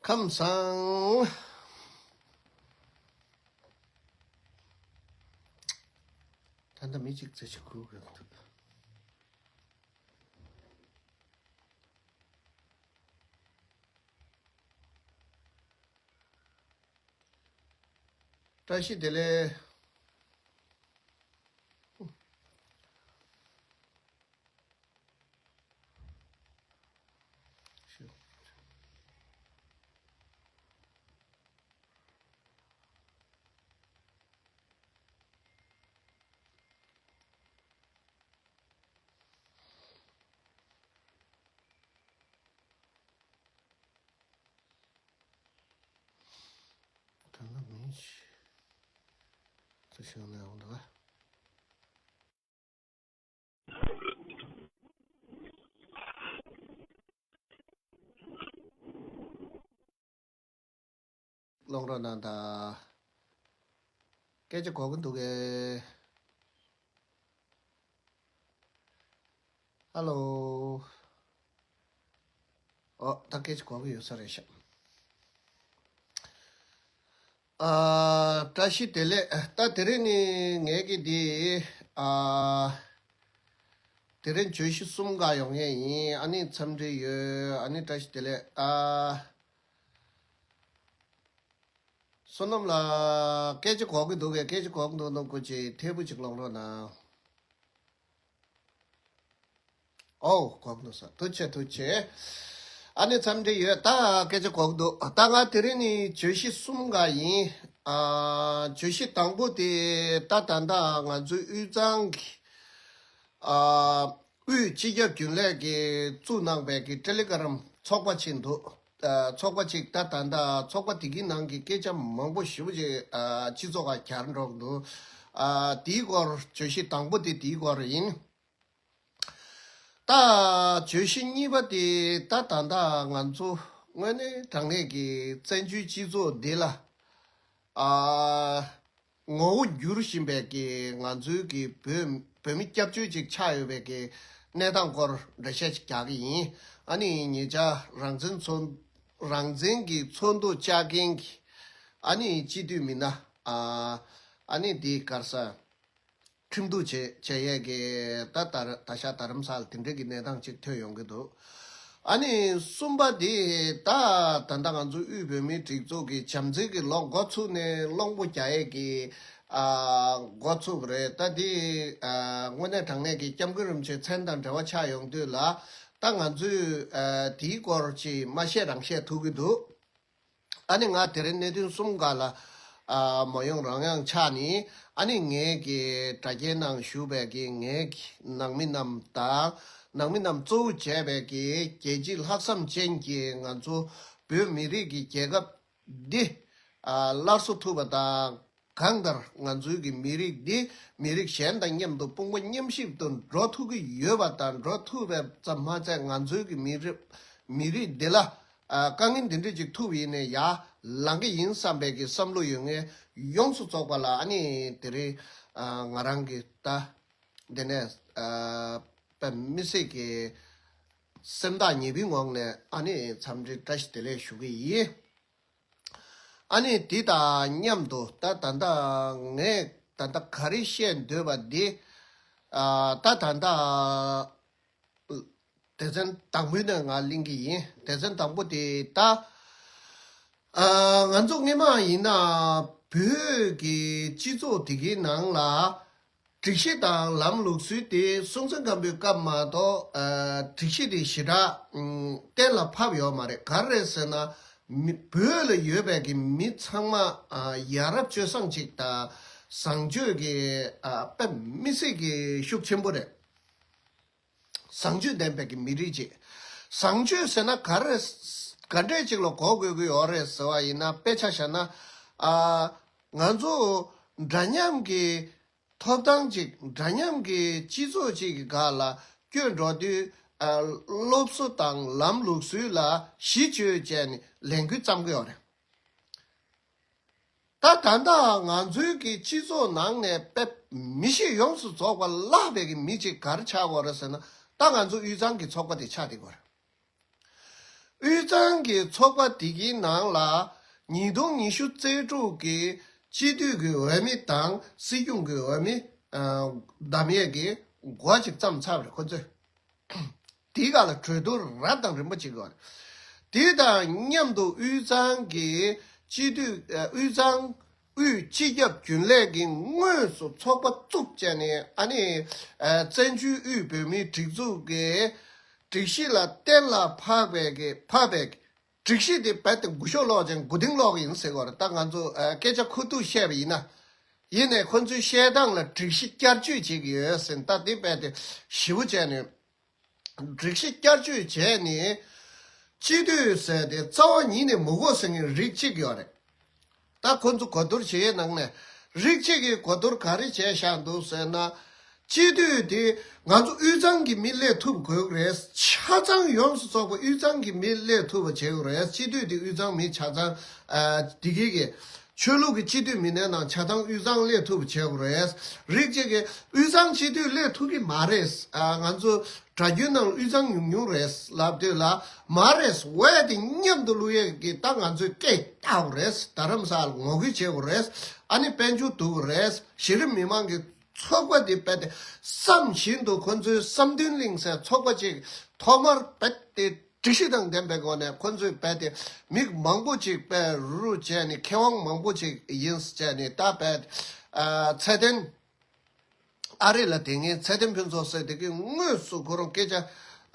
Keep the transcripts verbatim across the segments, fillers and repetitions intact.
ཐམ་སང་། ད་ལྟ་མི་གཅིག་ཙམ་ཞིག་སྒུག་དགོས་འདུག་བཀྲ་ཤིས་བདེ་ལེགས། ད་ལ་མི་ཞིག་ཚུར་བཞག་ན་འོང་ད། ལོང་རོགས་གནང་དང་། སྐད་ཆ་གོ་གི་འདུག་གས། ཧ་ལོ། ཨོ་ད་སྐད་ཆ་གོ་གི་ཡོད་ས་རེད་ཤག་ཨ། བཀྲ་ཤིས་བདེ་ལེགས། ད་དེ་རིང་ནི་ངས་ཀྱི་འདི། ཨ། དེ་རིང་བརྗོད་གཞི་གསུམ་འགའ་ཡོང་ངེས་ཡིན། ཨ་ནི་འཚམས་འདྲི་ཡོད། ཨ་ནི་བཀྲ་ཤིས་བདེ་ལེགས། ཨ། བསོད་ནམས་ལགས། སྐད་ཆ་གོ་གི་འདུག་གས། སྐད་ཆ་གོ་གི་འདུག་ན་སྐུ་མཁྱེན་ཐད་པོ་ཅིག་སློང་རོགས་གནང་། ཨོ་གོ་གི་འདུག་ས། ཐུགས་རྗེ་ཆེ་ཐུགས་རྗེ་ཆེ། ཨ་ནི་འཚམས་འདྲི་ཡོད། ད་སྐད་ཆ་གོ་གི་འདུག་ད་ང་དེ་རིང་ནི་བརྗོད་གཞི་གསུམ་འགའ་ཡིན། ཨ། བརྗོད་གཞི་དང་པོ་དེ་ད་ད་ལྟ་ང་ཚོའི་དབུས་གཙང་གི། ཨ། དབུས་སྤྱི་ཁྱབ་རྒྱུན་ལས་ཀྱིས་བཙུགས་གནང་པའི་གི་ཊེ་ལི་གྷ་རམ་ཚོགས་པ་ཅིག་འདུག་ཨ། ཚོགས་པ་ཅིག་ད་ད་ལྟ་ཚོགས་པ་དེ་གི་ནང་གི་སྐད་ཆ་མང་པོ་ཞེ་པོ་ཅིག་ཨ། སྤྱི་ཚོགས་ཁ་གྱར་འགྲོ་གི་འདུག་ཨ། དེའི་སྐོར་བརྗོད་གཞི་དང་པོ་དེ་དེའི་སྐོར་ཡིན། ད་བརྗོད་གཞི་གཉིས་པ་དེ་ད་ད་ལྟ་ང་ཚོ་དངོས་གནས་དྲང་གནས་ཀྱི་བཙན་བྱོལ་སྤྱི་ཚོགས་འདི་ལ། ཨ། ངོ་བོ་འགྱུར་བཞིན་པའི་གི་ང་ཚོའི་གི་བོད་བོད་མི་སྐྱབས་བཅོལ་ཅིག་ཆགས་ཡོད་པའི་གི་གནས་སྟངས་སྐོར་འགྲེལ་བཤད་ཅིག་རྒྱག་གི་ཡིན། ཨ་ནི་ཉེ་ཆར་རང་བཙན་མཚོན། རང་བཙན་གྱི་མཚོན་རྟགས་བཅག་མཁན་གྱི་ཨ་ནི་སྤྱི་འཐུས་མི་སྣ། ཨ། ཨ་ནི་འདི་ག་རེ་ཟེར། ཁྲིམས་གཏུག་བྱེད་བྱེད་ཡས་ཀྱི་ད་ད་ད་ཤག་རྡ་རམ་ས་ལ་དེ་འདྲ་གི་གནས་སྟངས་ཅིག་ཐོན་ཡོང་གི་འདུག་ཨ་ནི་གསུམ་པ་དེ་ད་ད་ལྟ་ང་ཚོ་དབུས་བོད་མིའི་སྒྲིག་འཛུགས་ཀྱི་བྱམས་བརྩེ་གི་ལོ་འགོ་ཚུགས་ནས་གླང་པོ་རྒྱག་ཡས་ཀྱི། ཨ། འགོ་ཚུགས་པ་རེད། ད་དེ། ཨ། དངོས་གནས་དྲང་གནས་ཀྱི་སྐྱབས་མགོན་རིན་པོ་ཆེ་མཚན་དང་འབྲེལ་བ་ཆགས་ཡོང་དུས་ལ། ད་ང་ཚོས། ཨ། དེའི་སྐོར་ཅིག་མ་བཤད་རང་བཤད་ཐུབ་ཀྱི་འདུག་ཨ་ནི་ང་དེ་རིང་གནད་དོན་གསུམ་འགའ་ལ། ཨ། མ་ཡོང་རང་ཡང་ཆགས་ནི། ཨ་ནི་ངའི་གི་དྲ་རྒྱའི་ནང་བཞུགས་པའི་གི་ངའི་གི་ནང་མི་རྣམས་དང་། ནང་མི་རྣམས་གཙོ་བོ་བྱས་པའི་གི་རྒྱལ་སྤྱིའི་ལྷག་བསམ་ཅན་གྱི་ང་ཚོ་བོད་མི་རིགས་ཀྱི་རྒྱལ་ཁབ་འདི། ཨ། སླར་གསོ་ཐུབ་པ་དང་། གང་ལྟར་ང་ཚོའི་གི་མི་རིགས་འདི་མི་རིགས་གཞན་དང་མཉམ་དུ་དཔུང་པ་མཉམ་གཤིབ་ཏུ་འགྲོ་ཐུབ་ཀྱི་ཡོད་པ་དང་། འགྲོ་ཐུབ་པ་ཙམ་མ་ཚད་ང་ཚོའི་གི་མི་རིགས་མི་རིགས་འདི་ལ། ཨ། དཀའ་ངལ་འདི་འདྲ་ཅིག་ཐུག་ཡིན་ནའི་ཡར་ལངས་ཀྱི་ཡིན་བསམ་པའི་གི་བསམ་བློ་ཡོད་མཁན་ཡོངས་སུ་རྫོགས་པ་ལ། ཨ་ནི་དེ་རིང་ཨ་ང་རང་གི་ད་འདི་ནས་ཨ་དཔེ་མི་སྲིད་ཀྱི་སེམས་ཐག་ཉེ་པོའི་ངང་ནས་ཨ་ནི་འཚམས་འདྲི་བཀྲ་ཤིས་བདེ་ལེགས་ཞུ་གི་ཡིན། ཨ་ནི་དེ་དང་མཉམ་དུ་ད་ད་ལྟ་ངས་ད་ལྟ་ག་རེ་བཤད་འདོད་པ་འདི། ཨ། ད་ད་ལྟ་སྡེ་ཚན་དང་པོའི་ནང་ང་གླེང་གི་ཡིན། སྡེ་ཚན་དང་པོ་དེ་ད། ཨ། ང་ཚོ་སྔོན་མ་ཡིན་ན་བོད་ཀྱི་སྤྱི་ཚོགས་དེ་གའི་ནང་ལ། སྒྲིག་གཞི་དང་ལམ་ལུགས་སྲོལ་དེ་སྲོང་བཙན་སྒམ་པོའི་སྐབས་མ་གཏོགས། ཨ། སྒྲིག་གཞི་དེ་ཞེ་དྲག་ཨ། གཏན་ལ་ཕབ་ཡོད་མ་རེད། ག་རེ་རེད་ཟེར་ན། མི་བོད་ལ་ཡོད་པའི་གི་མི་ཚང་མ། ཨ། ཡ་རབས་སྤྱོད་བཟང་ཅིག་དང་བཟང་སྤྱོད་ཀྱི། ཨ། དཔེ་མི་སྲིད་ཀྱི་ཤུགས་ཆེན་པོ་རེད། བཟང་སྤྱོད་ལྡན་པའི་གི་མི་རིགས་ཅིག་བཟང་སྤྱོད་ཟེར་ན་ག་རེ། ག་འདྲས་ཅིག་ལ་གོ་དགོས་ཀྱི་ཡོད་རེད་ཟེར་བ་ཡིན་ན། དཔེ་ཆ་བཞག་ན། ཨ། ང་ཚོ་འདྲ་མཉམ་གྱི་ཐོབ་ཐང་ཅིག་འདྲ་མཉམ་གྱི་སྤྱི་ཚོགས་ཅིག་གི་སྒང་ལ་བསྐྱོད་འགྲོ་དུས། ཨ། སློབ་གསོ་དང་ལམ་ལུགས་སྲོལ་ལ་གཞི་བཅོལ་བྱས་ནས་ལས་འགུལ་བརྩམས་ཀྱི་ཡོད་རེད། ད་ད་ལྟ་ང་ཚོའི་གི་སྤྱི་ཚོགས་ནང་ནས་དཔེ་མི་གཤིས་ཡོངས་སུ་རྫོགས་པ་བརླག་པའི་གི་མི་ཅིག་ག་རེ་ཆགས་ཀྱི་ཡོད་རེད་ཟེར་ན། ད་ང་ཚོ་དབུས་གཙང་གི་ཚོགས་པ་དེ་ཆགས་བསྡད་ཀྱི་ཡོད་རེད། དབུས་གཙང་གི་ཚོགས་པ་དེ་གའི་ནང་ལ་ཉིས་སྟོང་ཉི་ཤུ་རྩ་དྲུག་གི་སྤྱི་འཐུས་ཀྱི་འོས་མི་དང་སྲིད་སྐྱོང་གི་འོས་མི་བདམས་ཡས་ཀྱི་འགོ་ཅིག་བརྩམས་ཚར་བ་རེད་ཁོ་ཚོས། དེའི་སྒང་ལ་གྲོས་བསྡུར་རབ་དང་རིམ་པ་བྱེད་དགོས་རེད། དེ་དང་མཉམ་དུ་དབུས་གཙང་གི་སྤྱི་འཐུས་ཨ། དབུས་གཙང་དབུས་སྤྱི་ཁྱབ་རྒྱུན་ལས་ཀྱི་དངོས་སུ་ཚོགས་པ་བཙུགས་བྱས་ནས་ཨ་ནི་ཨ། བཙན་བྱོལ་དབུས་བོད་མིའི་སྒྲིག་འཛུགས་ཀྱི་སྒྲིག་གཞི་ལ་གཏན་ལ་ཕབ་པའི་གི་ཕབ་པའི་གི་སྒྲིག་གཞི་དེ་རྦད་དེ་མགོ་གཞུག་སློག་ཅིང་མགོ་རྟིང་སློག་གི་ཡིན་ཟེར་གི་རེད། ད་ང་ཚོ་ཨ། སྐད་ཆ་ཁུ་ཐུག་བཤད་པ་ཡིན་ན། ཡིན་ནའི་ཁོ་ཚོའི་བཤད་སྟངས་ལ་སྒྲིག་གཞི་བསྐྱར་བཅོས་བྱེད་ཀྱི་ཡོད་ཟེར་ད་དེ་རྦད་དེ་ཞེ་པོ་བྱས་ནས། སྒྲིག་གཞི་བསྐྱར་བཅོས་བྱས་ནས་སྤྱི་འཐུས་ཟེར་ཏེ་རྩ་བ་ཉིད་ནས་མི་དགོས་ཟེར་མཁན་རིགས་གཅིག་ཡོད་རེད། ད་ཁོ་ཚོ་གོ་བསྡུར་བྱེད་ནང་ནས་རིགས་གཅིག་གིས་གོ་བསྡུར་ག་རེ་བྱས་བཞག་འདུག་ཟེར་ན། སྤྱི་འཐུས་དེ་ང་ཚོ་དབུས་གཙང་གི་མི་སླེབས་ཐུབ་དགོས་ཀྱི་རེད། ཆ་ཚང་ཡོངས་སུ་རྫོགས་པ་དབུས་གཙང་གི་མི་སླེབས་ཐུབ་པ་བྱེད་དགོས་རེད། སྤྱི་འཐུས་དེ་དབུས་གཙང་མི་ཆ་ཚང་ཨ། དེ་གའི་གི་ཆོས་ལུགས་ཀྱི་སྤྱི་འཐུས་མིན་ནའི་ནང་ཆ་ཚང་དབུས་གཙང་སླེབས་ཐུབ་པ་བྱེད་དགོས་རེད། རིགས་གཅིག་གིས་དབུས་གཙང་སྤྱི་འཐུས་སླེབས་ཐུབ་ཀྱི་མ་རེད། ཨ། ང་ཚོ་སྒྲ་རྒྱུན་ནང་དབུས་གཙང་ཉུང་ཉུང་རེད་ལབ་དུས་ལ་མ་རེད། འོས་དེ་མཉམ་དུ་བླུག་ཡས་ཀྱི་ད་ང་ཚོས་སྐད་བཏགས་དགོས་རེད། རྡ་རམ་ས་ལ་ངོ་རྒོལ་བྱེད་དགོས་རེད། ཨ་ནི་དཔལ་འབྱོར་བསྡུ་དགོས་རེད། གཞི་རིམ་མི་མང་གི་ཚོགས་པ་དེ་རྦད་དེ་བསམ་བཞིན་དུ་ཁོ་ཚོའི་བསམ་གཏན་གླིང་ཟེར་ཚོགས་པ་ཅིག་ཐོག་མར་རྦད་དེ་སྒྲིག་གཞི་དང་ལྡན་པའི་སྒོ་ནས་ཁོ་ཚོས་རྦད་དེ་མི་མང་པོ་ཅིག་དཔེ་རུ་རུ་བྱས་ནས་མཁས་དབང་མང་པོ་ཅིག་ཡིན་ཟེར་བྱས་ནས་ད་རྦད་ཨ། ཚེ་བརྟན་ཨ་རི་ལ་དེ་སྔའི་ཚེ་བརྟན་ཕུན་ཚོགས་ཟེར་དེ་གི་དངོས་སུ་ཁོ་རང་སྐད་ཆ་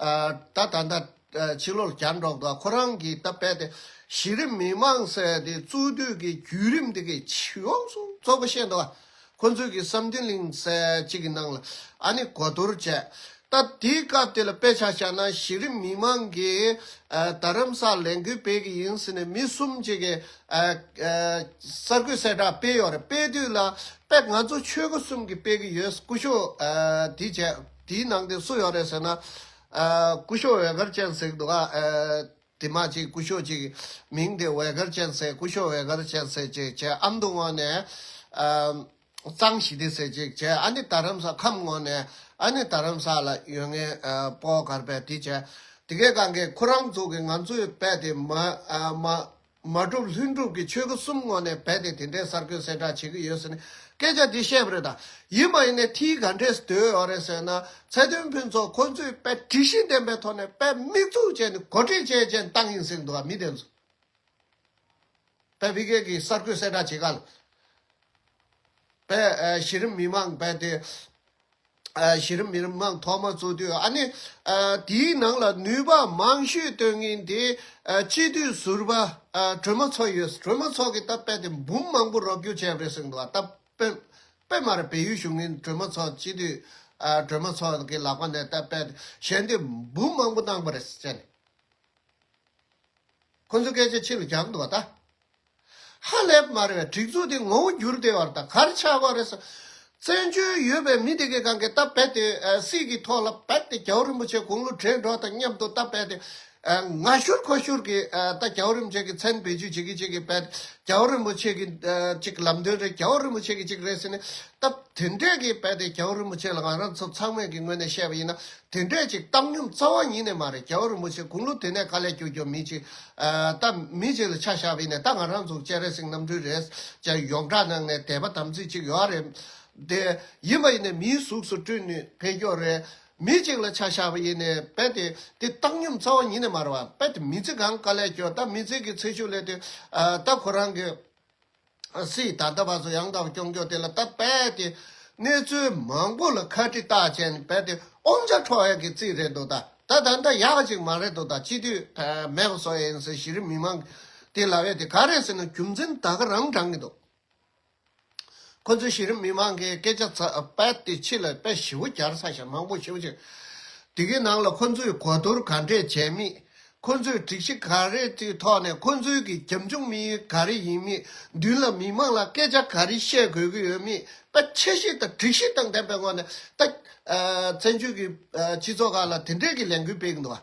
ཨ། ད་ད་ད་ཕྱི་ལོགས་ལ་གྱར་འགྲོ་འདུག་ཁོ་རང་གིས་ད་རྦད་དེ་གཞི་རིམ་མི་མང་ཟེར་དེ་གཙོས་དུས་ཀྱི་བརྒྱུད་རིམ་དེ་གི་ཡོངས་སུ་རྫོགས་པ་བཤད་འདུག་ཁོ་ཚོས་ཀྱི་བསམ་གཏན་གླིང་ཟེར་གཅིག་གི་ནང་ལ་ཨ་ནི་གོ་བསྡུར་བྱས། ད་དེའི་སྐབས་དེ་ལ་དཔེ་ཆ་བཞག་ན་གཞི་རིམ་མི་མང་གིས་ཨ། རྡ་རམ་ས་ལ་ལས་འགུལ་སྤེལ་གྱི་ཡིན་ཟེར་ནས་མི་གསུམ་ཅིག་གིས་ཨ། ཨ། གསར་འགོད་གསལ་བསྒྲགས་སྤེལ་ཡོད་རེད། སྤེལ་དུས་ལ་དཔེ་ང་ཚོ་ཆོལ་ཁ་གསུམ་གྱིས་སྤེལ་གྱི་ཡོད། སྐུ་ཞབས་ཨ། དེ་བྱས་དེའི་ནང་དེ་སུ་ཡོད་རེད་ཟེར་ན། ཨ། སྐུ་ཞབས་འོད་དཀར་ཅན་ཟེར་གྱི་འདུག་ཨ། དེ་མ་ཅིག་སྐུ་ཞབས་ཅིག་མིང་དེ་འོད་དཀར་ཅན་ཟེར། སྐུ་ཞབས་འོད་དཀར་ཅན་ཟེར་ཅིག་བྱས། ཨ་མདོ་ངོས་ནས་ཨ། གཙང་ཞི་བདེ་ཟེར་ཅིག་བྱས། ཨ་ནི་རྡ་རམ་ས་ཁམས་ངོས་ནས་ཨ་ནི་རྡ་རམ་ས་ལ་ཡོད་མཁན་ཨ། སྤོ་གར་པས་དེ་བྱས། དེ་གའི་སྒང་གས་ཁོ་རང་ཚོ་གི་ང་ཚོས་རྦད་དེ་མ་ཨ། མ་མ་གྲུབ་ལྷུན་གྲུབ་ཀྱི་ཆོལ་ཁ་གསུམ་ངོས་ནས་རྦད་དེ་དེ་འདྲའི་གསར་འགོད་གསལ་བསྒྲགས་བྱེད་ཀྱི་ཡོད་ཟེར་ནས་སྐད་ཆ་འདི་བཤད་པ་རེད་ད། ཡིན་པ་ཡིན་ནའི་དེའི་ག་འདྲས་སྡོད་ཡོད་རེད་ཟེར་ན། ཚེ་བརྟན་ཕུན་ཚོགས་ཁོ་ཚོས་དཔེ་སྒྲིག་གཞི་ལྡན་པའི་ཐོག་ནས་དཔེ་དམིགས་འཛུགས་བྱས་ནས་གོ་སྒྲིག་བྱས་བྱས་བཏང་ཡིན་ཟེར་འདུག་ག་མི་དེ་ཚོ། དཔེ་ཕ་གི་གི་གསར་འགོད་གསལ་བསྒྲགས་བྱེད་ག་ལ། དཔེ་ཨ། གཞི་རིམ་མི་མང་དཔེ་དེ་ཨ། གཞི་རིམ་མི་མང་ཐོག་མ་བཙུགས་དུས་ཨ་ནི་ཨ། དེའི་ནང་ལ་ནུས་པ་མང་ཤོས་སྟོན་མཁན་དེ་ཨ། སྤྱི་འཐུས་ཟུར་པ་ཨ། སྒྲོལ་མ་མཚོ་ཡོད། སྒྲོལ་མ་མཚོ་གིས་ད་དཔེ་དེ་འབུམ་མང་པོ་རོགས་སྐྱོར་བྱས་པ་རེད་ཟེར་འདུག་ད་དཔེ་དཔེ་མ་རེད། བལ་ཡུལ་བཞུགས་མཁན་སྒྲོལ་མ་མཚོ་སྤྱི་འཐུས་ཨ། སྒྲོལ་མ་མཚོ་གི་ལག་པ་ནས་ད་དཔེ་གཞན་དེ་འབུམ་མང་པོ་གནང་པ་རེད་ཟེར་ནས། ཁོ་ཚོ་སྐད་ཆ་ཕྱི་ལ་རྒྱག་འདུག་བ་ད། ཧ་ལས་པ་མ་རེད་བས། སྒྲིག་འཛུགས་དེ་ངོ་བོ་འགྱུར་བསྡད་པ་རེད་ད། ག་རེ་ཆགས་པ་རེད་ཟེར། བཙན་བྱོལ་ཡོད་པའི་མི་དེ་གའི་སྒང་གས་ད་རྦད་དེ་ཨ། སྲིད་ཀྱི་ཐོག་ལ་རྦད་དེ་རྒྱལ་བ་རིན་པོ་ཆེ་དགུང་ལོ་བགྲེས་འགྲོ་དང་མཉམ་དུ་ད་རྦད་དེ་ཨ། ང་ཤུར་ཁོ་ཤུར་གྱི་ཨ། ད་རྒྱལ་བ་རིན་པོ་ཆེ་གི་མཚན་བེད་སྤྱོད་བྱེད་ཀྱི་བྱེད་ཀྱི་རྦད་རྒྱལ་བ་རིན་པོ་ཆེ་གི་ཨ། ཅིག་ལམ་སྟོན་རེད། རྒྱལ་བ་རིན་པོ་ཆེ་གི་ཅིག་རེད་ཟེར་ནས་ད་དེ་འདྲས་ཀྱི་རྦད་དེ་རྒྱལ་བ་རིན་པོ་ཆེ་ལ་ང་རང་ཚོ་ཚང་མས་ཀྱི་ངོས་ནས་བཤད་པ་ཡིན་ན། དེ་འདྲས་ཅིག་བཏང་སྙོམས་རྩ་བ་ཉིད་ནས་མ་རེད། རྒྱལ་བ་རིན་པོ་ཆེ་དགུང་ལོ་དེ་ནས་དཀའ་ལས་རྒྱག་རྒྱུ་མི་ཅིག་ཨ། ད་མི་ཅིག་ལ་ཆ་བཞག་པ་ཡིན་ནས་ད་ང་རང་ཚོ་སྤྱན་རས་གཟིགས་རྣམ་སྤྲུལ་རེད་ཅེས་ཡོངས་གྲགས་ནང་ནས་དད་པ་དམ་ཚིག་ཅིག་ཡོད་རེད། དེ་ཡིན་པ་ཡིན་ནས་མིའི་གཟུགས་སུ་སྤྲུལ་ནས་ཕེབས་རྒྱུ་རེད། མི་ཅིག་ལ་ཆ་བཞག་པ་ཡིན་ནས་རྦད་དེ་དེ་བཏང་སྙོམས་རྩ་བ་ཉིད་ནས་མ་རེད་བ། རྦད་དེ་མི་ཚེ་གང་དཀའ་ལས་རྒྱག་ད་མི་ཚེ་གི་ཚེ་ཤུགས་ལས་དེ་ཨ། ད་ཁོ་རང་གི་སྲིད་ད་ལྟ་བར་དུ་ཡང་དག་སྐྱོང་རྒྱུ་དེ་ལ་ད་རྦད་དེ་གནས་ཚུལ་མང་པོ་ལ་ཁ་དཀྲི་བཏགས་བྱས་ནས་རྦད་དེ་དབང་ཆ་འཕྲོག་ཡག་གི་རྩིས་རེད་འདུག་ད་ད་ད་ད་ཡག་ཅིག་མ་རེད་འདུག་ད་སྤྱི་འཐུས་མེད་པ་བཟོ་ཡ་ཡིན་ཟེར་གཞི་རིམ་མི་མང་དེ་ལབ་ཡས་དེ་ག་རེད་ཟེར་ན་རྒྱུ་མཚན་ད་ག་རང་དྲངས་གི་འདུག་ཁོ་ཚོའི་གཞི་རིམ་མི་མང་གིས་སྐད་ཆ་ཚ་རྦད་དེ་ཕྱི་ལ་དཔེ་ཞེ་པོ་རྒྱག་ས་ཞིག་མང་པོ་ཞེ་པོ་ཅིག་དེ་གའི་ནང་ལ་ཁོ་ཚོས་གོ་བསྡུར་ག་འདྲས་བྱས་མེད། ཁོ་ཚོས་སྒྲིག་གཞི་ག་རེ་ཅིག་ཐོག་ནས་ཁོ་ཚོའི་གི་རྒྱབ་ལྗོངས་མི་ག་རེ་ཡིན་མིན། མདུན་ལ་མི་མང་ལ་སྐད་ཆ་ག་རེ་བཤད་དགོས་ཀྱི་ཡོད་མེད། དཔེ་འཆར་གཞི་དང་སྒྲིག་གཞི་དང་ལྡན་པའི་ངོས་ནས་ད་ཨ། བཙན་བྱོལ་གྱི་ཨ། སྤྱི་ཚོགས་ཁག་ལ་དེ་འདྲས་ཀྱི་ལས་འགུལ་སྤེལ་གྱི་འདུག་བ།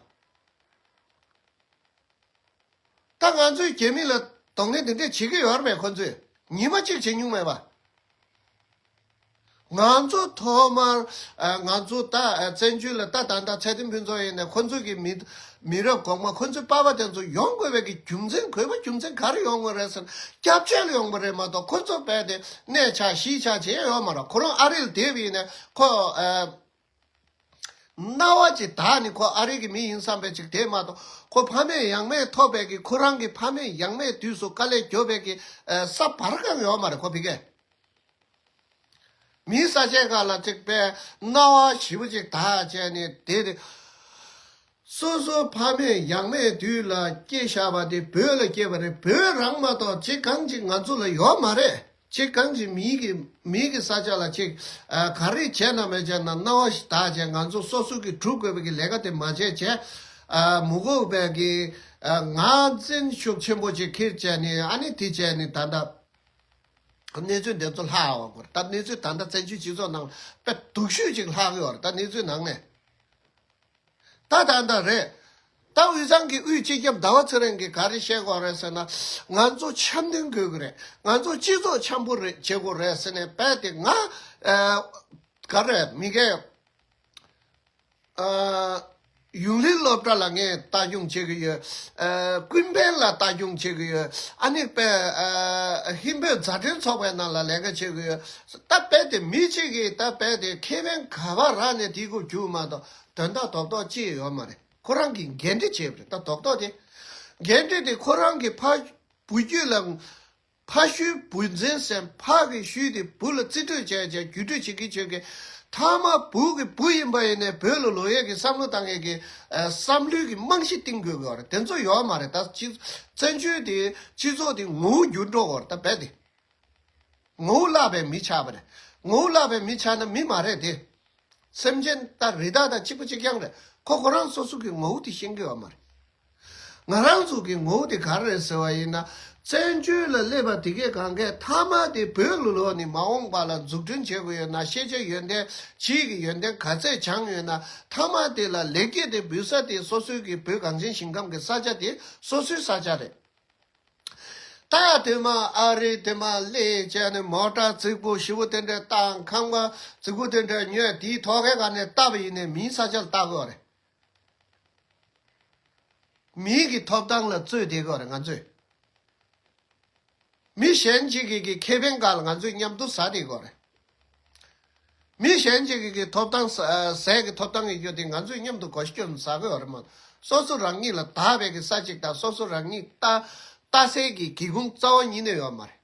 ད་ང་ཚོའི་རྒྱ་མི་ལ་གདོང་ལེན་དེ་འདྲས་བྱེད་ཀྱི་ཡོད་རེད་པས། ཁོ་ཚོས་ཉི་མ་གཅིག་བྱེད་མྱོང་མེད་པ། ང་ཚོ་ཐོག་མར་ཨ་ང་ཚོ་ད་ཨ་བཙན་བྱོལ་ལ་ད་ད་ད་ཚེ་བརྟན་ཕུན་ཚོགས་ཡིན་ནས་ཁོ་ཚོ་གི་མི་མི་རབས་གོང་མ་ཁོ་ཚོའི་པ་ཕ་དེ་ཚོ་ཡོང་དགོས་པའི་གི་རྒྱུ་མཚན་དགོས་པ་རྒྱུ་མཚན་ག་རེ་ཡོང་དགོས་རེད་ཟེར་ན་སྐྱབས་བཅོལ་ཡོང་པ་རེད་མ་གཏོགས་ཁོ་ཚོ་རྦད་དེ་གནས་ཆགས་གཞིས་ཆགས་བྱས་ཡོད་མ་རེད། ཁོ་རང་ཨ་རི་ལ་བསྡད་པ་ཡིན་ནས་ཁོ་ཨ་རྣ་བ་ཅིག་དག་ནི་ཁོ་ཨ་རི་གི་མི་ཡིན་བསམ་པའི་ཅིག་དེ་མ་གཏོགས་ཁོ་ཕ་མེས་ཡང་མེས་ཐོབ་པའི་གི་ཁོ་རང་གི་ཕ་མེས་ཡང་མེས་དུས་སུ་དཀའ་ལས་རྒྱོབ་པའི་གི་ཨ་ས་བར་གང་ཡོད་མ་རེད་ཁོ་ཕ་གི། མིའི་ས་ཆའི་སྒང་ལ་ཅིག་པའི་རྣ་བ་ཞིབ་པོ་ཅིག་དག་བྱས་ནས་དེ་དེ། སོ་སོ་ཕ་མེས་ཡང་མེས་དུས་ལ་སྐྱེས་བཞག་པ་དེ་བོད་ལ་སྐྱེས་པ་རེད། བོད་རང་མ་གཏོགས་ཅིག་གང་ཅིག་ང་ཚོ་ལ་ཡོད་མ་རེད། ཅིག་གང་ཅིག་མིའི་གི་མིའི་གི་ས་ཆ་ལ་ཅིག་ཨ་ག་རེ་བྱས་ན་མེད་བྱས་ན་རྣ་བ་ཞིག་དག་བྱས་ང་ཚོ་སོ་སོ་གི་སྒྲུབ་དགོས་པའི་གི་ལས་ཀ་དེ་མ་བྱས་བྱས་ཨ་མུ་གོ་པའི་གི་ཨ་ངར་འཛིན་ཤུགས་ཆེན་པོ་ཅིག་འཁྱེར་བྱས་ནས་ཨ་ནི་དེ་བྱས་ནས་ད་ལྟ། གནས་ཚུལ་འདི་ཚོ་ལྷག་འོང་དགོས་རེད། ད་གནས་ཚུལ་ད་ལྟ་བཙན་བྱོལ་སྤྱི་ཚོགས་ནང་དཔེ་སྡུག་ཤོས་ཅིག་ལྷག་གི་ཡོད་རེད། ད་གནས་ཚུལ་ནང་ནས་ད་ད་ད་རེད། ད་དབུས་གཙང་གི་དབུས་སྤྱི་ཁྱབ་ཟླ་བ་ཚེ་རིང་གིས་ག་རེ་བཤད་དགོས་རེད་ཟེར་ན། ང་ཚོ་འཆམ་མཐུན་དགོས་ཀྱི་རེད། ང་ཚོ་སྤྱི་ཚོགས་འཆམ་པོ་རེད་བྱེད་དགོས་རེད་ཟེར་ནས་དཔེ་དེ་ང་ཨ་ག་རེ་མི་སྒེར། ཨ། ཡུང་ལི་སློབ་གྲྭ་ལ་ངས་ལྟ་སྐྱོང་བྱེད་ཀྱི་ཡོད། ཨ། ཀུན་ཕན་ལ་ལྟ་སྐྱོང་བྱེད་ཀྱི་ཡོད། ཨ་ནི་དཔེ་ཨ། ཧིན་བོད་མཛའ་འབྲེལ་ཚོགས་པའི་ནང་ལ་ལས་ཀ་བྱེད་ཀྱི་ཡོད། ད་དཔེ་དེ་མི་གཅིག་གིས་ད་དཔེ་དེ་ཁེ་ཕན་ག་པར་རག་ནས་དེའི་སྒོ་རྒྱུག་མ་གཏོགས་དོན་དག་རྡོག་རྡོག་ཅི་ཡོད་མ་རེད། ཁོ་རང་གིས་འགན་འཁྲི་བྱས་པ་རེད། ད་རྡོག་རྡོག་དེ་འགན་འཁྲི་དེ་ཁོ་རང་གི་ཕ་བུ་རྒྱུད་ལ། ཕ་ཤུལ་བུ་འཛིན་ཟེར་ཕ་གི་ཤུལ་དེ་བུ་ལ་རྩིས་སྤྲོད་བྱས་བྱས་བརྒྱུད་སྤྲོད་བྱེད་ཀྱི་བྱེད་ཀྱི། མཐའ་མ་བུ་གི་བུ་ཡིན་པ་ཡིན་ནའི་བོད་ལ་ལོག་ཡས་ཀྱི་བསམ་བློ་བཏང་ཡས་ཀྱི་ཨ། བསམ་བློའི་གི་རྨང་གཞི་བཏིང་དགོས་ཀྱི་ཡོད་རེད། དེ་ཚོ་ཡོད་མ་རེད། ད་སྤྱི་བཙན་བྱོལ་དེ་སྤྱི་ཚོགས་དེ་ངོ་བོ་འགྱུར་འགྲོ་གི་ཡོད་རེད། ད་རྦད་དེ་ངོ་བོ་བརླག་པའི་མི་ཆགས་པ་རེད། ངོ་བོ་བརླག་པའི་མི་ཆགས་ན་མི་མ་རེད་དེ། སེམས་ཅན་ད་རི་དྭགས་དང་གཅིག་པ་གཅིག་རྐྱང་རེད། ཁོ་ཁོ་རང་སོ་སོ་གི་ངོ་བོ་དེ་ཤེས་ཀྱི་ཡོད་མ་རེད། ང་རང་ཚོ་གི་ངོ་བོ་དེ་ག་རེ་རེད་ཟེར་བ་ཡིན་ན། བཙན་བྱོལ་ལ་སླེབས་པ་དེ་གས་གང་གས་མཐའ་མ་དེ་བོད་ལ་ལོག་ནས་མ་འོངས་པ་ལ་འཛུགས་སྐྲུན་བྱེད་དགོས་ཡོད་ན། ཤེས་བྱའི་ཡོན་ཏན་ཕྱིའི་གི་ཡོན་ཏན་ག་ཚད་སྦྱངས་ཡོད་ན། མཐའ་མ་དེ་ལ་ལེགས་སྐྱེས་དེ་འབུལ་ས་དེ་སོ་སོའི་གི་བོད་གངས་ཅན་ཞིང་ཁམས་ཀྱི་ས་ཆ་དེ་སོ་སོའི་ས་ཆ་རེད། ད་དེ་མ་ཨ་རི་དེ་མ་སླེབས་བྱས་ནས་མོ་ཊ་རྫིག་པོ་ཞེ་པོ་དེ་འདྲ་བཏང་། ཁང་པ་རྫིག་པོ་དེ་འདྲ་ཉོས། དེའི་ཐོག་ཁའི་སྒང་ནས་ལྟ་བ་ཡིན་ནའི་མིའི་ས་ཆ་ལ་ལྟ་དགོས་རེད། མིའི་གི་ཐོབ་ཐང་ལ་རྩོད་བསྡད་དགོས་རེད་ང་ཚོས། མི་གཞན་གཅིག་གི་གི་ཁེ་ཕན་སྒང་ལ་ང་ཚོས་མཉམ་དུ་ཟ་བསྡད་དགོས་རེད། མི་གཞན་གཅིག་གི་གི་ཐོབ་ཐང་ཟ་ཟས་ཀྱི་ཐོབ་ཐང་ཡོད་རྒྱུ་དེ་ང་ཚོས་མཉམ་དུ་གོ་སྐྱོན་ཟ་གི་ཡོད་རེད་མ་གཏོགས། སོ་སོ་རང་ཉིད་ལ་བདག་པའི་གི་ས་གཅིག་དང་སོ་སོ་རང་ཉིད་ལྟ་ལྟ་སའི་གི་སྒེའུ་ཁུང་རྩ་བ་ཉིད་ནས་ཡོད་མ་རེད།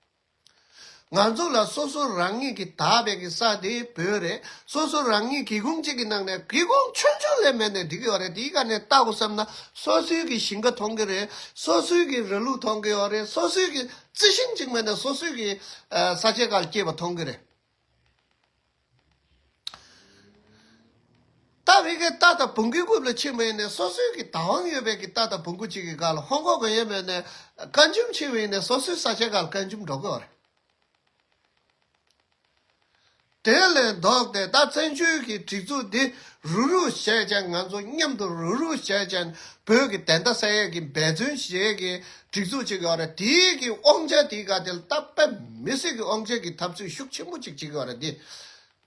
ང་ཚོ་ལ་སོ་སོ་རང་ཉིད་ཀྱི་བདག་པའི་གི་ས་དེ་བོད་རེད། སོ་སོ་རང་ཉིད་སྒེའུ་ཁུང་གཅིག་གི་ནང་ནས་སྒེའུ་ཁུང་ཆུང་ཆུང་ལས་མེད་ནས་འགྲིག་གི་ཡོད་རེད། དེའི་སྒང་ནས་ལྟ་དགོས་བསམ་ན་སོ་སོའི་གི་ཞིང་ཁ་མཐོང་གི་རེད། སོ་སོའི་གི་ར་ལུག་མཐོང་གི་ཡོད་རེད། སོ་སོའི་གི་རྩི་ཤིང་གཅིག་མེད་ན་སོ་སོའི་གི་ས་ཆའི་སྒང་ལ་སྐྱེས་པ་མཐོང་གི་རེད། ད་བོད་ཀྱི་རྟ་དང་བོང་གུའི་རྒྱུད་ལ་ཕྱིན་པ་ཡིན་ནའི་སོ་སོའི་གི་བདག་དབང་ཡོད་པའི་གི་རྟ་དང་བོང་གུ་གཅིག་གི་སྒང་ལ་ཧོང་ཀོང་གི་ཡོད་མེད་ནས་བཀའ་འཇུམ་ཕྱིན་པ་ཡིན་ནའི་སོ་སོའི་ས་ཆའི་སྒང་ལ་བཀའ་འཇུམ་འགྲོ་གི་ཡོད་རེད། དེ་ལས་ལྡོག་སྟེ་ད་བཙན་བྱོལ་གྱི་སྒྲིག་འཛུགས་འདི་རུག་རུག་བྱས་ཀྱང་ང་ཚོ་མཉམ་དུ་རུག་རུག་བྱས་ཀྱང་བོད་ཀྱི་བདེན་མཐའ་གསལ་ཡས་ཀྱི་འབད་བརྩོན་བྱེད་ཀྱི་སྒྲིག་འཛུགས་ཅིག་ཡོད་རེད། དེའི་གི་དབང་ཆ་དེའི་ག་དེ་ལ་ད་དཔེ་མི་སྲིད་ཀྱི་དབང་ཆ་གི་འཐབ་རྩོད་ཤུགས་ཆེན་པོ་ཅིག་བྱེད་ཀྱི་ཡོད་རེད། འདི་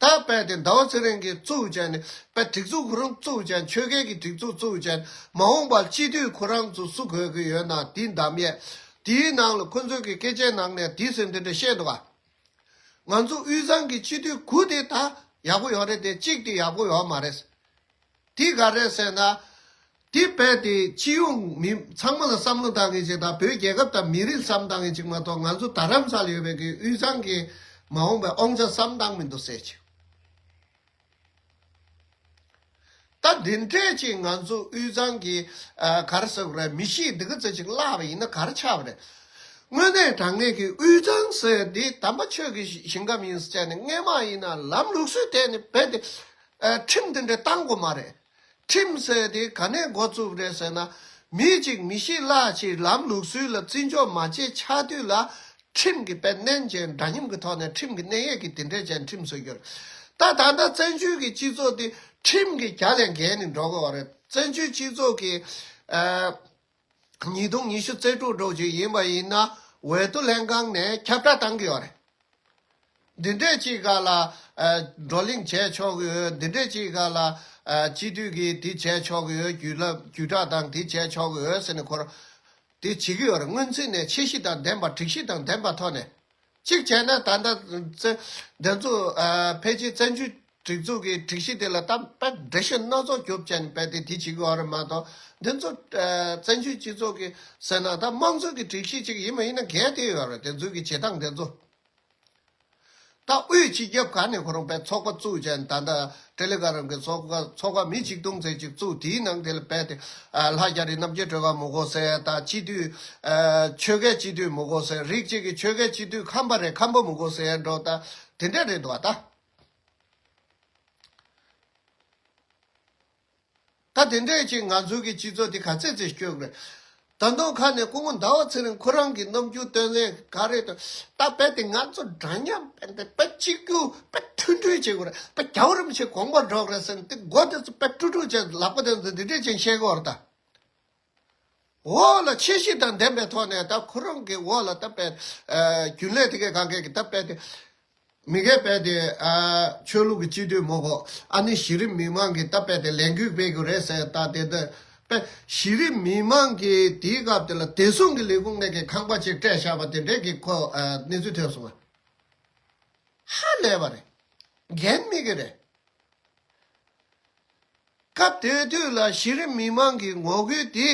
ད་དཔེ་དེ་ཟླ་བ་ཚེ་རིང་གིས་བཙུགས་བྱས་ནས་དཔེ་སྒྲིག་འཛུགས་ཁོ་རང་བཙུགས་བྱས། ཆོལ་ཁའི་གི་སྒྲིག་འཛུགས་བཙུགས་བྱས། མ་འོངས་པར་སྤྱི་འཐུས་ཁོ་རང་ཚོ་སུ་དགོས་ཀྱི་ཡོད་ན་དེ་འདམ་ཡས། དེའི་ནང་ལ་ཁོ་ཚོའི་གི་སྐད་ཆའི་ནང་ནས་དེ་ཟེར་འདི་འདྲ་བཤད་འདུག་ག་ང་ཚོ་དབུས་གཙང་གི་སྤྱི་འཐུས་དགུ་དེ་ད་ཡག་པོ་ཡོད་རེད་དེ་གཅིག་དེ་ཡག་པོ་ཡོད་མ་རེད། དེ་ག་རེད་ཟེར་ན། དེ་རྦད་དེ་སྤྱི་ཡོངས་མི་ཚང་མ་ལ་བསམ་བློ་བཏང་མཁན་ཅིག་དང་བོད་རྒྱལ་ཁབ་དང་མི་རིགས་བསམ་བཏང་མཁན་ཅིག་མ་གཏོགས་ང་ཚོ་རྡ་རམ་ས་ལ་ཡོད་པའི་གི་དབུས་གཙང་གི་མ་འོངས་པའི་དབང་ཆ་བསམ་བཏང་མི་འདུག་ཟེར་ཅིག་ད་འདི་འདྲས་ཅིག་ང་ཚོ་དབུས་གཙང་གི་ཨ་ག་རེ་ཟེར་དགོས་རེད། མི་གཤིས་འདི་ག་ཚོད་ཅིག་བརླག་པ་ཡིན་ན་ག་རེ་ཆགས་པ་རེད། དངོས་གནས་དྲང་གནས་ཀྱི་དབུས་གཙང་ཟེར་འདི་དམ་པ་ཆོས་ཀྱི་ཞིང་ཁམས་ཡིན་ཟེར་ནས་སྔས་མ་ཡིན་ན་ལམ་ལུགས་སྲོལ་དེ་ནི་རྦད་དེ་ཨ་ཁྲིམས་འདི་འདྲས་བཏང་དགོས་མ་རེད། ཁྲིམས་ཟེར་དེ་ག་ནས་འགོ་བཙུགས་རེད་ཟེར་ན། མི་གཅིག་མི་གཤིས་བརླག་ཅིག་ལམ་ལུགས་སྲོལ་ལ་བརྩི་འཇོག་མ་བྱས་ཆགས་དུས་ལ། ཁྲིམས་ཀྱི་དཔེ་མནན་བྱས་འདྲ་མཉམ་གྱི་ཐོག་ནས་ཁྲིམས་ཀྱི་གནས་ཡས་ཀྱི་དེ་འདྲས་ཅན་ཁྲིམས་བཟོ་རྒྱུར། ད་ད་ལྟ་བཙན་བྱོལ་གྱི་སྤྱི་ཚོགས་དེ་ཁྲིམས་ཀྱི་རྒྱ་ལས་འགལ་ནས་འགྲོ་གི་ཡོད་རེད། བཙན་བྱོལ་སྤྱི་ཚོགས་ཀྱི་ཨ་ཉིས་སྟོང་ཉི་ཤུ་རྩིས་སྤྲོད་འགྲོ་རྒྱུ་ཡིན་པ་ཡིན་ན་འོས་བསྡུ་ལྷན་ཁང་ནས་ཁྱབ་བསྒྲགས་བཏང་གི་ཡོད་རེད། འདི་འདྲས་ཅིག་ག་ལ་ཨ་བགྲོ་གླེང་བྱས་ཆོག་གི་ཡོད། འདི་འདྲས་ཅིག་ག་ལ་ཨ་སྤྱི་འཐུས་ཀྱིས་འདི་བྱས་ཆོག་གི་ཡོད། བརྒྱུད་ལམ་བརྒྱུད་བསྒྲགས་དང་འདི་བྱས་ཆོག་གི་ཡོད་ཟེར་ནས་ཁོ་རང་འདི་བྱེད་ཀྱི་ཡོད་རེད། སྔོན་ཚུད་ནས་འཆར་གཞི་དང་ལྡན་པ། སྒྲིག་གཞི་དང་ལྡན་པ་ཐོག་ནས་གཅིག་བྱས་ན། ད་ལྟ་བཙན་འདི་ཚོ་ཨ་ཕལ་ཆེར་བཙན་བྱོལ་སྒྲིག་འཛུགས་ཀྱི་སྒྲིག་གཞི་དེ་ལ་ད་དཔེ་འགྲེལ་བཤད་སྣ་ཚོགས་རྒྱོབ་བྱས་ནས་དཔེ་དེ་དེ་བྱེད་ཀྱི་ཡོད་རེད་མ་གཏོགས། འདི་ཚོ་ཨ་བཙན་བྱོལ་སྤྱི་ཚོགས་ཀྱི་ཟེར་ན་ད་དམངས་གཙོ་གི་སྒྲིག་གཞི་ཅིག་ཡིན་མ་ཡིན་ན་འགལ་བསྡད་ཡོད་རེད། དེ་ཚོའི་གི་བྱེད་སྟངས་དེ་ཚོ། ད་དབུས་སྤྱི་ཁྱབ་ཁག་ནས་ཁོ་རང་དཔེ་ཚོགས་པ་བཙུགས་བྱས་ནས། ད་ལྟ་ཊེ་ལི་གྷ་རམ་གྱི་ཚོགས་པ་ཚོགས་པ་མི་ཆིག་སྟོང་ཙམ་ཅིག་བཙུགས། དེའི་ནང་དེ་ལ་དཔེ་དེ་ཨ་ལྷ་རྒྱ་རི་རྣམ་རྒྱལ་སྒྲོལ་དཀར་མི་དགོས་ཟེར། ད་སྤྱི་འཐུས་ཨ་ཆོལ་ཁའི་སྤྱི་འཐུས་མི་དགོས་ཟེར། རིགས་གཅིག་གི་ཆོལ་ཁའི་སྤྱི་འཐུས་ཁམས་པ་རེད། ཁམས་པ་མི་དགོས་ཟེར་འགྲོ། ད་དེ་འདྲ་རེད་འདུག་ད། ད་དེ་འདྲས་ཅིག་ང་ཚོའི་གི་སྤྱི་ཚོགས་འདི་ག་ཚད་ཚད་སྐྱོ་གི་རེད། ད་དུང་ཁ་ནས་སྐུ་ངོ་ཟླ་བ་ཚེ་རིང་ཁོ་རང་གི་རྣམ་འགྱུར་སྟོན་ལེན་ག་རེ་དང་། ད་དཔེ་དེ་ང་ཚོ་འདྲ་མཉམ་དཔེ་འདི་དཔེ་གཅིག་གྱུར་དཔེ་མཐུན་སྒྲིལ་བྱེད་དགོས་རེད། དཔེ་རྒྱལ་བ་རིན་པོ་ཆེ་དགོངས་པ་འགྲོ་གི་རེད་ཟེར་ནས་དེ་མགོ་དེ་ཚོ་དཔེ་དཀྲུག་དཀྲུག་བྱས། ལག་པ་དེ་ཚོ་འདི་འདྲས་ཅིག་བཤད་གི་ཡོད་རེད་ད། འོག་ལ་འཆར་གཞི་དང་ལྡན་པའི་ཐོག་ནས་ད་ཁོ་རང་གི་འོག་ལ་ད་དཔེ་ཨ་རྒྱུན་ལས་དེ་གའི་གང་གས་ཀྱི་ད་དཔེ་དེ་མི་སྒེར་དཔེ་དེ་ཨ་ཆོས་ལུགས་ཀྱི་སྤྱི་འཐུས་མི་དགོས། ཨ་ནི་གཞི་རིམ་མི་མང་གི་ད་དཔེ་དེ་ལས་འགུལ་སྤེལ་དགོས་རེད་ཟེར། ད་དེ་ད་དཔེ་གཞི་རིམ་མི་མང་གི་དེའི་སྐབས་དེ་ལ་བདེ་སྲུང་གི་ལས་ཁུངས་ནས་ཀྱི་ཁང་པ་ཅིག་སྤྲད་བཞག་པ་དེ་འདྲས་ཀྱི་ཁོ་ཨ་གནས་ཚུལ་ཐོན་སོང་བ། ཧ་ལས་པ་རེད། འགན་མེད་ཀྱི་རེད། སྐབས་དེ་དུས་ལ་གཞི་རིམ་མི་མང་གི་ངོ་རྒོལ་དེ།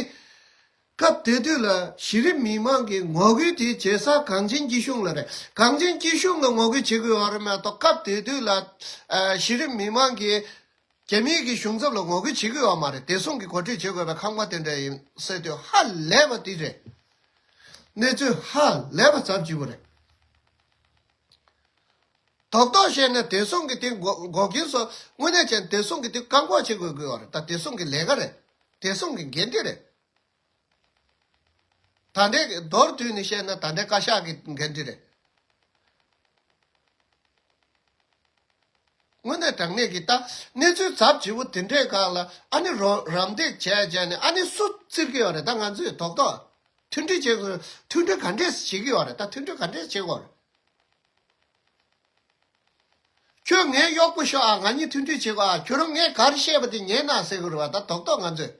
སྐབས་དེ་དུས་ལ་གཞི་རིམ་མི་མང་གི་ངོ་རྒོལ་དེ་བྱེད་ས་གངས་ཅན་སྐྱིད་གཤོངས་ལ་རེད། གངས་ཅན་སྐྱིད་གཤོངས་ལ་ངོ་རྒོལ་བྱེད་དགོས་པ་རེད་མ་གཏོགས། སྐབས་དེ་དུས་ལ་ཨ་གཞི་རིམ་མི་མང་གིས་རྒྱ་མིའི་གི་གཞུང་ཚབ་ལ་ངོ་རྒོལ་བྱེད་དགོས་པ་མ་རེད། བདེ་སྲུང་གི་གོ་སྒྲིག་བྱེད་དགོས་པའི་ཁང་པ་དེ་འདྲ་ཡིན་ཟེར་དུས་ཧ་ལས་པ་དེ་རེད། གནས་ཚུལ་ཧ་ལས་པ་ཚབས་ཆེ་པོ་རེད། རྡོག་རྡོག་བཤད་ན་བདེ་སྲུང་གི་དེ་འགོག་འགོག་རྐྱེན་བཟོ། དངོས་གནས་བྱས་ན་བདེ་སྲུང་གི་དེ་བཀག་འགོག་བྱེད་དགོས་དགོས་པ་རེད། ད་བདེ་སྲུང་གི་ལས་ཀ་རེད། བདེ་སྲུང་གི་འགན་འཁྲི་རེད། ད་ལྟའི་མདོར་བསྡུས་ནས་བཤད་ན་ད་ལྟའི་བཀའ་ཤག་གི་འགན་འཁྲི་རེད། དངོས་གནས་དྲང་གནས་ཀྱི་ད་གནས་ཚུལ་ཚབས་ཆེ་པོ་དེ་འདྲའི་སྒང་ལ་ཨ་ནི་རོ་རམ་འདེགས་བྱས་བྱས་ནས་ཨ་ནི་སུ་བཙིར་གི་ཡོད་རེད། ད་ང་ཚོས་རྡོག་རྡོག་མཐུན་སྒྲིལ་བྱེད་དགོས། མཐུན་སྒྲིལ་ག་འདྲས་བྱེད་ཀྱི་ཡོད་རེད། ད་མཐུན་སྒྲིལ་ག་འདྲས་བྱེད་དགོས་རེད། ཁྱོད་ངའི་གཡོག་པོ་ཤོག་ཨ། ང་གཉིས་མཐུན་སྒྲིལ་བྱེད་དགོས་ཨ། ཁྱོད་རང་ངས་ག་རེ་བཤད་པ་དེ་ཉན་ན་ཟེར་དགོས་རེད་བ། ད་རྡོག་རྡོག་ང་ཚོས་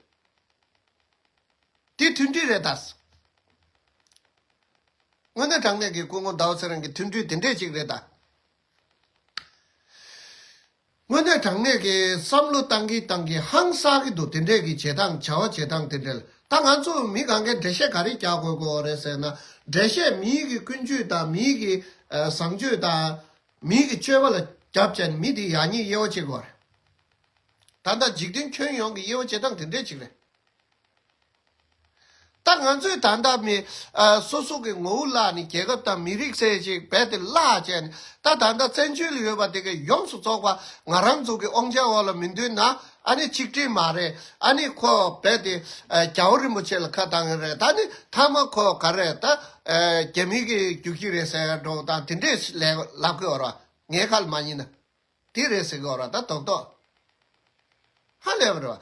དེ་མཐུན་སྒྲིལ་རེད་ད། དངོས་གནས་དྲང་གནས་ཀྱི་སྐུ་ངོ་ཟླ་བ་ཚེ་རིང་གི་མཐུན་སྒྲིལ་དེ་འདྲས་ཅིག་རེད་ད། དངོས་གནས་དྲང་གནས་ཀྱི་བསམ་བློ་བཏང་གིན་བཏང་གིན་ཧང་སང་གི་འདུག་དེ་འདྲས་ཀྱི་བྱེད་སྟངས་བྱ་བ་བྱེད་སྟངས་དེ་འདྲས་ལ་ད་ང་ཚོ་མི་གང་གས་འགྲེལ་བཤད་ག་རེ་རྒྱག་དགོས་ཀྱི་ཡོད་རེད་ཟེར་ན། འགྲེལ་བཤད་མིའི་གི་ཀུན་སྤྱོད་དང་མིའི་གི་ཨ་བཟང་སྤྱོད་དང་མིའི་གི་སྤྱོད་པ་ལ་རྒྱབ་བྱས་ནས་མི་དེ་ཡག་ཉེས་དབྱེ་བ་ཕྱེ་དགོས་རེད། ད་ལྟ་འཇིག་རྟེན་ཁྱོན་ཡོངས་ཀྱི་དབྱེ་བ་ཕྱེ་སྟངས་དེ་འདྲས་ཅིག་རེད། ད་ང་ཚོས་ད་ལྟ་མི་ཨ་སོ་སོ་གི་ངོ་བོ་བརླག་ནས་རྒྱལ་ཁབ་དང་མི་རིགས་ཟེར་ཅིག་རྦད་དེ་བརླག་བྱས་ནས། ད་ད་ལྟ་བཙན་བྱོལ་ལ་ཡོད་པ་དེ་གའི་ཡོངས་སུ་རྫོགས་པ་ང་རང་ཚོ་གི་དབང་ཆ་འོག་ལ་མི་འདུས་ན། ཨ་ནི་གཅིག་སྒྲིལ་མ་རེད། ཨ་ནི་ཁོ་རྦད་དེ་ཨ་རྒྱལ་བ་རིན་པོ་ཆེ་ལ་ཁ་བཏང་གི་རེད། ད་ནི་མཐའ་མ་ཁོ་ག་རེད། ད་ཨ་རྒྱ་མི་གི་རྒྱུག་ཁྱི་རེད་ཟེར་འགྲོ་དང་དེ་འདྲས་ལབ་ཀྱི་ཡོད་རེད་བ། ངའི་ཁ་ལ་མ་ཉན་ན། དེ་རེད་ཟེར་གི་ཡོད་རེད་ད། རྡོག་རྡོག་ཧ་ལས་པ་རེད་བ།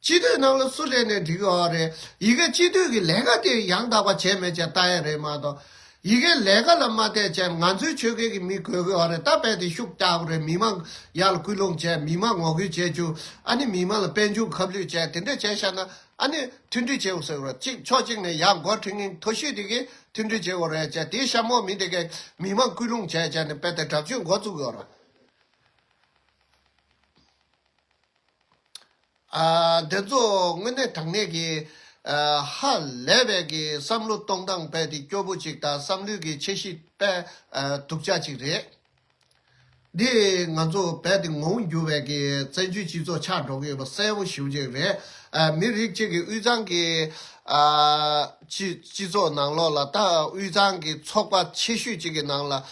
སྤྱི་འཐུས་ནང་ལ་སུ་སླེབས་ནས་འགྲིག་གི་ཡོད་རེད། ཡ་གི་སྤྱི་འཐུས་ཀྱི་ལས་ཀ་དེ་ཡང་དག་པ་བྱས་མེད་ཅེས་ལྟ་ཡ་རེད་མ་གཏོགས། ཡ་གི་ལས་ཀ་ལ་མ་བལྟས་ཅེས་ང་ཚོའི་ཆོལ་ཁའི་གི་མི་དགོས་ཀྱི་ཡོད་རེད། ད་རྦད་དེ་ཤུགས་རྒྱག་དགོས་རེད། མི་མང་ཡར་ལ་སྐུལ་སློང་བྱས། མི་མང་ངོ་རྒོལ་བྱས་བཅུག་ཨ་ནི་མི་མང་ལ་དཔལ་འབྱོར་ཁ་བསླུས་བྱས། དེ་འདྲ་བྱས་བཞག་ན་ཨ་ནི་མཐུན་སྒྲིལ་བྱེད་དགོས་ཟེར་གི་རེད། གཅིག་ཕྱོགས་གཅིག་ནས་ཡར་འགོ་ཁྲིད་མཁན་མཐོ་ཤོས་དེ་གིས་མཐུན་སྒྲིལ་བྱེད་དགོས་རེད་ཅེས། དེའི་གཤམ་འོག་མི་དེ་གས་མི་མང་སྐུལ་སློང་བྱས་བྱས་ནས་རྦད་དེ་དྲག་སྤྱོད་འགོ་བཙུགས་ཀྱི་ཡོད་རེད། ཨ་འདི་ཚོ་དངོས་གནས་དྲང་གནས་ཀྱི་ཨ་ཧ་ལས་པའི་གི་བསམ་བློ་གཏོང་སྟངས་རྦད་དེ་སྐྱོ་པོ་ཅིག་དང་། བསམ་བློའི་གི་འཆར་གཞི་དཔེ་ཨ་སྡུག་ཅག་ཅིག་རེད། འདི་ང་ཚོ་རྦད་དེ་ངོ་བོ་འགྱུར་བའི་གི་བཙན་བྱོལ་སྤྱི་ཚོགས་ཆགས་འགྲོ་གི་ཡོད་པ་གསལ་པོ་ཞེ་པོ་ཅིག་རེད། ཨ་མི་རིགས་གཅིག་གི་དབུས་གཙང་གི་ཨ་སྤྱི་སྤྱི་ཚོགས་ནང་ལོགས་ལ། ད་དབུས་གཙང་གི་ཚོགས་པ་ཆེ་ཤོས་གཅིག་གི་ནང་ལ་ཨ་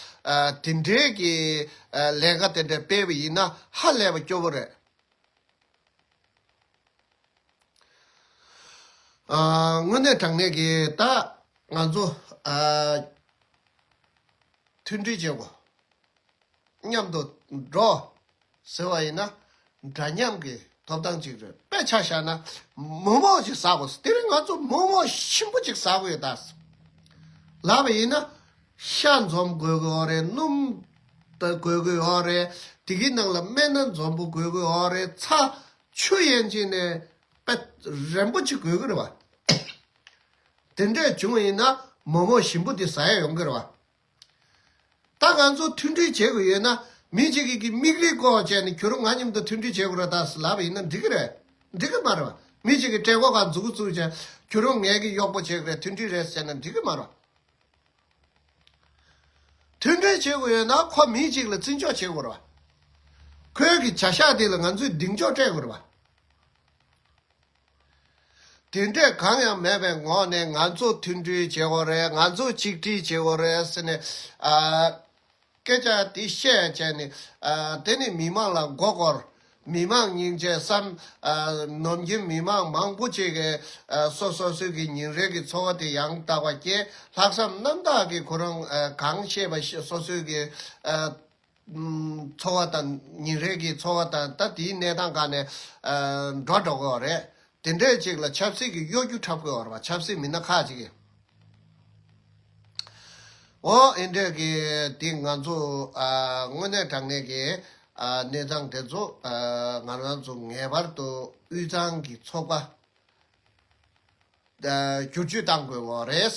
དེ་འདྲའི་གི་ཨ་ལས་ཀ་དེ་འདྲ་སྤེལ་བ་ཡིན་ན་ཧ་ལས་པ་སྐྱོ་པོ་རེད། ཨ་དངོས་གནས་དྲང་གནས་ཀྱི་ད་ང་ཚོ་ཨ་མཐུན་སྒྲིལ་བྱེད་དགོས། མཉམ་དུ་འགྲོ་ཟེར་བ་ཡིན་ན་འདྲ་མཉམ་གྱི་ཐོབ་ཐང་ཅིག་རེད། དཔེ་ཆ་བཞག་ན་མོག་མོག་ཅིག་ཟ་དགོས། དེ་རིང་ང་ཚོ་མོག་མོག་ཞིམ་པོ་ཅིག་ཟ་དགོས་ཡོད་ད། ལབ་པ་ཡིན་ན་ཤ་འཛོམས་དགོས་ཀྱི་ཡོད་རེད། སྣུམ་ དགོས་ཀྱི་ཡོད་རེད། དེ་གི་ནང་ལ་སྨན་སྣ་འཛོམས་པོ་དགོས་ཀྱི་ཡོད་རེད། ཚྭ་ཆུ་ཡན་ཆད་ནས་དཔེ་རན་པོ་ཅིག་དགོས་ཀྱི་རེད་བ། དེ་འདྲས་བྱུང་བ་ཡིན་ན་མོག་མོག་ཞིམ་པོ་དེ་ཟ་ཡ་ཡོང་གི་རེད་བ། ད་ང་ཚོ་མཐུན་སྒྲིལ་བྱེད་དགོས་ཡོད་ན། མི་གཅིག་གིས་ཀྱི་མིག་རིལ་བཀོག་བྱས་ནས་ཁྱོད་རང་ང་མཉམ་དུ་མཐུན་སྒྲིལ་བྱེད་དགོས་རེད་ད་ཟེར་ལབ་པ་ཡིན་ན་འགྲིག་གི་རེད། འགྲིག་གི་མ་རེད་བ། མི་གཅིག་གིས་སྤྲད་གོ་ག་མཛུ་གུ་བཙུགས་བྱས་ཁྱོད་རང་ངེད་ཀྱི་གཡོག་པོ་བྱེད་དགོས་རེད། མཐུན་སྒྲིལ་རེད་ཟེར་ན་འགྲིག་གི་མ་རེད་བ། མཐུན་སྒྲིལ་བྱེད་དགོས་ཡོད་ན་ཁོ་མི་གཅིག་ལ་བརྩི་འཇོག་བྱེད་དགོས་རེད་བ། ཁོའི་གི་བྱ་གཞག་དེ་ལ་ང་ཚོས་གདེང་འཇོག་སྤྲད་དགོས་རེད་བ། དེ་འདྲས་གང་ཡང་མེད་པའི་ངོས་ནས་ང་ཚོ་མཐུན་སྒྲིལ་བྱེད་དགོས་རེད། ང་ཚོ་གཅིག་སྒྲིལ་བྱེད་དགོས་རེད་ཟེར་ནས། ཨ། སྐད་ཆ་དེ་བཤད་བྱས་ནས། ཨ། དེ་ནི་མི་མང་ལ་མགོ་སྐོར། མི་མང་སྙིང་རྗེ་བསམ། ཨ། ནམ་རྒྱུན་མི་མང་མང་པོ་ཅིག་གིས། ཨ། སོ་སོ་སོའི་གི་ཉིན་རེ་གི་འཚོ་བ་དེ་ཡང་དག་པ་སྐྱེལ། ལྷག་བསམ་རྣམ་དག་གིས་ཁོ་རང་། ཨ། གང་ཤེས་པ་ཤེས་སོ་སོའི་གི། ཨ། ཚོར་བ་དང་ཉིན་རེ་གི་ཚོར་བ་དང་ད་དེའི་གནས་སྟངས་སྒང་ནས་འགྲོ་འགྲོ་དགོས་པ་རེད། དེ་འདྲས་ཅིག་ལ་ཆབ་སྲིད་ཀྱི་གཡོ་སྒྱུ་འཁྲབ་དགོས་པ་རེད་བ། ཆབ་སྲིད་མི་སྣ་ཁག་ཅིག་གིས། འོ་ཨེ་འདྲས་ཀྱི་དེ་ང་ཚོ་དངོས་གནས་དྲང་གནས་ཀྱི་གནས་སྟངས་དེ་ཚོ་ང་རང་ཚོ་ངེས་པར་དུ་དབུས་གཙང་གི་ཚོགས་པ་བསྒྱུར་བཅོས་གཏང་དགོས་པ་རེད།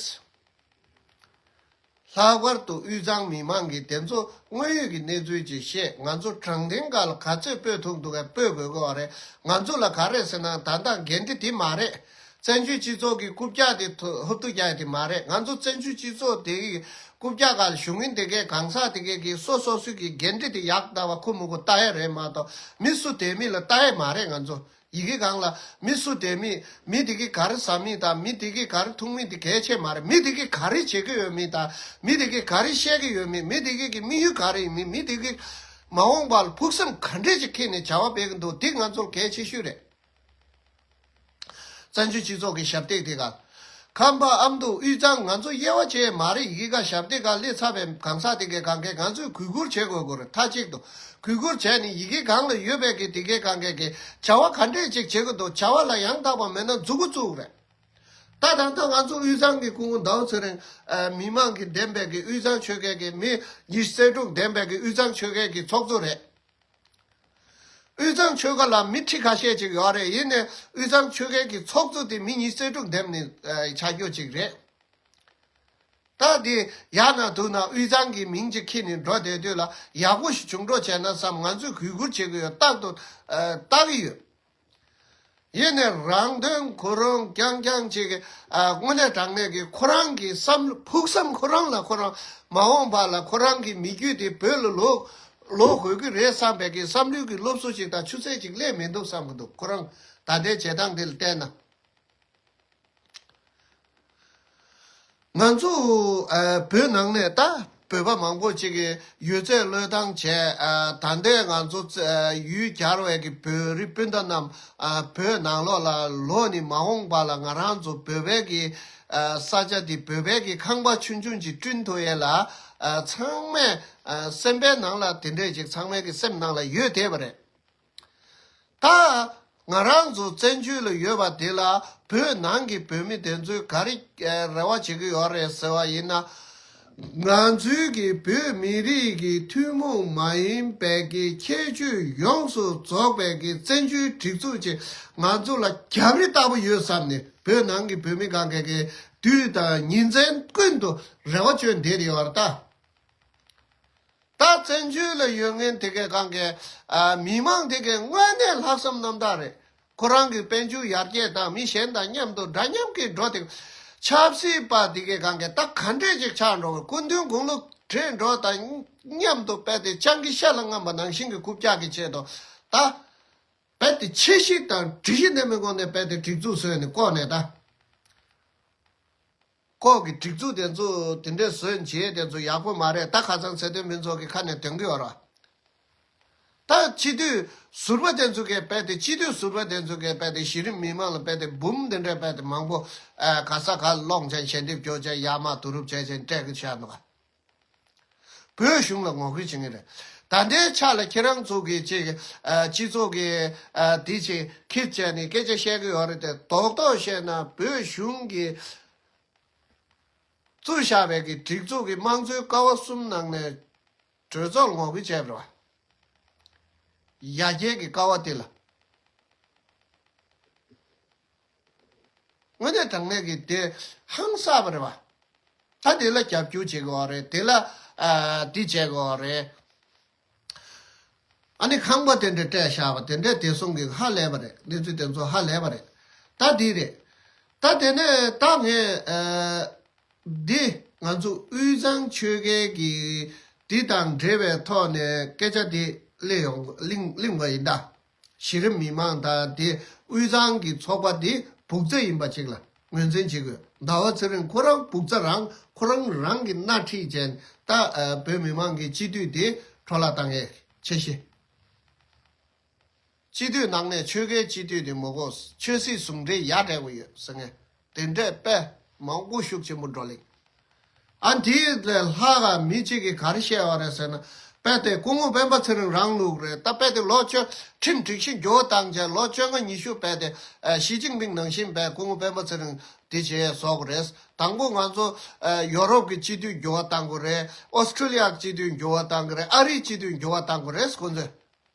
ལྷག་པར་དུ་དབུས་གཙང་མི་མང་གིས་དེ་ཚོ་དངོས་ཡོད་ཀྱི་གནས་ཚུལ་ཅིག་བཤད། ང་ཚོ་དྲང་བདེན་སྒང་ལ་ག་ཚོད་སྤོས་ཐུབ་འདུག་གས་སྤོས་དགོས་ཀྱི་ཡོད་རེད། ང་ཚོ་ལ་ག་རེ་ཟེར་ན་ད་ལྟ་འགན་འཁྲི་དེ་མ་རེད། བཙན་བྱོལ་སྤྱི་ཚོགས་ཀྱི་རྐུབ་བཀྱག་དེ་ཐོ་ཧུབ་ཏུ་རྒྱག་ཡ་དེ་མ་རེད། ང་ཚོ་བཙན་བྱོལ་སྤྱི་ཚོགས་དེ་གི་རྐུབ་བཀྱག་སྒང་ལ་བཞུགས་མཁན་དེ་གས་གང་ཟག་དེ་གས་ཀྱི་སོ་སོ་སོའི་གི་འགན་འཁྲི་དེ་ཡག་ལྟ་བ་ཁུ་མུ་ཁུ་ལྟ་ཡ་རེད་མ་གཏོགས་མི་སུ་དེ་མི་ལ་ལྟ་ཡ་མ་རེད། ང་ཚོ། ཡི་གེ་སྒང་ལ་མི་སུ་དེ་མི། མི་དེ་གིས་ག་རེ་ཟ་མི་དང་མི་དེ་གིས་ག་རེ་འཐུང་མི་དེ་གལ་ཆེ་མ་རེད། མི་དེ་གིས་ག་རེ་བྱེད་ཀྱི་ཡོད་མི་དང་མི་དེ་གིས་ག་རེ་བཤད་ཀྱི་ཡོད་མི། མི་དེ་གིས་ཀྱི་དམིགས་ཡུལ་ག་རེ་ཡིན་མི། མི་དེ་གིས་མ་འོངས་པར་ཕུགས་བསམ་ག་འདྲས་ཅིག་འཁྱེར་ནས་བྱ་བ་སྤེལ་གྱི་འདུག་དེ་ང་ཚོར་གལ་ཆེ་ཤོས་རེད། བཙན་བྱོལ་སྤྱི་ཚོགས་ཀྱི་ཞབས་སྟེགས་དེ་ག་ཁམས་པ་ཨ་མདོ་དབུས་གཙང་ང་ཚོ་དབྱེ་བ་བྱས་མ་རེད། ཡི་གེ་ག་ཞབས་སྟེགས་ག་སླེབས་ཚར་བའི་གང་ཟག་དེ་གའི་གང་གའི་ང་ཚོས་གུས་བཀུར་བྱེད་དགོས་དགོས་རེད། མཐའ་གཅིག་ཏུ་གུས་བཀུར་བྱས་ནས་ཡི་གེ་གང་ལ་ཡོད་པའི་གི་དེ་གའི་གང་གའི་གི་བྱ་བ་ག་འདྲས་ཅིག་བྱེད་དགོས་འདུག་བྱ་བ་ལ་ཡང་དག་པ་མེད་ན་མཛུ་གུ་བཙུགས་རེད། ད་ད་ལྟ་ང་ཚོ་དབུས་གཙང་གི་སྐུ་ངོ་ཟླ་བ་ཚེ་རིང་། ཨ། མི་མང་གི་འདེམས་པའི་གི་དབུས་གཙང་ཆོལ་ཁའི་གི་མི་ཉི་ཤུ་རྩ་དྲུག་འདེམས་པའི་གི་དབུས་གཙང་ཆོལ་ཁའི་གི་ཚོགས་གཙོ་རེད། དབུས་གཙང་ཆོལ་ཁ་ལ་མི་ཁྲི་ཁ་ཤས་ཅིག་ཡོད་རེད། ཡིན་ནའི་དབུས་གཙང་ཆོལ་ཁའི་གི་ཚོགས་གཙོ་དེ་མི་ཉི་ཤུ་རྩ་དྲུག་འདེམས་ནས་ཆགས་རྒྱུ་ཅིག་རེད། ད་དེ་ཡག་ན་སྡུག་ན་དབུས་གཙང་གི་མིང་ཅིག་ཁྱེར་ནས་འགྲོ་བསྡད་དུས་ལ་ཡག་པོ་ཞིག་བྱུང་འགྲོ་བྱས་ན་བསམ། ང་ཚོས་གུས་བཀུར་བྱེད་ཀྱི་ཡོད། རྟག་ཏུ་ལྟ་གི་ཡོད། ཡིན་ནའི་རང་དོན་ཁོ་རང་རྐྱང་རྐྱང་ཅིག་གི། ཨ། དངོས་གནས་དྲང་གནས་ཀྱི་ཁོ་རང་གི་བསམ་ཕུགས་བསམ་ཁོ་རང་ལ་ཁོ་རང་མ་འོངས་པ་ལ་ཁོ་རང་གི་མི་རྒྱུད་དེ་བོད་ལ་ལོག་ལོག་དགོས་ཀྱི་རེད་བསམ་པའི་གི་བསམ་བློའི་གི་སློབ་གསོ་ཞིག་དང་ཆུ་ཚད་ཅིག་སླེབས་མི་འདུག་བསམ་གི་འདུག་ཁོ་རང་ད་ལྟའི་བྱེད་སྟངས་དེ་ལ་བལྟས་ན། ང་ཚོ་ཨ་བོད་ནང་ནས་ད་བོད་པ་མང་པོ་ཅིག་གིས་ཡོད་ཚད་བློས་བཏང་བྱས། ཨ་ད་ལྟའི་ང་ཚོ་ཡུལ་གྱར་བའི་གི་བོད་རིགས་སྤུན་ཟླ་རྣམས། ཨ་བོད་ནང་ལོགས་ལ་ལོག་ནས་མ་འོངས་པ་ལ་ང་རང་ཚོ་བོད་པའི་གི་ཨ་ས་ཆ་འདི་བོད་པའི་གི་ཁང་པ་ཆུང་ཆུང་ཅིག་བསྐྲུན་ཐུབ་ཡས་ལ། ཨ་ཚང་མས་ཨ་སེམས་པའི་ནང་ལ་དེ་འདྲས་ཅིག་ཚང་མའི་གི་སེམས་ནང་ལ་ཡོད་བསྡད་པ་རེད། ད་ང་རང་ཚོ་བཙན་བྱོལ་ལ་ཡོད་པ་དེ་ལ་བོད་ནང་གི་བོད་མི་དེ་ཚོས་ག་རེ་རེ་བ་བྱེད་ཀྱི་ཡོད་རེད་ཟེར་བ་ཡིན་ན། ང་ཚོའི་གི་བོད་མི་རིགས་ཀྱི་ཐུན་མོང་མ་ཡིན་པའི་གི་ཁྱད་ཆོས་ཡོངས་སུ་རྫོགས་པའི་གི་བཙན་བྱོལ་སྒྲིག་འཛུགས་ཅིག་ང་ཚོ་ལ་རྒྱབ་རི་ལྟ་བུ་ཡོད་བསམ་ནས་བོད་ནང་གི་བོད་མི་གང་ག་གི་དུས་དང་ཉིན་མཚན་ཀུན་ཏུ་རེ་བ་བཅོལ་བསྡད་ཡོད་རེད་ད། ད་བཙན་བྱོལ་ལ་ཡོད་མཁན་དེ་གའི་གང་གའི་ཨ་མི་མང་དེ་གའི་དངོས་གནས་ལྷག་བསམ་རྣམ་དག་རེད། ཁོ་རང་གི་དཔལ་འབྱོར་ཡར་རྒྱས་དང་མི་གཞན་དང་མཉམ་དུ་འདྲ་མཉམ་གྱི་འགྲོ་དེ། ཆབ་སྲིད་པ་དེ་གའི་གང་གའི་ད་ག་འདྲས་ཅིག་ཆགས་འགྲོ་གི། སྐུ་མདུན་དགུང་ལོ་བགྲེས་འགྲོ་དང་མཉམ་དུ་རྦད་དེ་སྤྱང་ཀི་ཤ་ལ་རྔམ་པ་ནང་བཞིན་གྱི་རྐུབ་བཀྱག་གི་ཆེད་དུ་ད་རྦད་དེ་ཕྱི་བཤིག་དང་སྒྲིག་གཞི་ལྡན་པའི་སྒོ་ནས་རྦད་དེ་སྒྲིག་འཛུགས་བཟོས་ནས་བསྐོར་ནས་ད། ཁོ་གི་སྒྲིག་འཛུགས་དེ་ཚོ་དེ་འདྲས་བཟོས་བྱས་དེ་ཚོ་ཡག་པོ་མ་རེད། ད་ཁ་སང་ཚེ་བརྟན་ཕུན་ཚོགས་ཀྱི་ཁ་ནས་འདོན་གི་ཡོད་ར། ད་སྤྱི་འཐུས་ཟུར་པ་དེ་ཚོ་གས་རྦད་དེ་སྤྱི་འཐུས་ཟུར་པ་དེ་ཚོ་གས་རྦད་དེ་གཞི་རིམ་མི་མང་ལ་རྦད་དེ་འབུམ་དེ་འདྲས་རྦད་དེ་མང་པོ་ཨ་ག་ས་ག་སློང་བྱས་ཞལ་འདེབས་སྐྱོར་བྱས་ཡར་མར་བསྡུ་རུབ་བྱས་བྱས་སྤྲད་གི་བཞག་འདུག་ག་བོད་གཞུང་ལ་ངོ་རྒོལ་བྱེད་ངེས་རེད། ད་ལྟའི་ཆ་ལ་ཁྱེད་རང་ཚོ་གི་ཅིག་ཨ་སྤྱི་ཚོགས་ཀྱི་ཨ་དེ་ཅིག་ཁྱེད་བྱས་ནས་སྐད་ཆ་བཤད་གི་ཡོད་རེད་དེ། རྡོག་རྡོག་བཤད་ན་བོད་གཞུང་གི་བཙུགས་བཞག་པའི་གི་སྒྲིག་འཛུགས་ཀྱི་དམངས་གཙོའི་ཀ་བ་གསུམ་ནང་ནས་ གྲོས་ཚོགས་ལ་ངོ་རྒོལ་བྱས་པ་རེད་བ། ཡར་རྒྱས་ཀྱི་ཀ་བ་དེ་ལ། དངོས་གནས་དྲང་གནས་ཀྱི་དེ་ཧང་སངས་པ་རེད་བ། ད་དེ་ལ་རྒྱབ་སྐྱོར་བྱེད་དགོས་པ་རེད། དེ་ལ་ཨ་འདི་བྱེད་དགོས་པ་རེད། ཨ་ནི་ཁང་པ་དེ་འདྲ་སྤྲད་བཞག་པ་དེ་འདྲས་བདེ་སྲུང་གིས་ཧ་ལས་པ་རེད། གནས་ཚུལ་དེ་ཚོ་ཧ་ལས་པ་རེད། ད་འདི་རེད། ད་དེ་ནས་ད་ངས་ཨ་འདི་ང་ཚོ་དབུས་གཙང་ཆོལ་ཁའི་གི་འདི་དང་འབྲེལ་བའི་ཐོག་ནས་སྐད་ཆ་འདི་གླེང་ཡོང་གླེང་གླེང་བ་ཡིན་ད། གཞི་རིམ་མི་མང་དང་དེ་དབུས་གཙང་གི་ཚོགས་པ་འདི་སྦུག་ཚ་ཡིན་པ་ཅིག་ལ་ངོས་འཛིན་བྱེད་དགོས། ཟླ་བ་ཚེ་རིང་ཁོ་རང་སྦུག་ཚ་རང་ཁོ་རང་རང་གི་སྣ་ཁྲིད་བྱས་ད་ཨ་བོད་མི་མང་གི་སྤྱི་འཐུས་དེ་འཕྲོ་བརླག་བཏང་ཡས་ཆེ་ཤེས། སྤྱི་འཐུས་ནང་ནས་ཆོལ་ཁའི་སྤྱི་འཐུས་དེ་མི་དགོས། ཆོས་སྲིད་ཟུང་འབྲེལ་ཡ་བྲལ་དགོས་ཡོད་ཟེར་མཁན་དེ་འདྲས་དཔེ་མང་པོ་ཤུགས་ཆེན་པོ་བགྲོ་གླེང་། ཨ་འདིའི་ལས་ལྷག་ག་མི་གཅིག་གིས་ག་རེ་བཤད་པ་རེད་ཟེར་ན། དཔེ་དེ་སྐུ་ངོ་སྤེན་པ་ཚེ་རིང་རང་ལུགས་རེད། ད་དཔེ་དེ་ལོ་བཅོ་ཁྲིམས་སྒྲིག་གཞི་འགྱུར་བ་བཏང་རྗེས་ལོ་བཅོ་ལྔ་ཉི་ཤུ་དཔེ་དེ་ཨ་ཞི་ཅིན་ཕིང་ནང་བཞིན་དཔེ་སྐུ་ངོ་སྤེན་པ་ཚེ་རིང་དེ་བྱས་བཟོ་དགོས་རེད། དང་པོ་ང་ཚོ་ཨ་ཡོ་རོབ་ཀྱི་སྤྱི་འཐུས་འགྱུར་བ་བཏང་དགོས་རེད། ཨོ་སི་ཁྲུ་ལི་ཡ་གི་སྤྱི་འཐུས་འགྱུར་བ་བཏང་དགོས་རེད། ཨ་རིའི་སྤྱི་འཐུས་འགྱུར་བ་བཏང་དགོས་རེད། ཁོ་ཚོས་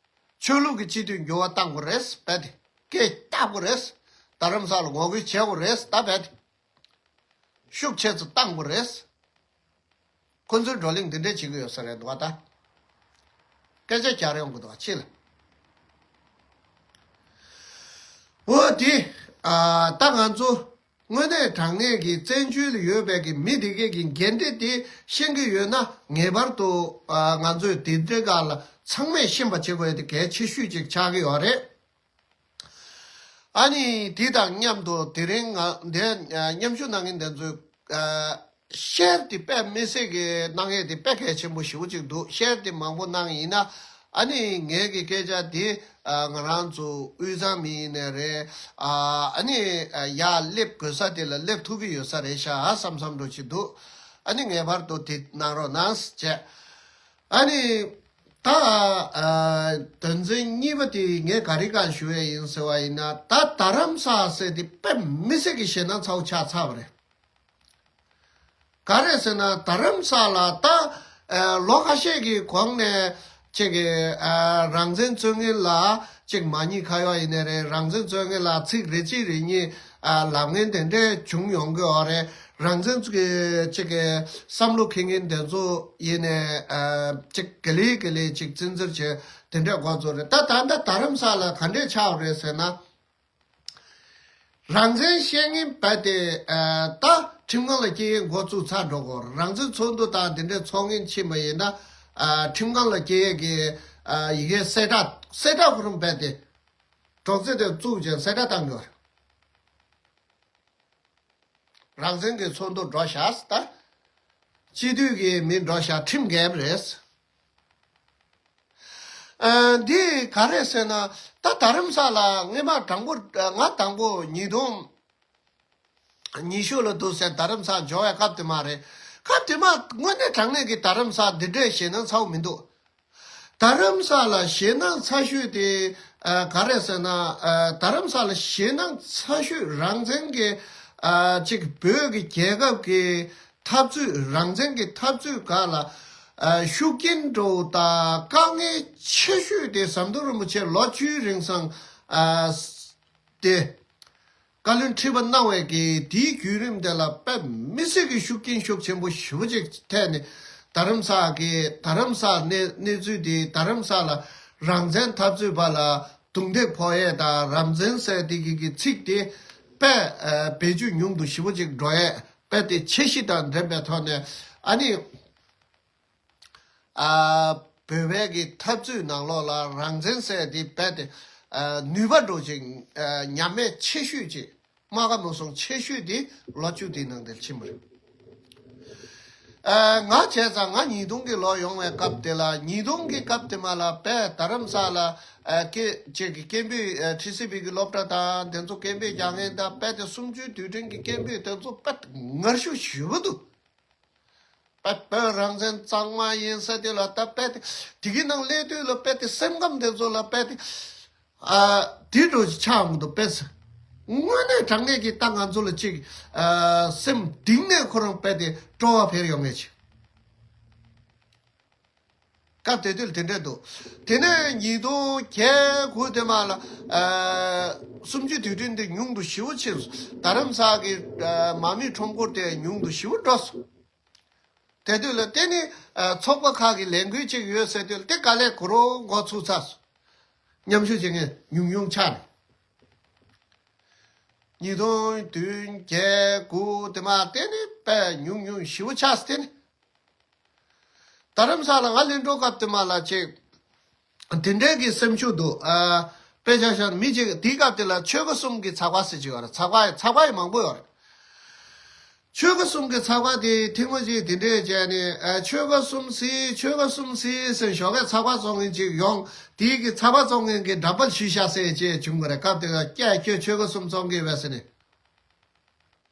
ཆོས་ལུགས་ཀྱི་སྤྱི་འཐུས་འགྱུར་བ་བཏང་དགོས་རེད། དཔེ་དེ་སྐད་བཏགས་དགོས་རེད། རྡ་རམ་ས་ལ་ངོ་རྒོལ་བྱེད་དགོས་རེད། ད་དཔེ་དེ། ཤུགས་ཆེ་ཙམ་བཏང་དགོས་རེད། ཁོ་ཚོའི་བགྲོ་གླེང་འདི་འདྲས་བྱེད་ཀྱི་ཡོད་ས་རེད་འདུག་བ་ད། སྐད་ཆ་རྒྱག་རེ་ཡོང་གི་འདུག་བ་ཕྱི་ལ། འོ་དེ། ཨ་ད་ང་ཚོ་དངོས་གནས་དྲང་གནས་ཀྱི་བཙན་བྱོལ་ལ་ཡོད་པའི་གི་མི་དེ་གས་ཀྱི་འགན་འཁྲི་དེ་ཤེས་ཀྱི་ཡོད་ན་ངེས་པར་དུ་ཨ་ང་ཚོས་དེ་འདྲས་ག་ལ་ཚང་མས་ཤེས་པ་བྱེད་དགོས་ཡ་དེ་གལ་ཆེ་ཤོས་ཅིག་ཆགས་ཀྱི་ཡོད་རེད། ཨ་ནི་དེ་དང་མཉམ་དུ་དེ་རིང་ང་འདིར་མཉམ་ཞུགས་གནང་མཁན་དེ་ཚོས་ཤེར་དེ་དཔེ་མི་སྲིད་ཀྱི་གནང་ཡས་དེ་དཔེ་གལ་ཆེན་པོ་ཞེ་པོ་ཅིག་འདུག་ཤེར་དེ་མང་པོ་གནང་ཡིན་ན་ཨ་ནི་ངའི་གི་སྐད་ཆ་དེ་ང་རང་ཚོ་དབུས་གཙང་མི་ཡིན་ནའི་རེད། ཨ་ནི་ཡར་སླེབས་དགོས་ས་དེ་ལ་སླེབས་ཐུབ་ཀྱི་ཡོད་ས་རེད་ཤག་བསམ་བསམ་འདྲ་ཅིག་འདུག་ཨ་ནི་ངེས་པར་དུ་དེ་གནང་རོགས་གནང་བྱས། ཨ་ནི། ད། ཨ། དོན་ཚན་གཉིས་པ་དེ་ངས་ག་རེ་གང་ཞུ་ཡས་ཡིན་ཟེར་བ་ཡིན་ན་ད་རྡ་རམ་ས་ཟེར་དེ་དཔེ་མི་སྲིད་ཀྱི་ཞེད་སྣང་ཚ་བོ་ཆགས་ཚར་བ་རེད། ག་རེ་ཟེར་ན་རྡ་རམ་ས་ལ་ད། ཨ། ལོ་ཁ་ཤས་ཀྱི་གོང་ནས་ཅིག་གི་ཨ། རང་བཙན་རྩོད་མཁན་ལ་ཅིག་མ་ཉེས་ཁ་གཡོག་ཡིན་ནའི་རེད། རང་བཙན་རྩོད་མཁན་ལ་ཚིག་རེ་གཅིག་རེ་གཉིས་ཨ། ལབ་མཁན་དེ་འདྲས་བྱུང་ཡོང་གི་ཡོད་རེད། རང་བཙན་གྱི་ཅིག་གི་བསམ་བློ་འཁྱེར་མཁན་དེ་ཚོ་ཡིན་ནའི་ཨ། ཅིག་ག་ལེ་ག་ལེ་ཅིག་བཙན་འཛུལ་བྱས་དེ་འདྲས་འགོ་བཙུགས་རེད། ད་ད་ལྟ་རྡ་རམ་ས་ལ་ག་འདྲས་ཆགས་རེད་ཟེར་ན། རང་བཙན་བཤད་མཁན་རྦད་དེ་ཨ། ད་ཁྲིམས་ཁང་ལ་སྐྱེལ་ཡས་འགོ་བཙུགས་ཚར་འགྲོ་གི་ཡོད་རེད། རང་བཙན་ཚོགས་འདུ་དང་དེ་འདྲས་ཚོགས་མཁན་ཕྱིན་པ་ཡིན་ན་ཨ། ཁྲིམས་ཁང་ལ་སྐྱེལ་ཡས་ཀྱི་ཨ། ཡི་གེ་གསལ་བསྒྲགས་གསལ་བསྒྲགས་ཁོ་རང་རྦད་དེ་སྒྲོག་ཙེ་དེ་བཙུགས་བྱས་གསལ་བསྒྲགས་བཏང་གི་ཡོད་རེད། རང་བཙན་གྱི་ཚོགས་འདུ་འགྲོ་བཞག་ད། སྤྱི་འཐུས་ཀྱི་མི་འགྲོ་བཞག་ཁྲིམས་འགལ་བ་རེད། ཨ། འདི་ག་རེ་ཟེར་ན་ད་རྡ་རམ་ས་ལ་སྔས་མ་དང་པོ་ང་དང་པོ་ཉིས་སྟོང་ཉི་ཤུ་ལ་འདུག་ཟེར་རྡ་རམ་ས་འབྱོར་བའི་སྐབས་དེ་མ་རེད། སྐབས་དེ་མ་དངོས་གནས་དྲང་གནས་ཀྱི་རྡ་རམ་ས་འདི་འདྲའི་ཞེད་སྣང་ཚ་བོ་མི་འདུག་རྡ་རམ་ས་ལ་ཞེད་སྣང་ཚ་ཤོས་དེ་ཨ། ག་རེ་ཟེར་ན་ཨ། རྡ་རམ་ས་ལ་ཞེད་སྣང་ཚ་ཤོས་རང་བཙན་གྱི་ཨ། ཅིག་བོད་ཀྱི་རྒྱལ་ཁབ་ཀྱི་འཐབ་རྩོད་རང་བཙན་གྱི་འཐབ་རྩོད་སྒང་ལ་ཨ། ཤུགས་རྐྱེན་འགྲོ་དང་དཀའ་ངལ་ཆེ་ཤོས་དེ་ཟམ་གདོང་རིན་པོ་ཆེ་ལོ་བཅུའི་རིང་སང་ཨ། དེ། བཀའ་བློན་ཁྲི་པ་གནང་བའི་གི་དེའི་བརྒྱུད་རིམ་དེ་ལ་དཔེ་མི་སྲིད་ཀྱི་ཤུགས་རྐྱེན་ཤུགས་ཆེན་པོ་ཞེ་པོ་ཅིག་ཐེབས་ནས་རྡ་རམ་ས་གི་རྡ་རམ་ས་གནས་གནས་ཚུལ་དེ་རྡ་རམ་ས་ལ་རང་བཙན་འཐབ་རྩོད་པ་ལ་རྡུང་རྡེག་ཕོག་ཡས་དང་རང་བཙན་ཟེར་དེ་གི་གི་ཚིག་དེ་དཔེ་ཨ། བེད་སྤྱོད་ཉུང་དུ་ཞེ་པོ་ཅིག་འགྲོ་ཡས་དཔེ་དེ་ཆེ་གཞི་དང་འགྲན་པའི་ཐོག་ནས་ཨ་ནི། ཨ། བོད་པའི་གི་འཐབ་རྩོད་ནང་ལོགས་ལ་རང་བཙན་ཟེར་དེ་རྦད་དེ་ཨ། ནུས་པ་འདྲ་ཅིག་ཨ། ཉམས་དམས་ཆེ་ཤོས་ཅིག་རྨ་ཁ་མུན་སྲུང་ཆེ་ཤོས་དེ་ལོ་བཅུ་དེའི་ནང་དེར་ཕྱིན་པ་རེད། ཨ། ང་བྱས་ཙང་ང་ཉིས་སྟོང་གི་ལོ་ཡོང་བའི་སྐབས་དེ་ལ་ཉིས་སྟོང་གི་སྐབས་དེ་མ་ལ་དཔེ་རྡ་རམ་ས་ལ་ཨ། སྐད་ཅིག་གི་སྐད་འབོད་ཨ། ཊི་སི་བི་གི་སློབ་གྲྭ་དང་དེ་ཚོ་སྐད་འབོད་རྒྱག་མཁན་དང་དཔེ་དེ་གསུམ་བཅུའི་དུས་དྲན་གྱི་སྐད་འབོད་དེ་ཚོ་དཔེ་ངར་ཤུགས་ཞེ་པོ་འདུག་དཔེ་བོད་རང་བཙན་གཙང་མ་ཡིན་ས་དེ་ལ་ད་དཔེ་དེ་དེ་གི་ནང་སླེབས་དུས་ལ་དཔེ་དེ་སེམས་ཁམས་དེ་ཚོ་ལ་དཔེ་དེ་ཨ་དེ་འདྲ་ཆགས་མི་འདུག་དཔེ་དངོས་གནས་དྲང་གནས་ཀྱི་ད་ང་ཚོ་ལ་ཅིག་ཨ་སེམས་གཏིང་ནས་ཁོ་རང་དཔེ་དེ་སྤྲོ་བ་འཕེལ་ཡོང་ངེས་ཅིག་སྐབས་དེ་དུས་དེ་འདྲས་འདུག་དེ་ནས་ཉིས་སྟོང་བརྒྱད་དགུ་དེ་མ་ལ་ཨ་གསུམ་བཅུའི་དུས་དྲན་དེ་ཉུང་དུ་ཞེ་པོ་ཕྱིན་སོང་། རྡ་རམ་ས་གི་ཨ་མ་མི་ཁྲོམ་སྐོར་དེ་ཉུང་དུ་ཞེ་པོ་འགྲོ་སོང་། དེ་དུས་ལ་དེ་ནི་ཨ་ཚོགས་པ་ཁག་གི་ལས་འགུལ་ཅིག་ཡོད་ཟེར་དུས་ལ་དེ་དཀའ་ལས་ཁོ་རང་འགོ་ཚུགས་ཚར་སོང་། མཉམ་ཞུགས་བྱེད་མཁན་ཉུང་ཉུང་ཆགས་ནས། ཉིས་སྟོང་བདུན་བརྒྱད་དགུ་དེ་མ་དེ་ནི་དཔེ་ཉུང་ཉུང་ཞེ་པོ་ཆགས་སོང་། དེ་ནི། རྡ་རམ་ས་ལ་ང་སླེབས་འགྲོ་སྐབས་དེ་མ་ལ་ཅིག་དེ་འདྲའི་གི་སེམས་ཤུགས་འདུག་ཨ་དཔེ་ཆ་བཞག་ན་མི་གཅིག་དེའི་སྐབས་དེ་ལ་ཆོལ་ཁ་གསུམ་གྱི་ཚགས་པར་ཟེར་གྱི་ཡོད་རེད། ཚགས་པར་ཚགས་པར་ཡང་མང་པོ་ཡོད་རེད། ཆོལ་ཁ་གསུམ་གྱི་ཚགས་པར་དེ་ཐེངས་མ་གཅིག་དེ་འདྲས་བྱས་ནས་ཨ་ཆོལ་ཁ་གསུམ་ཟེར་ཆོལ་ཁ་གསུམ་ཟེར་ཟེར་ཞོགས་ཀས་ཚགས་པར་བཙོང་མཁན་ཅིག་ཡོང་། དེའི་གི་ཚགས་པར་བཙོང་མཁན་གྱི་འགྲམ་པར་ཞུས་བཞག་ཟེར་བྱས་བྱུང་བ་རེད། སྐབས་དེ་ལ་ཀྱ་ཁྱོད་ཆོལ་ཁ་གསུམ་བཙོང་གི་ཡོད་པས་ཟེར་ནས།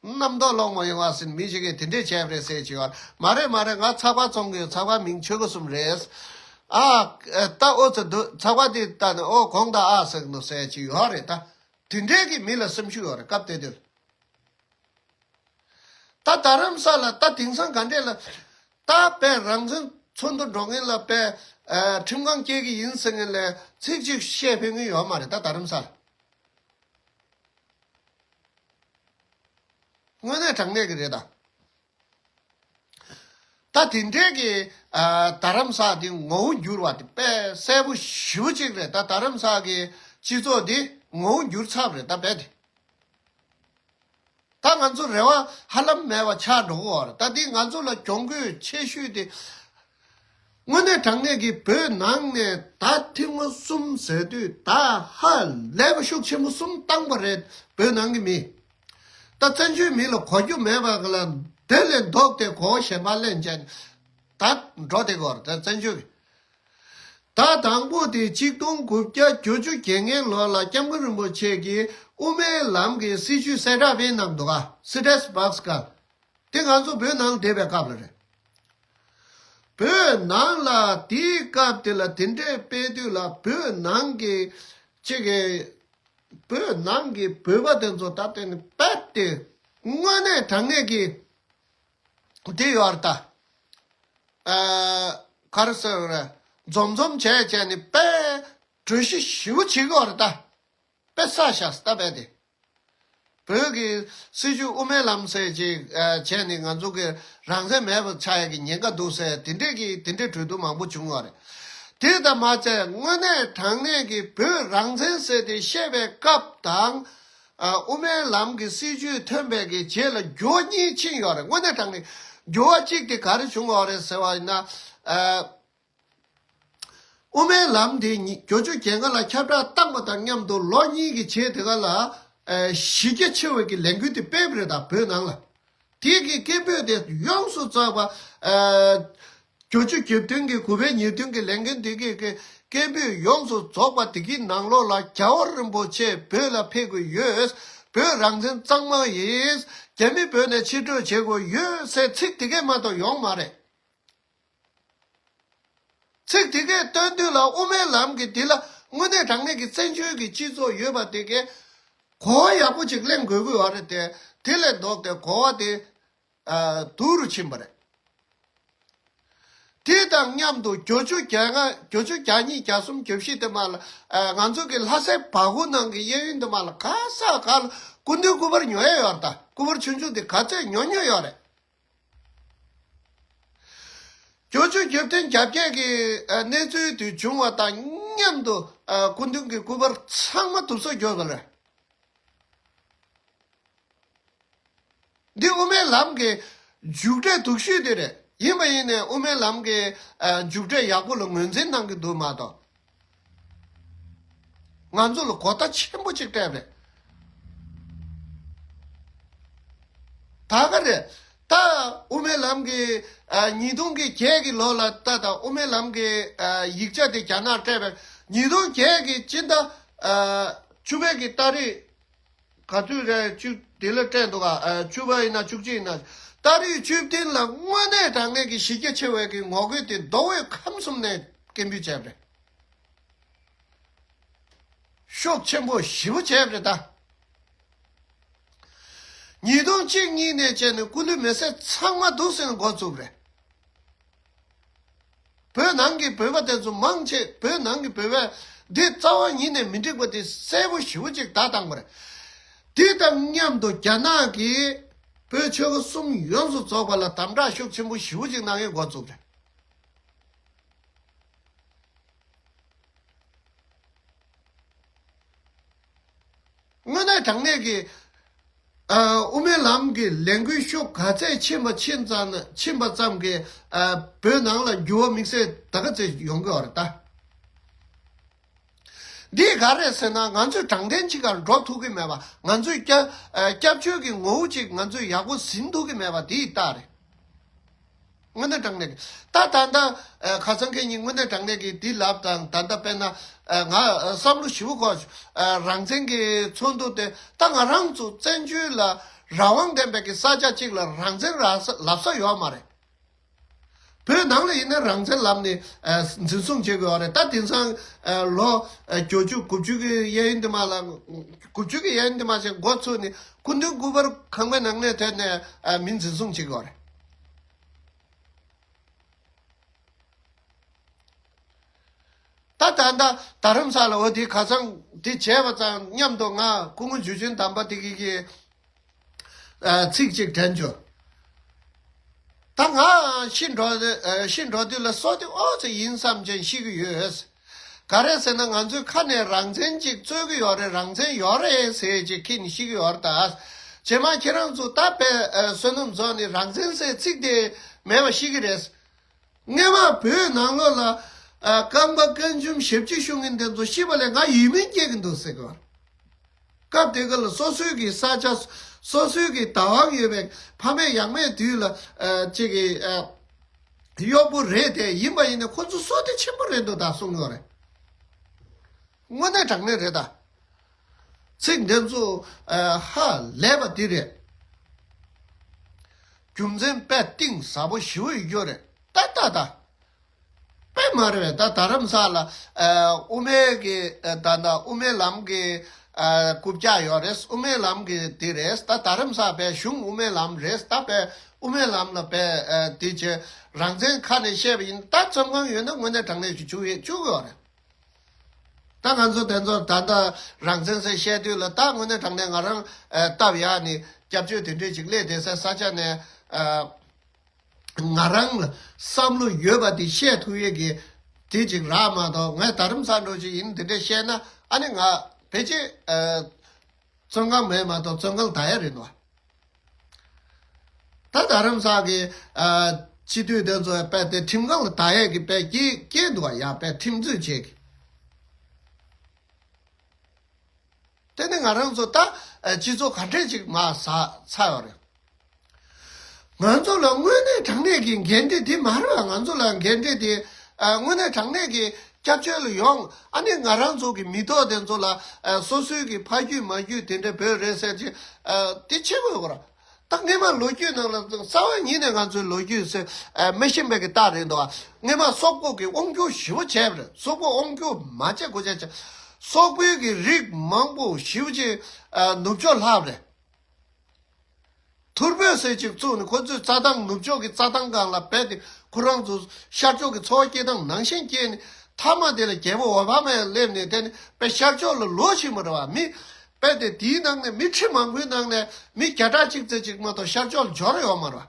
རྣམ་རྟོག་ལོག་མ་ཡོང་བ་ཟིན་མི་ཞིག་གིས་དེ་འདྲས་བྱས་པ་རེད་ཟེར་གྱི་ཡོད། མ་རེད་མ་རེད། ང་ཚགས་པར་བཙོང་གི་ཡོད། ཚགས་པར་མིང་ཆོལ་ཁ་གསུམ་རེད། ཨ་ད་ཨོ་ཙི་འདུག་ཚགས་པར་འདི་ལྟ་ནས་ཨོ་དགོངས་དག་ཨ་ཟེར་གི་འདུག་ཟེར་གྱི་ཡོད་རེད། ད་དེ་འདྲས་ཀྱི་མི་ལ་སེམས་ཤུགས་ཡོད་རེད། སྐབས་དེ་དུས་ད་རྡ་རམ་ས་ལ་ད་དེང་སང་ག་འདྲས་ལ་ད་དཔེ་རང་བཙན་འཚོལ་དུ་འགྲོ་མཁན་ལ་དཔེ་ཁྲིམས་ཁང་སྐྱེལ་གི་ཡིན་ཟེར་མཁན་ལ་ཚིག་གཅིག་བཤད་ཕོད་མཁན་ཡོད་མ་རེད། ད་རྡ་རམ་ས་ལ། དངོས་གནས་དྲང་གནས་ཀྱི་རེད་ད། ད་དེ་འདྲའི་གི་ཨ་རྡ་རམ་ས་དེ་ངོ་བོ་འགྱུར་བ་དེ་དཔེ་གསལ་པོ་ཞེ་པོ་ཅིག་རེད། ད་རྡ་རམ་ས་གི་སྤྱི་ཚོགས་དེ་ངོ་བོ་འགྱུར་ཚར་བ་རེད། ད་རྦད་དེ་ད་ང་ཚོ་རེ་བ་ཧ་ལམ་མེད་པ་ཆགས་འགྲོ་གི་ཡོད་རེད། ད་འདི་ང་ཚོ་ལ་གྱོང་གུད་ཆེ་ཤོས་དེ། དངོས་གནས་དྲང་གནས་ཀྱི་བོད་ནང་ནས་ད་ཐེངས་མ་གསུམ་ཟེར་དུས་ད་ཧ་ལས་པ་ཤུགས་ཆེན་པོ་གསུམ་བཏང་པ་རེད། བོད་ནང་གི་མི་ད་བཙན་བྱོལ་མི་ལ་གོ་རྒྱུ་མེད་པ་ག་ལ་དེ་ལས་ལྡོག་སྟེ་གོ་བ་གཞན་པ་ལེན་བྱས་ད་འགྲོ་བསྡད་ཀྱི་ཡོད་རེད། ད་བཙན་བྱོལ་གི་ད་དང་པོ་དེ་གཅིག་སྟོང་དགུ་བརྒྱ་བརྒྱད་ཅུ་གྱ་ལྔའི་ལོ་ལ་སྐྱབས་མགོན་རིན་པོ་ཆེ་གིས་དབུ་མའི་ལམ་གྱི་སྲིད་བྱུས་གསལ་བསྒྲགས་སྤེལ་གནང་འདུག་ག Sixth Box Girl། དེ་ང་ཚོ་བོད་ནང་བསྡད་པའི་སྐབས་ལ་རེད། བོད་ནང་ལ་དེའི་སྐབས་དེ་ལ་དེ་འདྲས་སྤེལ་དུས་ལ་བོད་ནང་གི་ཅིག་གི་བོད་ནང་གི་བོད་པ་དེ་ཚོ་ད་དེ་ནི་དཔེ་དེ་དངོས་གནས་དྲང་གནས་ཀྱི་དེ་ཡོད་རེད་ད། ཨ་ག་རེ་ཟེར་རེད། འཛོམས་འཛོམས་བྱས་བྱས་ནས་དཔེ་གྲོས་གཞི་ཞེ་པོ་བྱེད་ཀྱི་ཡོད་རེད་ད། དཔེ་བསགས་བཞག་ད་དཔེ་དེ། བོད་ཀྱི་སྲིད་བྱུས་དབུ་མའི་ལམ་ཟེར་ཅིག་ཨ་བྱས་ནས་ང་ཚོ་གི་རང་བཙན་མེད་པ་ཆགས་ཡ་གི་ཉེན་ཁ་འདུག་ཟེར་དེ་འདྲས་ཀྱི་དེ་འདྲས་གྲོས་བསྡུར་མང་པོ་བྱུང་བ་རེད། དེ་ལྟ་མ་ཚད་དངོས་གནས་དྲང་གནས་ཀྱི་བོད་རང་བཙན་ཟེར་དེ་བཤད་པའི་སྐབས་དང་། ཨ་དབུ་མའི་ལམ་གྱི་སྲིད་བྱུས་ཐོན་པའི་གི་རྗེས་ལ་འགྱུར་བ་གཉིས་ཕྱིན་ཡོད་རེད། དངོས་གནས་དྲང་གནས་འགྱུར་བ་གཅིག་དེ་ག་རེ་བྱུང་བ་རེད་ཟེར་བ་ཡིན་ན། ཨ། དབུ་མའི་ལམ་དེ་ཉིས་བརྒྱད་ཅུ་གྱ་ལྔ་ལ་ཁྱབ་བསྒྲགས་བཏང་བ་དང་མཉམ་དུ་ལོ་གཉིས་ཀྱི་རྗེས་དེ་ག་ལ་ཨ་གཞི་རྒྱ་ཆེ་བའི་གི་ལས་འགུལ་དེ་སྤེལ་བ་རེད་ད་བོད་ནང་ལ། དེ་གི་སྐད་འབོད་དེ་ཡོངས་སུ་རྫོགས་པ་ཨ་བརྒྱད་ཅུ་གྱ་བདུན་གྱི་དགུ་པའི་ཉེར་བདུན་གྱི་ལས་འགུལ་དེ་གི་གི་སྐད་འབོད་ཡོངས་སུ་རྫོགས་པ་དེ་གི་ནང་ལོགས་ལ་རྒྱལ་བ་རིན་པོ་ཆེ་བོད་ལ་ཕེབས་དགོས་ཡོད། བོད་རང་བཙན་གཙང་མ་ཡིན། རྒྱ་མི་བོད་ནས་ཕྱིར་སྤྲོད་བྱེད་དགོས་ཡོད་ཟེར་ཚིག་དེ་གས་མ་གཏོགས་ཡོང་མ་རེད། ཚིག་དེ་གས་བཏོན་དུས་ལ་དབུ་མའི་ལམ་གྱི་འདི་ལ་དངོས་གནས་དྲང་གནས་ཀྱི་བཙན་བྱོལ་གྱི་སྤྱི་ཚོགས་ཡོད་པ་དེ་གས་གོ་བ་ཡག་པོ་ཅིག་ལེན་དགོས་ཀྱི་ཡོད་རེད་དེ། དེ་ལས་ལྡོག་སྟེ་གོ་བ་དེ་ཨ་སྡུག་རུ་ཕྱིན་པ་རེད། དེ་དང་མཉམ་དུ་བརྒྱད་ཅུ་གྱ་ལྔ་བརྒྱད་ཅུ་གྱ་གཉིས་གྱ་གསུམ་གྱ་བཞི་དེ་མ་ལ་ཨ་ང་ཚོ་གི་ལྷ་སའི་བ་གུ་ནང་གི་གཡས་གཡོན་དེ་མ་ལ་ག་ས་ག་ལ་སྐུ་མདུན་སྐུ་པར་ཉོ་ཡས་ཡོད་རེད་ད། སྐུ་པར་ཆུང་ཆུང་དེ་ག་ཚད་ཉོ་ཉོ་ཡོད་རེད། བརྒྱད་ཅུ་གྱ་བདུན་གྱ་བརྒྱད་ཀྱི་ཨ་གནས་ཚུལ་དེ་བྱུང་བ་དང་མཉམ་དུ་ཨ་སྐུ་མདུན་གྱི་སྐུ་པར་ཚང་མ་དུབ་སོ་གྱུར་པ་རེད། འདི་དབུ་མའི་ལམ་གྱི་མཇུག་འབྲས་སྡུག་ཤོས་དེ་རེད། ཡིན་པ་ཡིན་ནའི་དབུ་མའི་ལམ་གྱི་ཨ་མཇུག་འབྲས་ཡག་པོ་ལ་ངོས་འཛིན་གནང་གི་འདུག་མ་གཏོགས། ང་ཚོ་ལ་གོ་བརྡ་ཆེན་པོ་གཅིག་སྤྲད་རེད། ད་ག་རེད། ད་དབུ་མའི་ལམ་གྱི་ཨ་ཉིས་སྟོང་གི་བརྒྱད་ཀྱི་ལོ་ལ་ད་ད་དབུ་མའི་ལམ་གྱི་ཨ་ཡིག་ཆ་དེ་རྒྱ་ནག་སྤྲད་པའི་ཉིས་སྟོང་བརྒྱད་ཀྱི་སྤྱི་ཟླ་ཨ་བཅུ་པའི་གི་ཏ་རིག་ག་དུས་རེད། བཅུ་དེ་ལ་སྤྲད་འདུག་ག་ཨ་བཅུ་པ་ཡིན་ན་བཅུ་གཅིག་ཡིན་ན། ཏ་རིག་བཅུ་བདུན་ལ་དངོས་གནས་དྲང་གནས་ཀྱི་གཞི་རྒྱ་ཆེ་བའི་གི་ངོ་རྒོལ་དེ་མདོ་དབུས་ཁམས་གསུམ་ནས་སྐད་འབོད་བྱས་པ་རེད། ཤུགས་ཆེན་པོ་ཞེ་པོ་བྱས་པ་རེད་ད། ཉིས་སྟོང་གཅིག་གཉིས་ནས་བྱས་ནས་སྐུ་མདུན་མེ་སྲེག་ཚང་མ་འདུག་ཟེར་ནས་འགོ་བཙུགས་པ་རེད། བོད་ནང་གི་བོད་པ་དེ་ཚོ་མང་ཆེ་བོད་ནང་གི་བོད་པ་འདི་རྩ་བ་ཉིད་ནས་མི་འགྲིག་པ་དེ་གསལ་པོ་ཞེ་པོ་ཅིག་བརྡ་བཏང་བ་རེད། དེ་དང་མཉམ་དུ་རྒྱ་ནག་གིས་བོད་ཆོལ་ཁ་གསུམ་ཡོངས་སུ་རྫོགས་པ་ལ་དམ་དྲག་ཤུགས་ཆེན་པོ་ཞེ་པོ་ཅིག་གནང་ཡས་འགོ་བཙུགས་རེད། དངོས་གནས་དྲང་གནས་ཀྱི། ཨ། དབུ་མའི་ལམ་གྱི་ལས་འགུལ་ཤུགས་ག་ཚད་ཕྱིན་པ་ཕྱིན་ཙམ་ཕྱིན་པ་ཙམ་གྱིས། ཨ། བོད་ནང་ལ་འགྱུར་བ་དམིགས་བསལ་ད་ག་ཚད་ཡོང་གི་ཡོད་རེད་ད། འདི་ག་རེད་ཟེར་ན། ང་ཚོས་དྲང་བདེན་ཅིག་གར་འགྲོ་ཐུབ་ཀྱི་མེད་པ། ང་ཚོས་སྐྱབས། ཨ། སྐྱབས་བཅོལ་གྱི་ངོ་བོ་ཅིག་ང་ཚོས་ཡག་པོ་ཟིན་ཐུབ་ཀྱི་མེད་པ་དེའི་རྟགས་རེད། དངོས་གནས་དྲང་གནས་ཀྱི། ད་ད་ལྟ། ཨ། ཁ་སང་ཁེ་ཉིན་དངོས་གནས་དྲང་གནས་ཀྱི་འདི་ལབ་དང་། ད་ལྟ་དཔེར་ན། ཨ། ང་བསམ་བློ་ཞེ་པོ་འཁོར། ཨ། རང་བཙན་གྱི་ཚོགས་འདུ་དེ། ད་ང་རང་ཚོ་བཙན་བྱོལ་ལ་རང་དབང་ལྡན་པའི་གི་ས་ཆ་གཅིག་ལ་རང་བཙན་རག་ས་ལབ་ས་ཡོད་མ་རེད། བོད་ནང་ལ་ཡིན་ན་རང་བཙན་ལབ་ནས། ཨ། འཛིན་བཟུང་བྱེད་དགོས་པ་རེད། ད་དེང་སང་། ཨ། ལོ། ཨ། བརྒྱད་ཅུ་དགུ་བཅུ་གི་གཡས་གཡོན་དེ་མ་ལ། དགུ་བཅུ་གི་གཡས་གཡོན་དེ་མ་ཞིག་འགོ་ཚུགས་ནས་སྐུ་མདུན་སྐུ་པར་ཁང་པའི་ནང་ནས་ཐོན་ནས། ཨ། མི་འཛིན་བཟུང་བྱེད་དགོས་པ་རེད། ད་ད་ད་རྡ་རམ་ས་ལ་འོ་དེ་ཁ་སང་དེ་བྱས་པ་ཙམ་མཉམ་དུ་ང་སྐུ་ངོ་འཇུ་ཆེན་དམ་པ་དེ་གི་གི། ཨ། ཚིག་གཅིག་དྲན་བྱུང་། ད་ང་ཤི་འགྲོ། ཨ། ཤི་འགྲོ་དུས་ལ་སྲོག་དེ་ཨོ་ཙི་ཡིན་བསམ་བྱས་ཤི་གི་ཡོད། ག་རེ་ཟེར་ན། ང་ཚོའི་ཁ་ནས་རང་བཙན་ཅིག་རྩོད་གི་ཡོད་རེད། རང་བཙན་ཡོད་རེད་ཟེར་ཅིག་ཁྱེར་ནས་ཤི་གི་ཡོད་རེད་ད། རྗེས་མ་ཁྱེད་རང་ཚོ་ད་དཔེ། ཨ། བསོད་ནམས་རྫོགས་ནས་རང་བཙན་ཟེར་ཚིག་དེ་མེད་པ་ཤི་གི་རེད། སྔོན་མ་བོད་ནང་ལོགས་ལ། ཨ། རྐང་པ་རྐང་འཇོམས་ཞབས་ཕྱི་ཞུ་མཁན་དེ་ཚོ་ཤི་བ་ལས་ང་ཡིད་སྨོན་སྐྱེ་གི་འདུག་ཟེར་གི་བ། སྐབས་དེ་ག་ལ་སོ་སོའི་གི་ས་ཆ། སོ་སོའི་གི་བདག་དབང་ཡོད་པའི་ཕ་མེས་ཡང་མེས་དུས་ལ། ཨ། ཅིག་གི། ཨ། གཡོག་པོ་རེད་དེ། ཡིན་པ་ཡིན་ན་ཁོ་ཚོ་བསོད་བདེ་ཆེན་པོ་རེད་འདུག་ད་གསུང་གི་ཡོད་རེད། དངོས་གནས་དྲང་གནས་རེད་ད། ཚིག་འདི་ཚོ། ཨ། ཧ་ལས་པ་འདི་རེད། རྒྱུ་མཚན་དཔེ་གཏིང་ཟབ་པོ་ཞེ་པོ་ཡོད་རྒྱུ་རེད་ད་ད་ད། དཔེ་མ་རེད་པས། ད་རྡ་རམ་ས་ལ། ཨ། དབུ་མའི་གི། ཨ། ད་ད་དབུ་མའི་ལམ་གི། ཨ། རྐུབ་བཀྱག་ཡོད་རེད། དབུ་མའི་ལམ་གི་འདི་རེད། ད་རྡ་རམ་ས་པའི་གཞུང་དབུ་མའི་ལམ་རེད། ད་པའི་དབུ་མའི་ལམ་ལ་པའི། ཨ། འདི་བྱས་རང་བཙན་ཁ་ནས་བཤད་པ་ཡིན། ད་བཙོན་ཁང་ཡོད་ན་དངོས་གནས་དྲང་གནས་ཞིག་བཅུག་ཡོད་བཅུག་ཡོད་རེད། ད་ང་ཚོ་དེ་ཚོ་ད་ལྟ་རང་བཙན་ཟེར་བཤད་དུས་ལ། ད་དངོས་གནས་དྲང་གནས་ང་རང་སྟབས་ཡག་ནས་སྐྱབས་བཅོལ་དེ་འདྲས་ཅིག་སླེབས་བསྡད་སའི་ས་ཆ་ནས། ཨ། ང་རང་ལ་བསམ་བློ་ཡོད་པ་དེ་བཤད་ཐུབ་ཡས་ཀྱི་དེ་ཅིག་རག་མ་གཏོགས། ངས་རྡ་རམ་ས་འགྲོ་ཅིག་ཡིན་དེ་འདྲས་བཤད་ན། ཨ་ནི་ང་ཕལ་ཆེར། ཨ། བཙོན་ཁང་མེད་མ་གཏོགས་བཙོན་ཁང་ད་ཡ་རེད་འདུག་ད་རྡ་རམ་ས་གི། ཨ། སྤྱི་འཐུས་དེ་ཚོ་དཔེ་དེ་ཁྲིམས་ཁང་ལ་ད་ཡས་ཀྱི་དཔེ་སྐྱེལ་སྐྱེལ་འདུག་ཡ། དཔེ་ཁྲིམས་རྩོད་བྱེད་ཀྱི། དེ་ནི་ང་རང་ཚོ་ད། ཨ། སྤྱི་ཚོགས་ག་འདྲས་ཅིག་མར་ཟགས་ཚར་ཡོད་རེད། ང་ཚོ་ལ་དངོས་གནས་དྲང་གནས་ཀྱི་འགན་འཁྲི་དེ་མ་རེད་པ། ང་ཚོ་ལ་འགན་འཁྲི་དེ། ཨ། དངོས་གནས་དྲང་གནས་ཀྱི་སྐྱབས་བཅོལ་ལ་ཡོང་། ཨ་ནི་ང་རང་ཚོ་གི་མི་ཐོག་དེ་ཚོ་ལ། ཨ། སོ་སོའི་གི་ཕ་རྒྱུད་མ་རྒྱུད་དེ་འདྲ་བོད་རེད་ཟེར་ཅིག་ཨ། དེ་ཆེ་བོ་ཡོད་ར། ད་སྔོན་མ་ལོ་རྒྱུས་ནང་ལ་རྩ་བ་ཉིད་ནས་ང་ཚོའི་ལོ་རྒྱུས་ཟེར། ཨ། མི་ཤེས་པའི་གི་རྟགས་རེད་འདུག་ཨ། སྔོན་མ་སོག་པོ་གི་དབང་སྒྱུར་ཞེ་པོ་བྱས་པ་རེད། སོག་པོ་དབང་སྒྱུར་མ་བྱས་གོ་བྱས་བྱས། སོག་པོའི་གི་རིགས་མང་པོ་ཞེ་པོ་ཅིག་ཨ། ནུབ་ཕྱོགས་ལྷག་པ་རེད། ཐུར་བོད་ཟེར་ཅིག་བཙུགས་ནས་ཁོ་ཚོས་རྩྭ་ཐང་ནུབ་ཕྱོགས་ཀྱི་རྩྭ་ཐང་སྒང་ལ་རྦད་དེ་ཁོ་རང་ཚོ་ཤར་ཕྱོགས་ཀྱི་འཚོ་བ་སྐྱེལ་སྟངས་ནང་བཞིན་སྐྱེལ་ནས། མཐའ་མ་དེ་ལ་རྒྱལ་པོ་ཨོ་བྷ་མ་ཡང་སླེབས་ནས། དེ་ནས་དཔེ་ཤར་ཕྱོགས་ལ་ལོག་ཕྱིན་པ་རེད་པ། མི་དཔེ་དེ་དེའི་ནང་ནས་མི་ཁྲི་མང་པོའི་ནང་ནས་མི་བརྒྱ་ཕྲག་གཅིག་ཙམ་ཅིག་མ་གཏོགས་ཤར་ཕྱོགས་ལ་འབྱོར་ཡོད་མ་རེད་པ།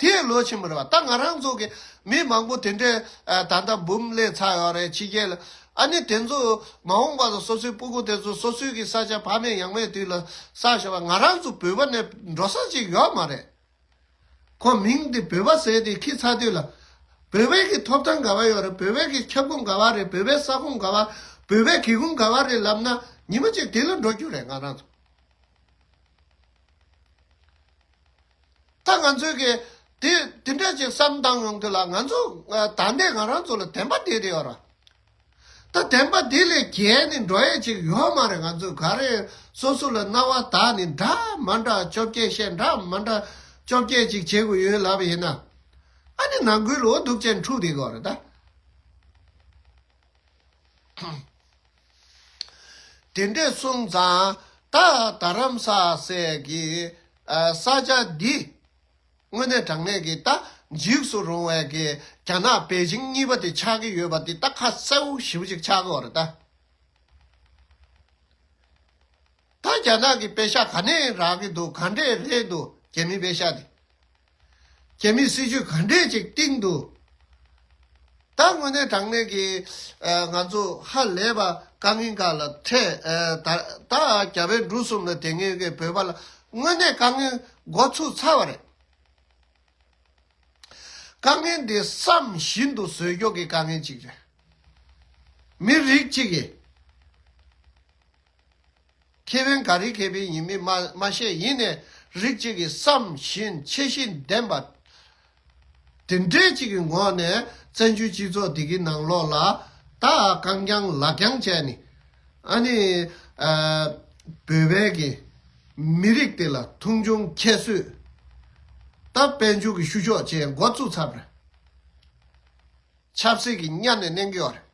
དེ་ལོག་ཕྱིན་པ་རེད་པ། ད་ང་རང་ཚོ་གི་མི་མང་པོ་དེ་འདྲས། ཨ། ད་ལྟ་འབུམ་སླེབས་ཚར་ཡོད་རེད་ཕྱི་རྒྱལ་ལ། ཨ་ནི་དེ་ཚོ་མ་འོངས་པ་ལ་སོ་སོའི་སྤུ་གུ་དེ་ཚོ་སོ་སོའི་གི་ས་ཆ་ཕ་མེས་ཡང་མེས་དུས་ལ་བསགས་བཞག་པ། ང་རང་ཚོ་བོད་པ་ནས་འགྲོ་ས་ཅིག་ཡོད་མ་རེད། ཁོ་མིང་དེ་བོད་པ་ཟེར་དེ་འཁྱེར་ཚར་དུས་ལ། བོད་པའི་གི་ཐོབ་ཐང་ག་པར་ཡོད་རེད། བོད་པའི་གི་ཁྱབ་ཁོངས་ག་པར་རེད། བོད་པའི་ས་ཁོངས་ག་པར། བོད་པའི་སྒེའུ་ཁུང་ག་པར་རེད་ལབ་ན། ཉི་མ་གཅིག་དེ་ལ་འགྲོ་རྒྱུ་རེད་ང་རང་ཚོ། ད་ང་ཚོས་གི་དེ་དེ་འདྲ་ཅིག་བསམ་བཏང་ཡོང་དུས་ལ། ང་ཚོ་ད་ལྟའི་ང་རང་ཚོ་ལ་བདེན་པ་དེ་རེད་ཡོད་ར། ད་བདེན་པ་འདི་ལས་བརྒལ་ནས་འགྲོ་ཡས་ཅིག་ཡོད་མ་རེད། ང་ཚོས་ག་རེ་སོ་སོ་ལ་རྣ་བ་བདག་ནས་འདྲ་མ་འདྲ་བཅོ་བརྒྱད་བཤད། འདྲ་མ་འདྲ་བཅོ་བརྒྱད་ཅིག་བྱེད་དགོས་ཡོད་ལབ་ཡིན་ན། ཨ་ནི་ནང་ཁུལ་ལ་འོ་སྡུག་ཅན་འཁྲུག་བསྡད་ཀྱི་ཡོད་རེད་ད། དེ་འདྲས་སོང་ཙང་། ད་རྡ་རམ་ས་ཟེར་གི། ཨ། ས་ཆ་འདི་དངོས་གནས་དྲང་གནས་ཀྱི་ད་ འཇིགས་སུ་རུང་བའི་གི་རྒྱ་ནག་པེ་ཅིང་གཉིས་པ་དེ་ཆགས་ཀྱི་ཡོད་པ་དེ་ད་ཁ་གསལ་པོ་ཞེ་པོ་ཅིག་ཆགས་ཀྱི་ཡོད་རེད་ད། ད་རྒྱ་ནག་གི་པེ་ཤ་ག་ནས་རག་གི་འདུག་ག་འདྲས་རེད་འདུག་རྒྱ་མི་པེ་ཤ་དེ། རྒྱ་མིས་སྲིད་ཇུས་ག་འདྲས་ཅིག་བཏིང་འདུག་ད་དངོས་གནས་དྲང་གནས་ཀྱི་ཨ་ང་ཚོ་ཧ་ལས་པ་དཀའ་ངལ་ཁག་ལ་འཕྲད་ཨ་ད་ད་རྒྱ་བལ་འབྲུག་གསུམ་ལ་དེ་སྔའི་གི་བོད་པ་ལ་དངོས་གནས་དཀའ་ངལ་འགོ་ཚུགས་ཚར་བ་རེད། དཀའ་ངལ་འདི་བསམ་བཞིན་དུ་བཟོས་ཀྱོག་གི་དཀའ་ངལ་ཅིག་རེད། མི་རིགས་གཅིག་གི་ཁེ་ཕན་ག་རེ་ཁེ་ཕན་ཡིན་མིན་མ་མ་ཤེས། ཡིན་ནའི་རིགས་གཅིག་གི་བསམ་བཞིན་འཆར་གཞི་ལྡན་པ་དེ་འདྲའི་གཅིག་གི་ངོས་ནས་བཙན་བྱོལ་སྤྱི་ཚོགས་འདི་གི་ནང་ལོགས་ལ་ད་རྐང་རྐྱང་ལག་རྐྱང་བྱས་ནས་ཨ་ནི་ཨ་བོད་པའི་གི་མི་རིགས་དེ་ལ་མཐོང་ཆུང་ཁྱད་གསོད་ད་དཔལ་འབྱོར་གྱི་བཤུ་གཞོག་བྱས་འགོ་བཙུགས་ཚར་བ་རེད། ཆབ་སྲིད་ཀྱི་གཉའ་ནས་མནན་གྱི་ཡོད་རེད།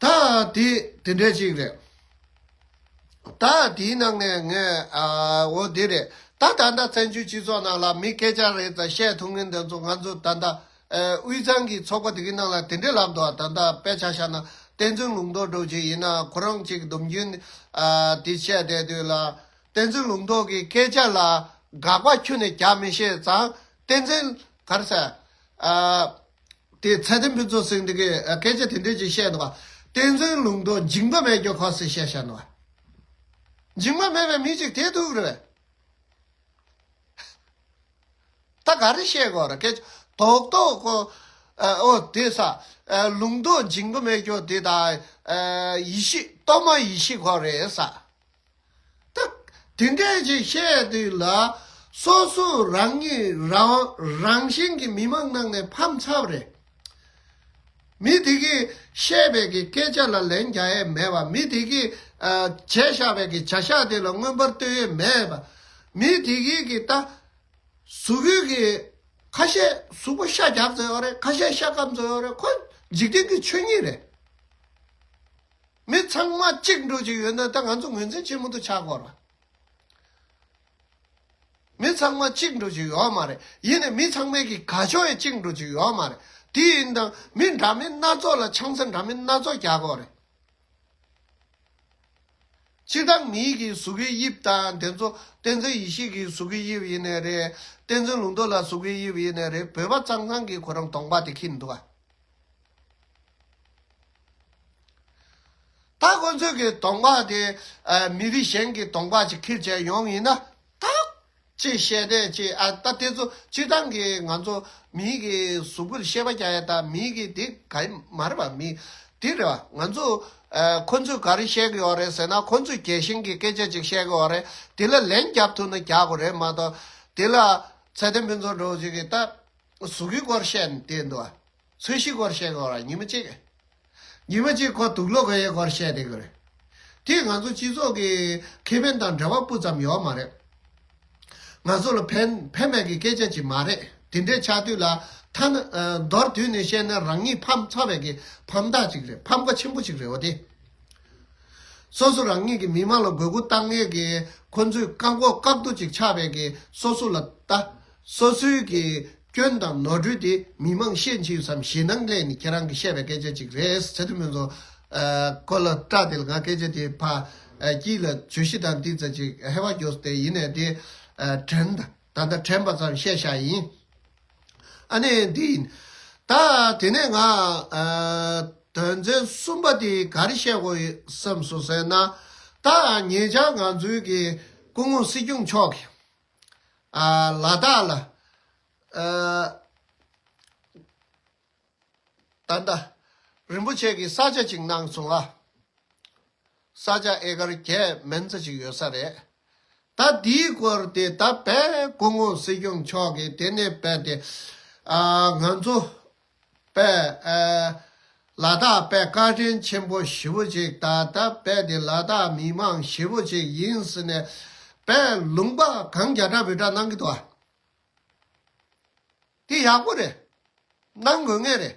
ད་དེ་དེ་འདྲས་ཅིག་རེད། ད་དེའི་ནང་ནས་ངས་ཨ་འོ་དེ་རེད། ད་ད་ལྟ་བཙན་བྱོལ་སྤྱི་ཚོགས་ནང་ལ་མི་སྐད་ཆ་རེ་ཙམ་བཤད་ཐུབ་མཁན་དེ་ཚོ་ང་ཚོ་ད་ལྟ་ཨ་དབུས་གཙང་གི་ཚོགས་པ་དེ་གི་ནང་ལ་དེ་འདྲས་ལབ་འདུག་ད་ལྟ་དཔེ་ཆ་བཞག་ན་བསྟན་འཛིན་ལུང་རྟོགས་འདྲ་ཅིག་ཡིན་ན་ཁོ་རང་ཅིག་སྡོམ་རྒྱུན་ཨ་དེ་བཤད་བསྡད་དུས་ལ་བསྟན་འཛིན་ལུང་རྟོགས་ཀྱི་སྐད་ཆ་ལ་དགག་པ་ཁྱོན་ནས་རྒྱག་མི་ཤེས་ཙང་བསྟན་འཛིན་ག་རེ་ཟེར་ཨ། དེ་ཚེ་བརྟན་ཕུན་ཚོགས་ཟེར་འདི་གའི་སྐད་ཆ་དེ་འདྲས་ཅིག་བཤད་འདུག་ག་བསྟན་འཛིན་ལུང་རྟོགས་འཇིགས་པ་མེད་སྐྱོ་ཁོ་ཟེར་བཤད་བཞག་འདུག་ག་འཇིགས་པ་མེད་པའི་མི་ཅིག་དེ་ཐུག་རེད་པས། ད་ག་རེ་བཤད་དགོས་རེད་སྐད་ཆ་རྡོག་རྡོག་ཁོ་ཨོ་དེ་ས་ལུང་རྟོགས་འཇིགས་པ་མེད་སྐྱོ་དེ་ད་ཡེ་ཤེས་གཏོར་མ་ཡེ་ཤེས་ཁོ་རེད་ས། ད་དེ་འདྲས་ཅིག་བཤད་དུས་ལ་སོ་སོ་རང་ཉིད་རང་རང་བཞིན་གྱི་མི་མང་ནང་ནས་ཕམ་ཚར་བ་རེད། མི་དེ་གིས་བཤད་པའི་གི་སྐད་ཆ་ལ་ལན་རྒྱག་ཡས་མེད་པ། མི་དེ་གིས་ཨ་བྱས་བཞག་པའི་གི་བྱ་བཞག་དེ་ལ་མངོན་པར་བསྟོད་ཡས་མེད་པ། མི་དེ་གིས་གི་ད་གཟུགས་པོའི་གི་ཁ་ཤས་གཟུགས་པོ་ཤ་རྒྱགས་ཚར་ཡོད་རེད། ཁ་ཤས་ཤ་སྐམ་ཚར་ཡོད་རེད། ཁོ་འཇིག་རྟེན་གྱི་ཆོས་ཉིད་རེད། མི་ཚང་མ་གཅིག་འདྲ་ཅིག་ཡོད་ན་ད་ང་ཚོ་ངོས་འཛིན་བྱེད་མི་ཐུབ་ཆགས་ཀྱི་ཡོད་རེད། མི་ཚང་མ་གཅིག་འདྲ་ཅིག་ཡོད་མ་རེད། ཡིན་ནའི་མི་ཚང་མའི་གི་དགའ་ཕྱོགས་ཡང་གཅིག་འདྲ་ཅིག་ཡོད་མ་རེད། དེ་ཡིན་དང་མི་འདྲ་མིན་སྣ་ཚོགས་ལ་ཆང་ས་འདྲ་མིན་སྣ་ཚོགས་རྒྱག་གི་ཡོད་རེད། སྤྱིར་བཏང་མིའི་གི་གཟུགས་ཀྱི་དབྱིབས་དང་དེ་ཚོ་བསྟན་འཛིན་ཡེ་ཤེས་ཀྱི་གཟུགས་ཀྱི་དབྱིབས་ཡིན་ནའི་རེད། བསྟན་འཛིན་ལུང་རྟོགས་ལགས་གཟུགས་ཀྱི་དབྱིབས་ཡིན་ནའི་རེད། བོད་པ་གཙང་གཙང་གི་ཁོ་རང་གདོང་པ་དེ་འཁྱེར་འདུག་ག་ད་ཁོ་ཚོས་ཀྱི་གདོང་པ་དེ་ཨ་མི་རིགས་གཞན་གྱི་གདོང་པ་ཅིག་འཁྱེར་བྱས་ཡོང་ཡིན་ན་ད་ཅེས་བཤད་བསྡད་ཅེས་ཨ་ད་དེ་ཚོ་སྤྱིར་བཏང་གི་ང་ཚོ་མིའི་གི་གཟུགས་པོར་ཤེས་པ་རྒྱག་ཡ་ད་མིའི་གི་དེ་ག་ཡི་མ་རེད་པ། མི་དེ་རེད་པ། ང་ཚོ་ཨ་ཁོ་ཚོས་ག་རེ་བཤད་གི་ཡོད་རེད་ཟེར་ན་ཁོ་ཚོས་རྒྱལ་ཞེན་གྱི་སྐད་ཆ་ཅིག་བཤད་གི་ཡོད་རེད། དེ་ལ་ལན་རྒྱབ་ཐུབ་ན་རྒྱག་དགོས་རེད་མ་གཏོགས་དེ་ལ་ཚེ་བརྟན་ཕུན་ཚོགས་འདྲ་བོ་ཅིག་གིས་ད་གཟུགས་ཀྱི་སྐོར་བཤད་ནས་བསྡད་འདུག་པ། ཚོས་གཞི་སྐོར་བཤད་དགོས་ར་ཉི་མ་གཅིག་ཉི་མ་གཅིག་ཁོ་དུག་ལོག་གི་སྐོར་བཤད་བསྡད་ཀྱི་རེད། དེས་ང་ཚོ་སྤྱི་ཚོགས་ཀྱི་ཁེ་ཕན་དང་འབྲེལ་བ་སྤུ་ཙམ་ཡོད་མ་རེད། ང་ཚོ་ལ་ཕན་ཕན་མེད་ཀྱི་སྐད་ཆ་ཅིག་མ་རེད། དེ་འདྲའི་ཆགས་དུས་ལ་ཐ་ན་ཨ་མདོར་བསྡུས་ནས་བཤད་ན་རང་ཉིད་ཕམ་ཚ་བའི་གི་ཕམ་རྟགས་ཅིག་རེད། ཕམ་ཁ་ཆེན་པོ་ཅིག་རེད་འོ་དེ། སོ་སོ་རང་ཉིད་ཀྱི་མི་མང་ལ་དགོས་མཁོ་བཏང་མཁན་གྱི་ཁོ་ཚོས་བཀག་འགོག་བཀག་རྡོ་ཅིག་ཆགས་པའི་གི་སོ་སོ་ལ་ལྟ། སོ་སོའི་གི་སྐྱོན་དང་ནོར་འཁྲུལ་དེ་མི་མང་ཤེས་བྱས་ཡོད་བསམ་ཞེད་སྣང་སླེབས་ནས་ཁྱེད་རང་གིས་བཤད་པའི་སྐད་ཆ་ཅིག་རེད། ཚེ་བརྟན་ཕུན་ཚོགས་ཨ་ཁོ་ལ་སྐྲག་དེ་ལ་ང་སྐད་ཆ་དེ་ཕ་ཨ་དཀྱིལ་ལ་བརྗོད་གཞི་དང་འདི་ཙམ་ཅིག་ཧེ་བག་རྒྱོབ་སྟེ་ཡིན་ནས་དེ་ཨ་དྲན་ད་ད་ལྟ་དྲན་པ་ཙམ་བཤད་བཞག་ཡིན། ཨ་ནི་འདི་ཡིན། ད་དེ་ནས་ང་ཨ་དོན་ཚན་གསུམ་པ་དེ་ག་རེ་བཤད་དགོས་ཡོད་བསམ་སོང་ཟེར་ན། ད་ཉེ་ཆར་ང་ཚོའི་གི་སྐུ་ངོ་སྲིད་སྐྱོང་མཆོག་གིས་ཨ་ལ་དྭགས་ལ་ཨ་ད་ལྟ་རིན་པོ་ཆེ་གི་ས་ཆ་ཅིག་གནང་སོང་ཨ། ས་ཆ་ཨེ་ཀར་བརྒྱད་མན་ཙམ་ཅིག་ཡོད་ས་རེད། ད་འདིའི་སྐོར་དེ་ད་དཔེ་སྐུ་ངོ་སྲིད་སྐྱོང་མཆོག་གིས་དེ་ནས་དཔེ་དེ་ཨ་ང་ཚོ་དཔེ་ཨ་ལ་དྭགས་དཔེ་བཀའ་དྲིན་ཆེན་པོ་ཞེ་པོ་ཅིག་ད་ད་དཔེ་དེ་ལ་དྭགས་མི་མང་ཞེ་པོ་ཅིག་ཡིན་ཟེར་ནས་དཔེ་ལུང་པ་གང་རྒྱ་གྲགས་བོད་གྲགས་གནང་གི་འདུག་ཨ། དེ་ཡག་པོ་རེད། གནང་དགོས་ངེས་རེད།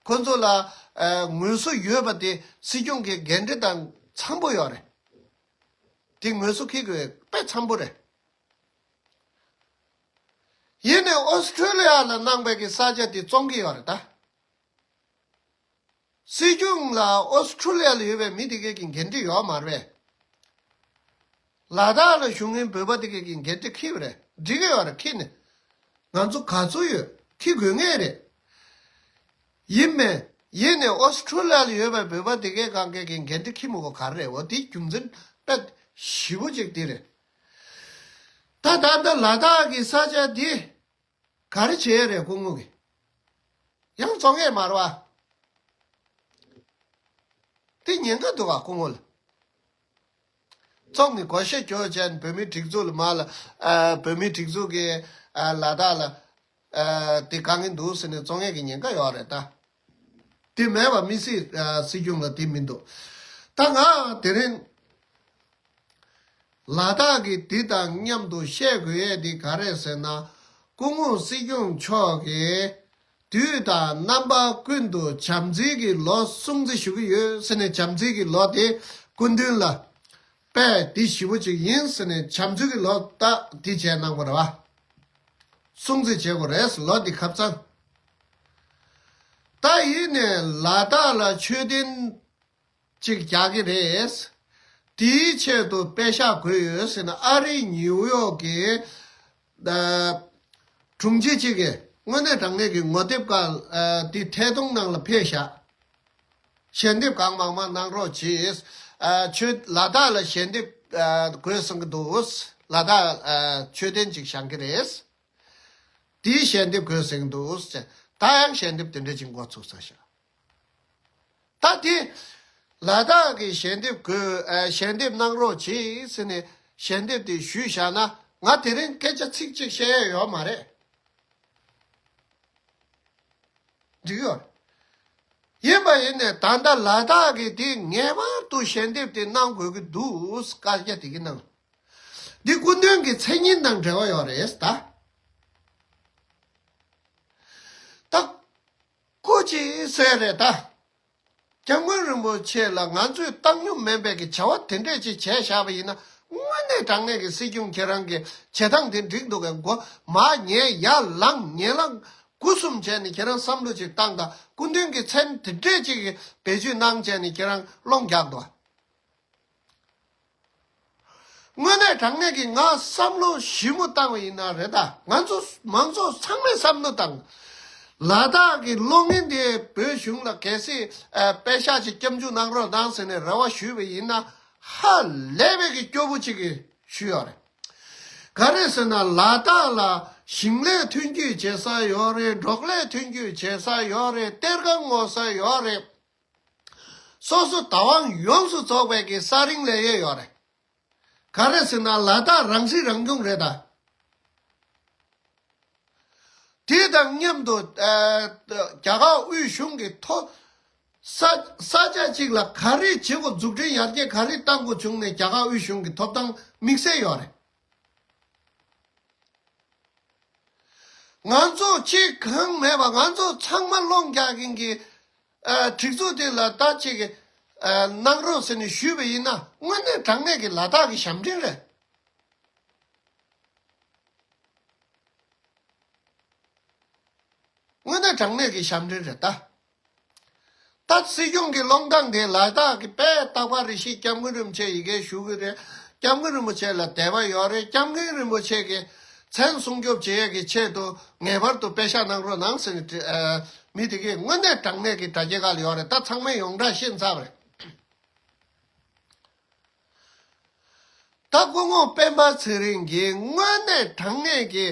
ཁོ་ཚོ་ལ་ཨ་ངོས་སུ་ཡོད་པ་དེ་སྲིད་སྐྱོང་གི་འགན་འཁྲི་དང་འཚམ་པོ་ཡོད་རེད། དེ་ངོས་སུ་འཁྱེར་དགོས་ དཔེ་འཚམ་པོ་རེད། ཡིན་ནའི་ཨོ་སི་ཁྲུ་ལི་ཡ་ལ་གནང་བའི་གི་ས་ཆ་དེ་བཙོང་གི་ཡོད་རེད་ད། སྲིད་སྐྱོང་ལ་ཨོ་སི་ཁྲུ་ལི་ཡ་ལ་ཡོད་པའི་མི་དེ་གས་ཀྱི་འགན་འཁྲི་ཡོད་མ་རེད། ལ་དྭགས་ལ་བཞུགས་མཁན་བོད་པ་དེ་གས་ཀྱི་འགན་འཁྲི་འཁྱེར་བ་རེད། འགྲིག་གི་ཡོད་རེད། འཁྱེར་ནས་ང་ཚོ་ག་ཚོད་ཡོད་འཁྱེར་དགོས་ངེས་རེད། ཡིན་མེད། ཡིན་ནའི་ཨོ་སི་ཁྲུ་ལི་ཡ་ལ་ཡོད་པའི་བོད་པ་དེ་གས་གང་གས་ཀྱི་འགན་འཁྲི་འཁྱེར་མི་དགོས་ག་རེ་རེད། འོ་དེའི་རྒྱུ་མཚན་དཔེ་ཞེ་པོ་ཅིག་དེ་རེད། ད་ད་ལྟ་ལ་དྭགས་ཀྱི་ས་ཆ་འདི་ག་རེ་བྱས་རེད་སྐུ་ངོ་གིས། ཡང་བཙོང་ཡས་མ་རེད་བ། དེ་ཉེན་ཁ་འདུག་ག་སྐུ་ངོ་ལ། བཙོང་ནས་བགོ་བཤའ་རྒྱག་བྱས་ནས་བོད་མིའི་སྒྲིག་འཛུགས་ལ་མར་ལ་ཨ། བོད་མིའི་སྒྲིག་འཛུགས་ཀྱིས་ཨ། ལ་དྭགས་ལ་ཨ། དེ་དཀའ་ངལ་འདུག་ཟེར་ནས་བཙོང་ཡས་ཀྱི་ཉེན་ཁ་ཡོད་རེད་ད། དེ་མེད་པ་མི་སྲིད། ཨ། སྲིད་སྐྱོང་ལ་དེ་མི་འདུག་ད་ང་དེ་རིང་ལ་དྭགས་ཀྱི་འདི་དང་མཉམ་དུ་བཤད་དགོས་ཡས་འདི་ག་རེ་ཟེར་ན། སྐུ་ངོ་སྲིད་སྐྱོང་མཆོག་གིས་དུས་དང་རྣམ་པ་ཀུན་ཏུ་བྱམས་བརྩེ་གི་ལོ་སྲུང་བརྩི་ཞུ་གི་ཡོད་ཟེར་ནས། བྱམས་བརྩེ་གི་ལོ་དེ་སྐུ་མདུན་ལ་དཔེ་འདི་ཞེ་པོ་ཅིག་ཡིན་ཟེར་ནས། བྱམས་བརྩེ་གི་ལོ་ད་འདི་བྱས་གནང་བ་རེད་བ། སྲུང་བརྩི་བྱེད་དགོས་རེད། ལོ་འདི་ཁ་སང་། ད་ཡིན་ནས་ལ་དྭགས་ལ་མཆོད་རྟེན་ཅིག་རྒྱག་གི་རེད། དེའི་ཆེད་དུ་པེ་ཤག་དགོས་ཡོད་ཟེར་ན། ཨ་རི་ནིའུ་ཡོག་གི་ཨ། དྲུང་ཆེ་གཅིག་གིས་དངོས་གནས་དྲང་གནས་ཀྱི་ངོ་དེབ་ཁག་ཨ། དེ་ཐད་གཏོང་ནང་ལ་ཕེབས་ཤག་ཞལ་འདེབས་གང་མང་མང་གནང་རོགས་གྱིས། ཨ། ཆོས་ལ་དྭགས་ལ་ཞལ་འདེབས་ཨ། དགོས་བསམ་གྱི་འདུག་ལ་དྭགས་ཨ། མཆོད་རྟེན་ཅིག་བཞེངས་ཀྱི་རེད། དེའི་ཞལ་འདེབས་དགོས་བསམ་གྱི་འདུག་ཟེར། ད་ཡང་ཞལ་འདེབས་དེ་འདྲ་ཅིག་འགོ་ཚུགས་ཚར་ཤག་ད་དེ་ལ་དྭགས་ཀྱི་ཞལ་འདེབས་དགོས། ཨ། ཞལ་འདེབས་གནང་རོགས་གྱིས་ཟེར་ནས་ཞལ་འདེབས་དེ་ཞུས་བཞག་ན། ང་དེ་རིང་སྐད་ཆ་ཚིག་གཅིག་བཤད་ཡས་ཡོད་མ་རེད། འགྲིག་ཡོད་རེད། ཡིན་པ་ཡིན་ནས་ད་ལྟ་ལ་དྭགས་ཀྱི་དེ་ངེས་པར་དུ་ཞལ་འདེབས་དེ་གནང་དགོས་ཀྱི་འདུག་བཀའ་རྒྱ་དེ་གི་ནང་འདི་སྐུ་མདུན་གྱི་མཚན་སྙན་དང་འབྲེལ་བ་ཡོད་རེད་ད། ད་སྐུ་མཁྱེན་ཟེར་རེད་ད། སྐྱབས་མགོན་རིན་པོ་ཆེ་ལ་ང་ཚོས་བཏང་སྙོམས་མེད་པའི་གི་བྱ་བ་དེ་འདྲས་ཅིག་བྱས་བཞག་པ་ཡིན་ན། དངོས་གནས་དྲང་གནས་ཀྱི་སྲིད་སྐྱོང་ཁྱེད་རང་གི་བྱེད་སྟངས་དེ་འགྲིག་འདུག་གས། མགོ་མར་ཉལ་ཡར་ལངས། ཉལ་ལངས་སྒོ་གསུམ་བྱས་ནས་ཁྱེད་རང་བསམ་བློ་ཅིག་བཏང་དང་། སྐུ་མདུན་གྱི་མཚན་དེ་འདྲས་ཅིག་གི་བེད་སྤྱོད་གནང་བྱས་ནས་ཁྱེད་རང་སློང་རྒྱག་འདུག་དངོས་གནས་དྲང་གནས་ཀྱི་ང་བསམ་བློ་ཞིབ་མོ་བཏང་བ་ཡིན་ན་རེད་ད། ང་ཚོ་མང་ཚོགས་ཚང་མས་བསམ་བློ་བཏང་། ལ་དྭགས་ཀྱི་གློག་བརྙན་དེ་བོད་གཞུང་ལ་གལ་སྲིད་ཨ། པེ་ཤག་ཅིག་སྐྱབས་འཇུག་གནང་རོགས་གནང་ཟེར་ནས་རེ་བ་ཞུས་པ་ཡིན་ན། ཧ་ལས་པའི་གི་སྐྱོ་པོ་ཅིག་གི་ཞུས་ཡོད་རེད། ག་རེ་ཟེར་ན། ལ་དྭགས་ལ་ཞིང་ལས་ཐོན་སྐྱེད་བྱེད་ས་ཡོད་རེད། འབྲོག་ལས་ཐོན་སྐྱེད་བྱེད་ས་ཡོད་རེད། གཏེར་ཁ་སྔོག་ས་ཡོད་རེད། སོ་སོ་བདག་དབང་ཡོངས་སུ་རྫོགས་པའི་གི་ས་རིན་ལས་ཡོད་ཡོད་རེད། ག་རེ་ཟེར་ན། ལ་དྭགས་རང་སྲིད་རང་སྐྱོང་རེད་ད། དེ་དང་མཉམ་དུ་ཨ། རྒྱ་གར་དབུས་གཞུང་གི་ཐོ་ས་ས་ཆ་གཅིག་ལ་ག་རེ་བྱེད་དགོས། འཛུགས་སྐྲུན་ཡར་རྒྱས་ག་རེ་གཏང་དགོས་བྱུང་ནས་རྒྱ་གར་དབུས་གཞུང་གི་ཐོབ་ཐང་དམིགས་བསལ་ཡོད་རེད། ང་ཚོ་གཅིག་གང་མེད་པ་ང་ཚོ་ཚང་མ་སློང་རྒྱག་མཁན་གྱི་ཨ། སྒྲིག་འཛུགས་དེ་ལ་ད་ཅིག་ཨ། གནང་རོགས་ཟེར་ནས་ཞུས་པ་ཡིན་ན། དངོས་གནས་དྲང་གནས་ཀྱི་ལ་དྭགས་ཀྱི་ཞབས་འདྲེན་རེད། དངོས་གནས་དྲང་གནས་ཀྱི་ཞབས་འདྲེན་རེད་ད། ད་སྲིད་སྐྱོང་གི་སློང་སྟངས་དེ་ལ་དྭགས་ཀྱི་དཔེ་རྟག་པ་རེ་ཞིག་སྐྱབས་མགོན་རིན་པོ་ཆེ་ཡི་གེ་ཞུ་གི་རེད། སྐྱབས་མགོན་རིན་པོ་ཆེ་ལ་དད་པ་ཡོད་རེད། སྐྱབས་མགོན་རིན་པོ་ཆེ་གི་མཚན་སྲུང་སྐྱོབ་བྱེད་ཡས་ཀྱི་ཆེད་དུ་ངེས་པར་དུ་པེ་ཤག་གནང་རོགས་གནང་ཟེར་ནས་ཨ། མི་དེ་གས་དངོས་གནས་དྲང་གནས་ཀྱི་དྲ་རྒྱའི་སྒང་ལ་ཡོད་རེད། ད་ཚང་མས་ཡོངས་གྲགས་ཤེས་ཚར་བ་རེད། ད་སྐུ་ངོ་སྤེན་པ་ཚེ་རིང་གིས་དངོས་གནས་དྲང་གནས་ཀྱི་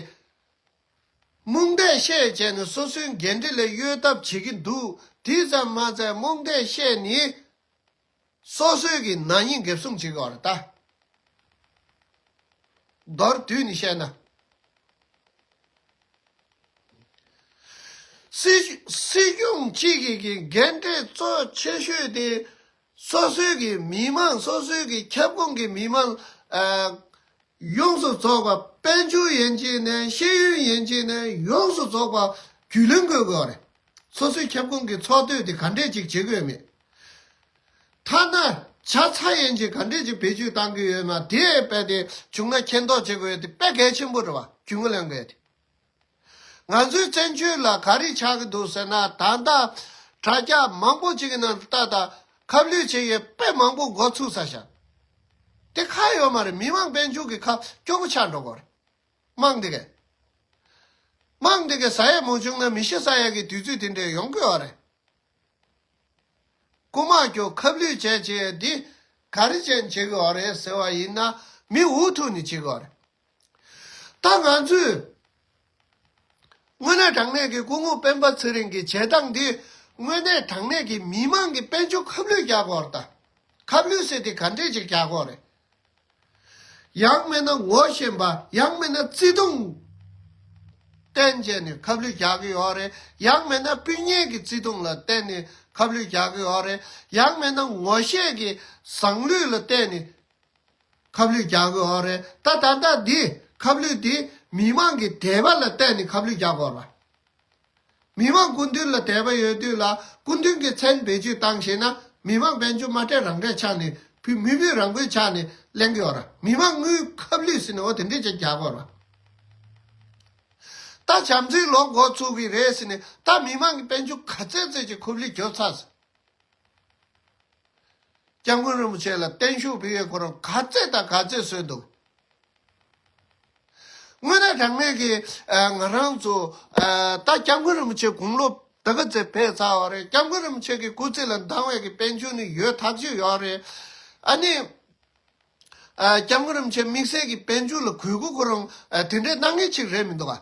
རྨོངས་དད་བཤད་བྱས་ནས་སོ་སོའི་འགན་འཁྲི་ལས་གཡོལ་ཐབས་བྱེད་ཀྱི་འདུག་དེ་ཙམ་མ་ཚད་རྨོངས་དད་བཤད་ནས་སོ་སོའི་གི་ནག་ཉེས་འགེབས་སྲུང་བྱེད་ཀྱི་ཡོད་རེད་ད། མདོར་བསྡུས་ནས་བཤད་ན། སྲིད་སྲིད་སྐྱོང་གཅིག་གི་གི་འགན་འཁྲི་གཙོ་ཆེ་ཤོས་དེ་སོ་སོའི་གི་མི་མང་། སོ་སོའི་གི་ཁྱབ་ཁོངས་ཀྱི་མི་མང་ཨ། ཡོངས་སུ་རྫོགས་པ། དཔལ་འབྱོར་ཡན་ཆད་ནས། ཤེས་ཡོན་ཡན་ཆད་ནས། ཡོངས་སུ་རྫོགས་པ་རྒྱུས་ལོན་དགོས་དགོས་རེད། སོ་སོའི་ཁྱབ་ཁོངས་ཀྱི་ཚོགས་སྡེ་དེ་ག་འདྲས་ཅིག་བྱེད་དགོས་མེད། ཐ་ན་ ཆ་ཚང་ཡན་གྱིས་ག་འདྲས་ཀྱི་བེད་སྤྱོད་བཏང་གི་ཡོད་ན་དེ་དཔེ་དེ་བྱུང་ན་མཁྱེན་རྟོགས་བྱེད་དགོས་ཡོད་དེ་དཔེ་གལ་ཆེན་པོ་རེད་བ། རྒྱུས་མངའ་ལེན་དགོས་ཡོད་དེ། ང་ཚོའི་བཙན་བྱོལ་ལ་ག་རེ་ཆགས་ཀྱི་འདུག་ཟེར་ན། ད་ལྟ་དྲ་རྒྱ་མང་པོ་ཅིག་གི་ནང་ལྟ་ད་ཁ་བསླུས་བྱེད་ཡས་དཔེ་མང་པོ་འགོ་ཚུགས་ཚར་ཤག་དེ་ཁ་ཡོད་མ་རེད། མི་མང་དཔལ་འབྱོར་གྱི་ཁ་སྐྱོ་པོ་ཆགས་འགྲོ་གི་རེད། དམངས་དེ་གས། དམངས་དེ་གས་ཟ་ཡས་མ་བྱུང་ན་མི་ཤི་ས་ཡས་ཀྱི་དུས་ཚོད་དེ་འདྲས་ཡོང་གི་ཡོད་རེད། རྐུ་མ་སྐྱོ་ཁ་བསླུས་བྱས་བྱས་འདི་ག་རེ་བྱས་བྱེད་ཀྱི་ཡོད་རེད་ཟེར་བ་ཡིན་ན། མི་འུ་ཐུག་ནས་བྱེད་ཀྱི་ཡོད་རེད། ད་ང་ཚོས་དངོས་གནས་དྲང་གནས་ཀྱི་སྐུ་ངོ་སྤེན་པ་ཚེ་རིང་གི་བྱེད་སྟངས་འདི་དངོས་གནས་དྲང་གནས་ཀྱི་མི་མང་གི་དཔལ་འབྱོར་ཁ་བསླུས་རྒྱག་གི་ཡོད་རེད། ད་ཁ་བསླུས་ཟེར་དེ་ག་འདྲས་ཅིག་རྒྱག་གི་ཡོད་རེད། ཡང་མིན་ན་ངོ་ཤེས་པ། ཡང་མིན་ན་བརྩེ་དུང་བསྟན་བྱས་ནས་ཁ་བསླུས་རྒྱག་གི་ཡོད་རེད། ཡང་མིན་ན་སྤུན་ཉེ་གི་བརྩེ་དུང་ལ་བརྟེན་ནས་ཁ་བསླུས་རྒྱག་གི་ཡོད་རེད། ཡང་མིན་ན་ངོ་ཤེས་ཀྱི་བཟང་ལུས་ལ་བརྟེན་ནས་ཁ་བསླུས་རྒྱག་གི་ཡོད་རེད། ད་ད་ལྟ་འདི་ཁ་བསླུས་འདི་མི་མང་གི་དད་པ་ལ་བརྟེན་ནས་ཁ་བསླུས་རྒྱག་གི་ཡོད་རེད། མི་མང་སྐུ་མདུན་ལ་དད་པ་ཡོད་དུས་ལ་སྐུ་མདུན་གྱི་མཚན་བེད་སྤྱོད་བཏང་ཤེས་ན། མི་མང་དཔལ་འབྱོར་མ་སྤྲད་རང་སྤྲད་ཆགས་ནས་བུ་མི་བུ་རང་བུའི་ཆགས་ནས་གླེང་གི་ཡོད་ར། མི་མང་དངུལ་ཁ་བསླུས་ཟིན་ནས་འོ་དེ་འདྲས་ཅིག་རྒྱག་གི་ཡོད་ར། ད་བྱམས་བརྩེའི་ལོ་འགོ་ཚུགས་ཀྱི་རེད་ཟིན་ནས་ད་མི་མང་གི་དཔལ་འབྱོར་ག་ཚད་ཚད་ཅིག་ཁུབ་ལི་འགྱོ་ཚར་ཟིན། སྐྱབས་མགོན་རིན་པོ་ཆེ་ལ་བརྟན་བཞུགས་ཕུལ་བའི་ཁོ་རང་ག་ཚད་དང་ག་ཚད་བཟོས་འདུག་དངོས་གནས་དྲང་གནས་ཀྱི་ཨ་ང་རང་ཚོ་ཨ་ད་སྐྱབས་མགོན་རིན་པོ་ཆེ་དགུང་ལོ་ད་ག་ཚད་ཕེབས་ཚར་བ་རེད། སྐྱབས་མགོན་རིན་པོ་ཆེ་གི་སྐུ་ཚེ་ལ་འདང་བའི་གི་དཔལ་འབྱོར་ནི་ཡོད་ཐག་ཆོད་ཡོད་རེད། ཨ་ནི་ཨ་སྐྱབས་མགོན་རིན་པོ་ཆེ་དམིགས་བསལ་གྱི་དཔལ་འབྱོར་ལ་གུས་བཀུར་ཁོ་རང་ཨ་དེ་འདྲའི་གནང་མཁན་ཅིག་རེད་མི་འདུག་ག་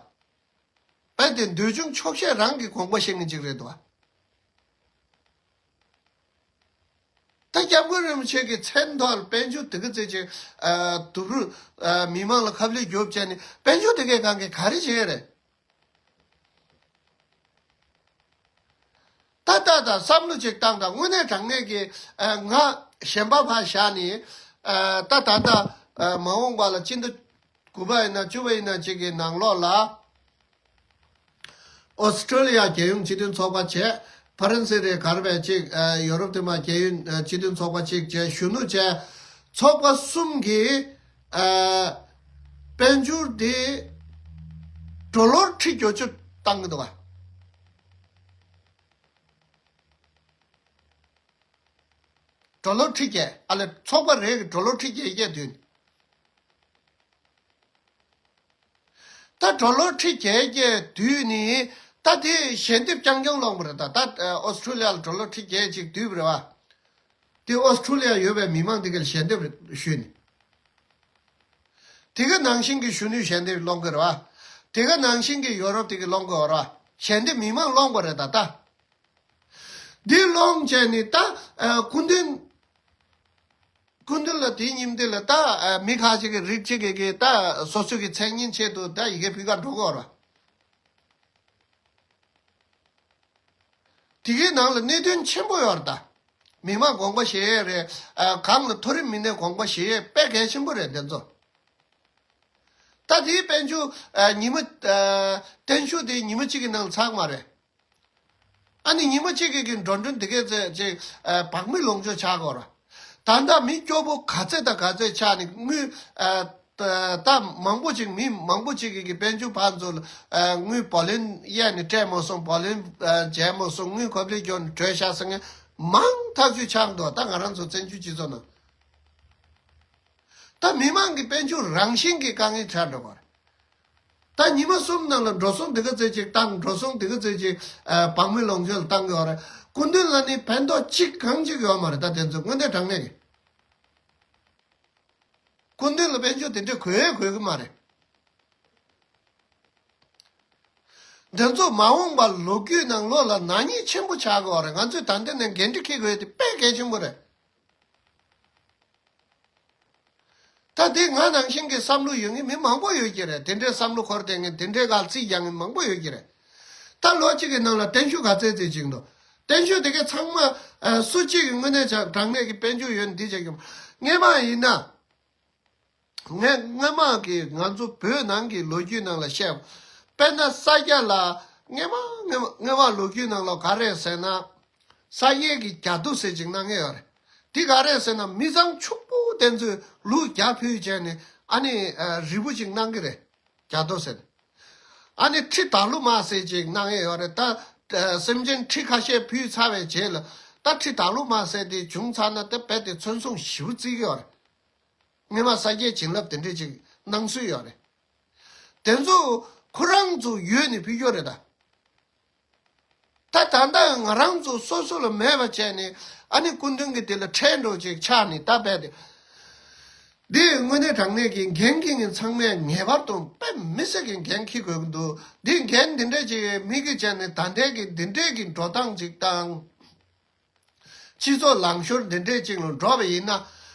རྦད་དེ་འདོད་ཆུང་ཆོག་ཤེས་རང་གི་དགོངས་པ་བཞེས་མཁན་ཅིག་རེད་འདུག་ག་ད་སྐྱབས་མགོན་རིན་པོ་ཆེ་གི་མཚན་ཐོག་ལ་དཔལ་འབྱོར་དེ་ག་ཚད་ཅིག་ཨ་དུབ་རུ་ཨ་མི་མང་ལ་ཁ་བསླུས་རྒྱོབ་བྱས་ནས་དཔལ་འབྱོར་དེ་གའི་སྒང་གི་ག་རེ་བྱས་རེད། ད་ལྟ་ད་བསམ་བློ་ཅིག་བཏང་དང་། དངོས་གནས་དྲང་གནས་ཀྱི་ཨ་ང་གཞན་པ་ཕར་བཞག་ནས་ཨ་ད་ད་ལྟ་ཨ་མ་འོངས་པ་ལ་སྤྱི་ཟླ་དགུ་པ་ཡིན་ན་བཅུ་པ་ཡིན་ན་ཅིག་གི་ནང་ལོགས་ལ། ཨོ་སི་ཀྲོ་ལི་ཡ་རྒྱལ་ཡོངས་སྤྱི་མཐུན་ཚོགས་པ་བྱས། ཕ་རན་སི་རེད་ག་རེ་བས་ཅིག་ཨ་ཡོ་རོབ་དེ་མ་རྒྱལ་ཡོངས་ཨ་སྤྱི་མཐུན་ཚོགས་པ་ཅིག་བྱས། གཞོན་ནུ་བྱས། ཚོགས་པ་གསུམ་གྱིས་ཨ་དཔལ་འབྱོར་དེ་ཌོ་ལར་ཁྲི་བརྒྱད་ཅུ་བཏང་གི་འདུག་ག་ཌོ་ལར་ཁྲི་བརྒྱད། ཨ་ལས་ཚོགས་པ་རེ་གི་ཌོ་ལར་ཁྲི་བརྒྱད་བརྒྱད་བསྡུས་ནས། ད་ཌོ་ལར་ཁྲི་བརྒྱད་བརྒྱད་བསྡུས་ནས་ད་དེ་ཞལ་འདེབས་རྐྱང་རྐྱང་སློང་བ་རེད། ད་ད་ཨོ་སི་ཀྲོ་ལི་ཡ་ལ་ཌོ་ལར་ཁྲི་བརྒྱད་ཅིག་བསྡུས་པ་རེད་བ། དེ་ཨོ་སི་ཀྲོ་ལི་ཡ་ཡོད་པའི་མི་མང་དེ་གར་ཞལ་འདེབས་ཞུས་ནས། དེ་ག་ནང་བཞིན་གྱི་གཞོན་ནུའི་ཞལ་འདེབས་སློང་གི་རེད་བ། དེ་ག་ནང་བཞིན་གྱི་ཡོ་རོབ་དེ་གི་སློང་གི་ཡོད་རེད་བ། ཞལ་འདེབས་མི་མང་སློང་བ་རེད་ད་ད། འདི་སློང་བྱས་ནས་ད་ཨ་སྐུ་མདུན། སྐུ་མདུན་ལ་དེའི་ཉིན་དེ་ལ་ད་ཨ་མི་ཁ་ཅིག་གི་རིགས་གཅིག་གི་གི་ད་སོ་སོ་གི་མཚན་སྙན་ཆེད་དུ་ད་ཡི་གེ་ཕུལ་ག་འགྲོ་གི་ཡོད་རེད་བ། དེ་གའི་ནང་ལ་གནད་དོན་ཆེན་པོ་ཡོད་རེད་ད། མི་མང་དགོངས་པ་བཞེས་ཡས་རེད། ཨ་གང་ལ་མཐོ་རིམ་མི་སྣའི་དགོངས་པ་བཞེས་ཡས་དཔེ་གལ་ཆེན་པོ་རེད་དེ་ཚོ། ད་དེའི་དཔལ་འབྱོར་ཨ་ཉི་མ་ཨ་བརྟན་བཞུགས་དེ་ཉི་མ་གཅིག་གི་ནང་ཚར་མ་རེད། ཨ་ནི་ཉི་མ་གཅིག་གི་གི་འགྲོ་གྲོན་དེ་གའི་ཚེ་ཅིག་ཨ་བག་མེད་ལོངས་སྤྱོད་ཆགས་དགོས་ར། ད་ལྟ་མི་སྐྱོ་པོ་ག་ཚད་དང་ག་ཚད་ཆགས་ནས་དངུལ་ཨ་ད་ད་མང་པོ་ཅིག་མི་མང་པོ་ཅིག་གི་གི་དཔལ་འབྱོར་ཕར་ཚུར་ཨ་དངུལ་བོ་ལིན་གཡར་ནས་སྤྲད་མ་སོང་། བོ་ལིན་ཨ་འཇལ་མ་སོང་། དངུལ་ཁོབ་ལི་སྐྱོན་བྲོས་ཤག་ཟེར་མཁན་མང་ཐག་ཆོད་ཆགས་འདུག་ད་ང་རང་ཚོ་བཙན་བྱོལ་སྤྱི་ཚོགས་ནང་། ད་མི་མང་གི་དཔལ་འབྱོར་རང་བཞིན་གྱི་དཀའ་ངལ་ཆགས་འགྲོ་བ་རེད། ད་ཉི་མ་གསུམ་ནང་ལ་འགྲོ་སོང་འདི་ག་ཚད་ཅིག་བཏང་། འགྲོ་སོང་འདི་ག་ཚད་ཅིག་ཨ་བག་མེད་ལོངས་སྤྱོད་ལ་བཏང་གི་ཡོད་རེད། སྐུ་མདུན་ལ་ནི་ཕན་ཐོགས་གཅིག་གང་གཅིག་ཡོད་མ་རེད། ད་དེ་ཚོ་དངོས་གནས་དྲང་གནས་ཀྱི་སྐུ་མདུན་ལ་དཔལ་འབྱོར་དེ་འདྲ་དགོས་ཡས་དགོས་ཀྱི་མ་རེད། འདི་ཚོ་མ་འོངས་པ་ལོ་རྒྱུས་ནང་ལོགས་ལ་ནག་ཉེས་ཆེན་པོ་ཆགས་ཀྱི་ཡོད་རེད། ང་ཚོས་ད་ལྟ་ནས་འགན་འཁྲི་འཁྱེར་དགོས་ཡས་དེ་དཔེ་གལ་ཆེན་པོ་རེད། ད་དེ་ང་ནང་བཞིན་གྱི་བསམ་བློ་ཡོད་མཁན་མི་མང་པོ་ཡོད་ཀྱི་རེད། དེ་འདྲའི་བསམ་བློ་འཁོར་བསྡད་མཁན་དེ་འདྲའི་སྒང་རྩིས་རྒྱག་མཁན་མང་པོ་ཡོད་ཀྱི་རེད། ད་ལོ་གཅིག་གི་ནང་ལ་བརྟན་བཞུགས་ག་ཚད་ཚད་ཅིག་འདུག་བརྟན་བཞུགས་དེ་གའི་ཚང་མ་ཨ་སུ་གཅིག་གི་དངོས་གནས་ཆ་དྲང་གནས་ཀྱི་དཔལ་འབྱོར་ཡོད་ན་འདི་བྱ་རྒྱུ། སྔས་མ་ཡིན་ན། ངས་སྔས་མ་གི་ང་ཚོ་བོད་ནང་གི་ལོ་རྒྱུས་ནང་ལ་བཤད། དཔེར་ན་ས་སྐྱ་ལ་སྔས་མ་སྔས་མ་སྔས་མ་ལོ་རྒྱུས་ནང་ལ་ག་རེ་ཟེར་ན། ས་གཡས་ཀྱི་རྒྱ་སྟོད་ཟེར་ཅིག་གནང་ངེས་ཡོད་རེད། དེ་ག་རེད་ཟེར་ན་མི་ཚང་ཕྱུག་པོ་དེ་ཚོས་ལུག་བརྒྱ་ཕུལ་བྱས་ནས་ཨ་ནི་རིལ་བུ་ཅིག་གནང་གི་རེད། རྒྱ་རྡོ་ཟེར། ཨ་ནི་ཁྲི་དྭགས་ལུ་མ་ཟེར་ཅིག་གནང་ཡས་ཡོད་རེད་ད། སེམས་ཅན་ཁྲི་ཁ་ཤས་ཕུལ་ཚར་བའི་རྗེས་ལ་ད་ཁྲི་དྭགས་ལུ་མ་ཟེར་དེ་བྱུང་ཚར་ན་དེ་རྦད་དེ་མཚོན་སྲུང་ཞེ་པོ་བརྩི་གི་ཡོད་རེད། སྔོན་མ་ས་སྐྱའི་བྱིན་རླབས་དེ་འདྲས་ཅིག་གནང་སྲོལ་ཡོད་རེད། དེ་ཚོ་ཁོ་རང་ཚོ་ཡོད་ནས་ཕུལ་རྒྱུ་རེད་ད། ད་ད་ལྟ་ང་རང་ཚོ་སོ་སོ་ལ་མེད་པ་བྱས་ནས་ཨ་ནི་སྐུ་མདུན་གྱི་དེ་ལ་ཁྲལ་འགྲོ་ཅིག་ཆགས་ནས་ད་རྦད་དེ། འདི་དངོས་གནས་དྲང་གནས་ཀྱི་འགན་འཁྱེར་མཁན་ཚང་མས་ངེས་པར་དུ་དཔེ་མི་སྲིད་ཀྱི་འགན་འཁྱེར་དགོས་ཀྱི་འདུག་འདི་འགན་འདི་འདྲ་ཅིག་མི་གིས་བྱས་ནས་ད་ལྟའི་གི་འདི་འདྲའི་གི་འགྲོ་སྟངས་ཅིག་དང་། སྤྱི་ཚོགས་ལངས་ཤོར་འདི་འདྲའི་ཅིག་ལ་འགྲོ་བ་ཡིན་ན།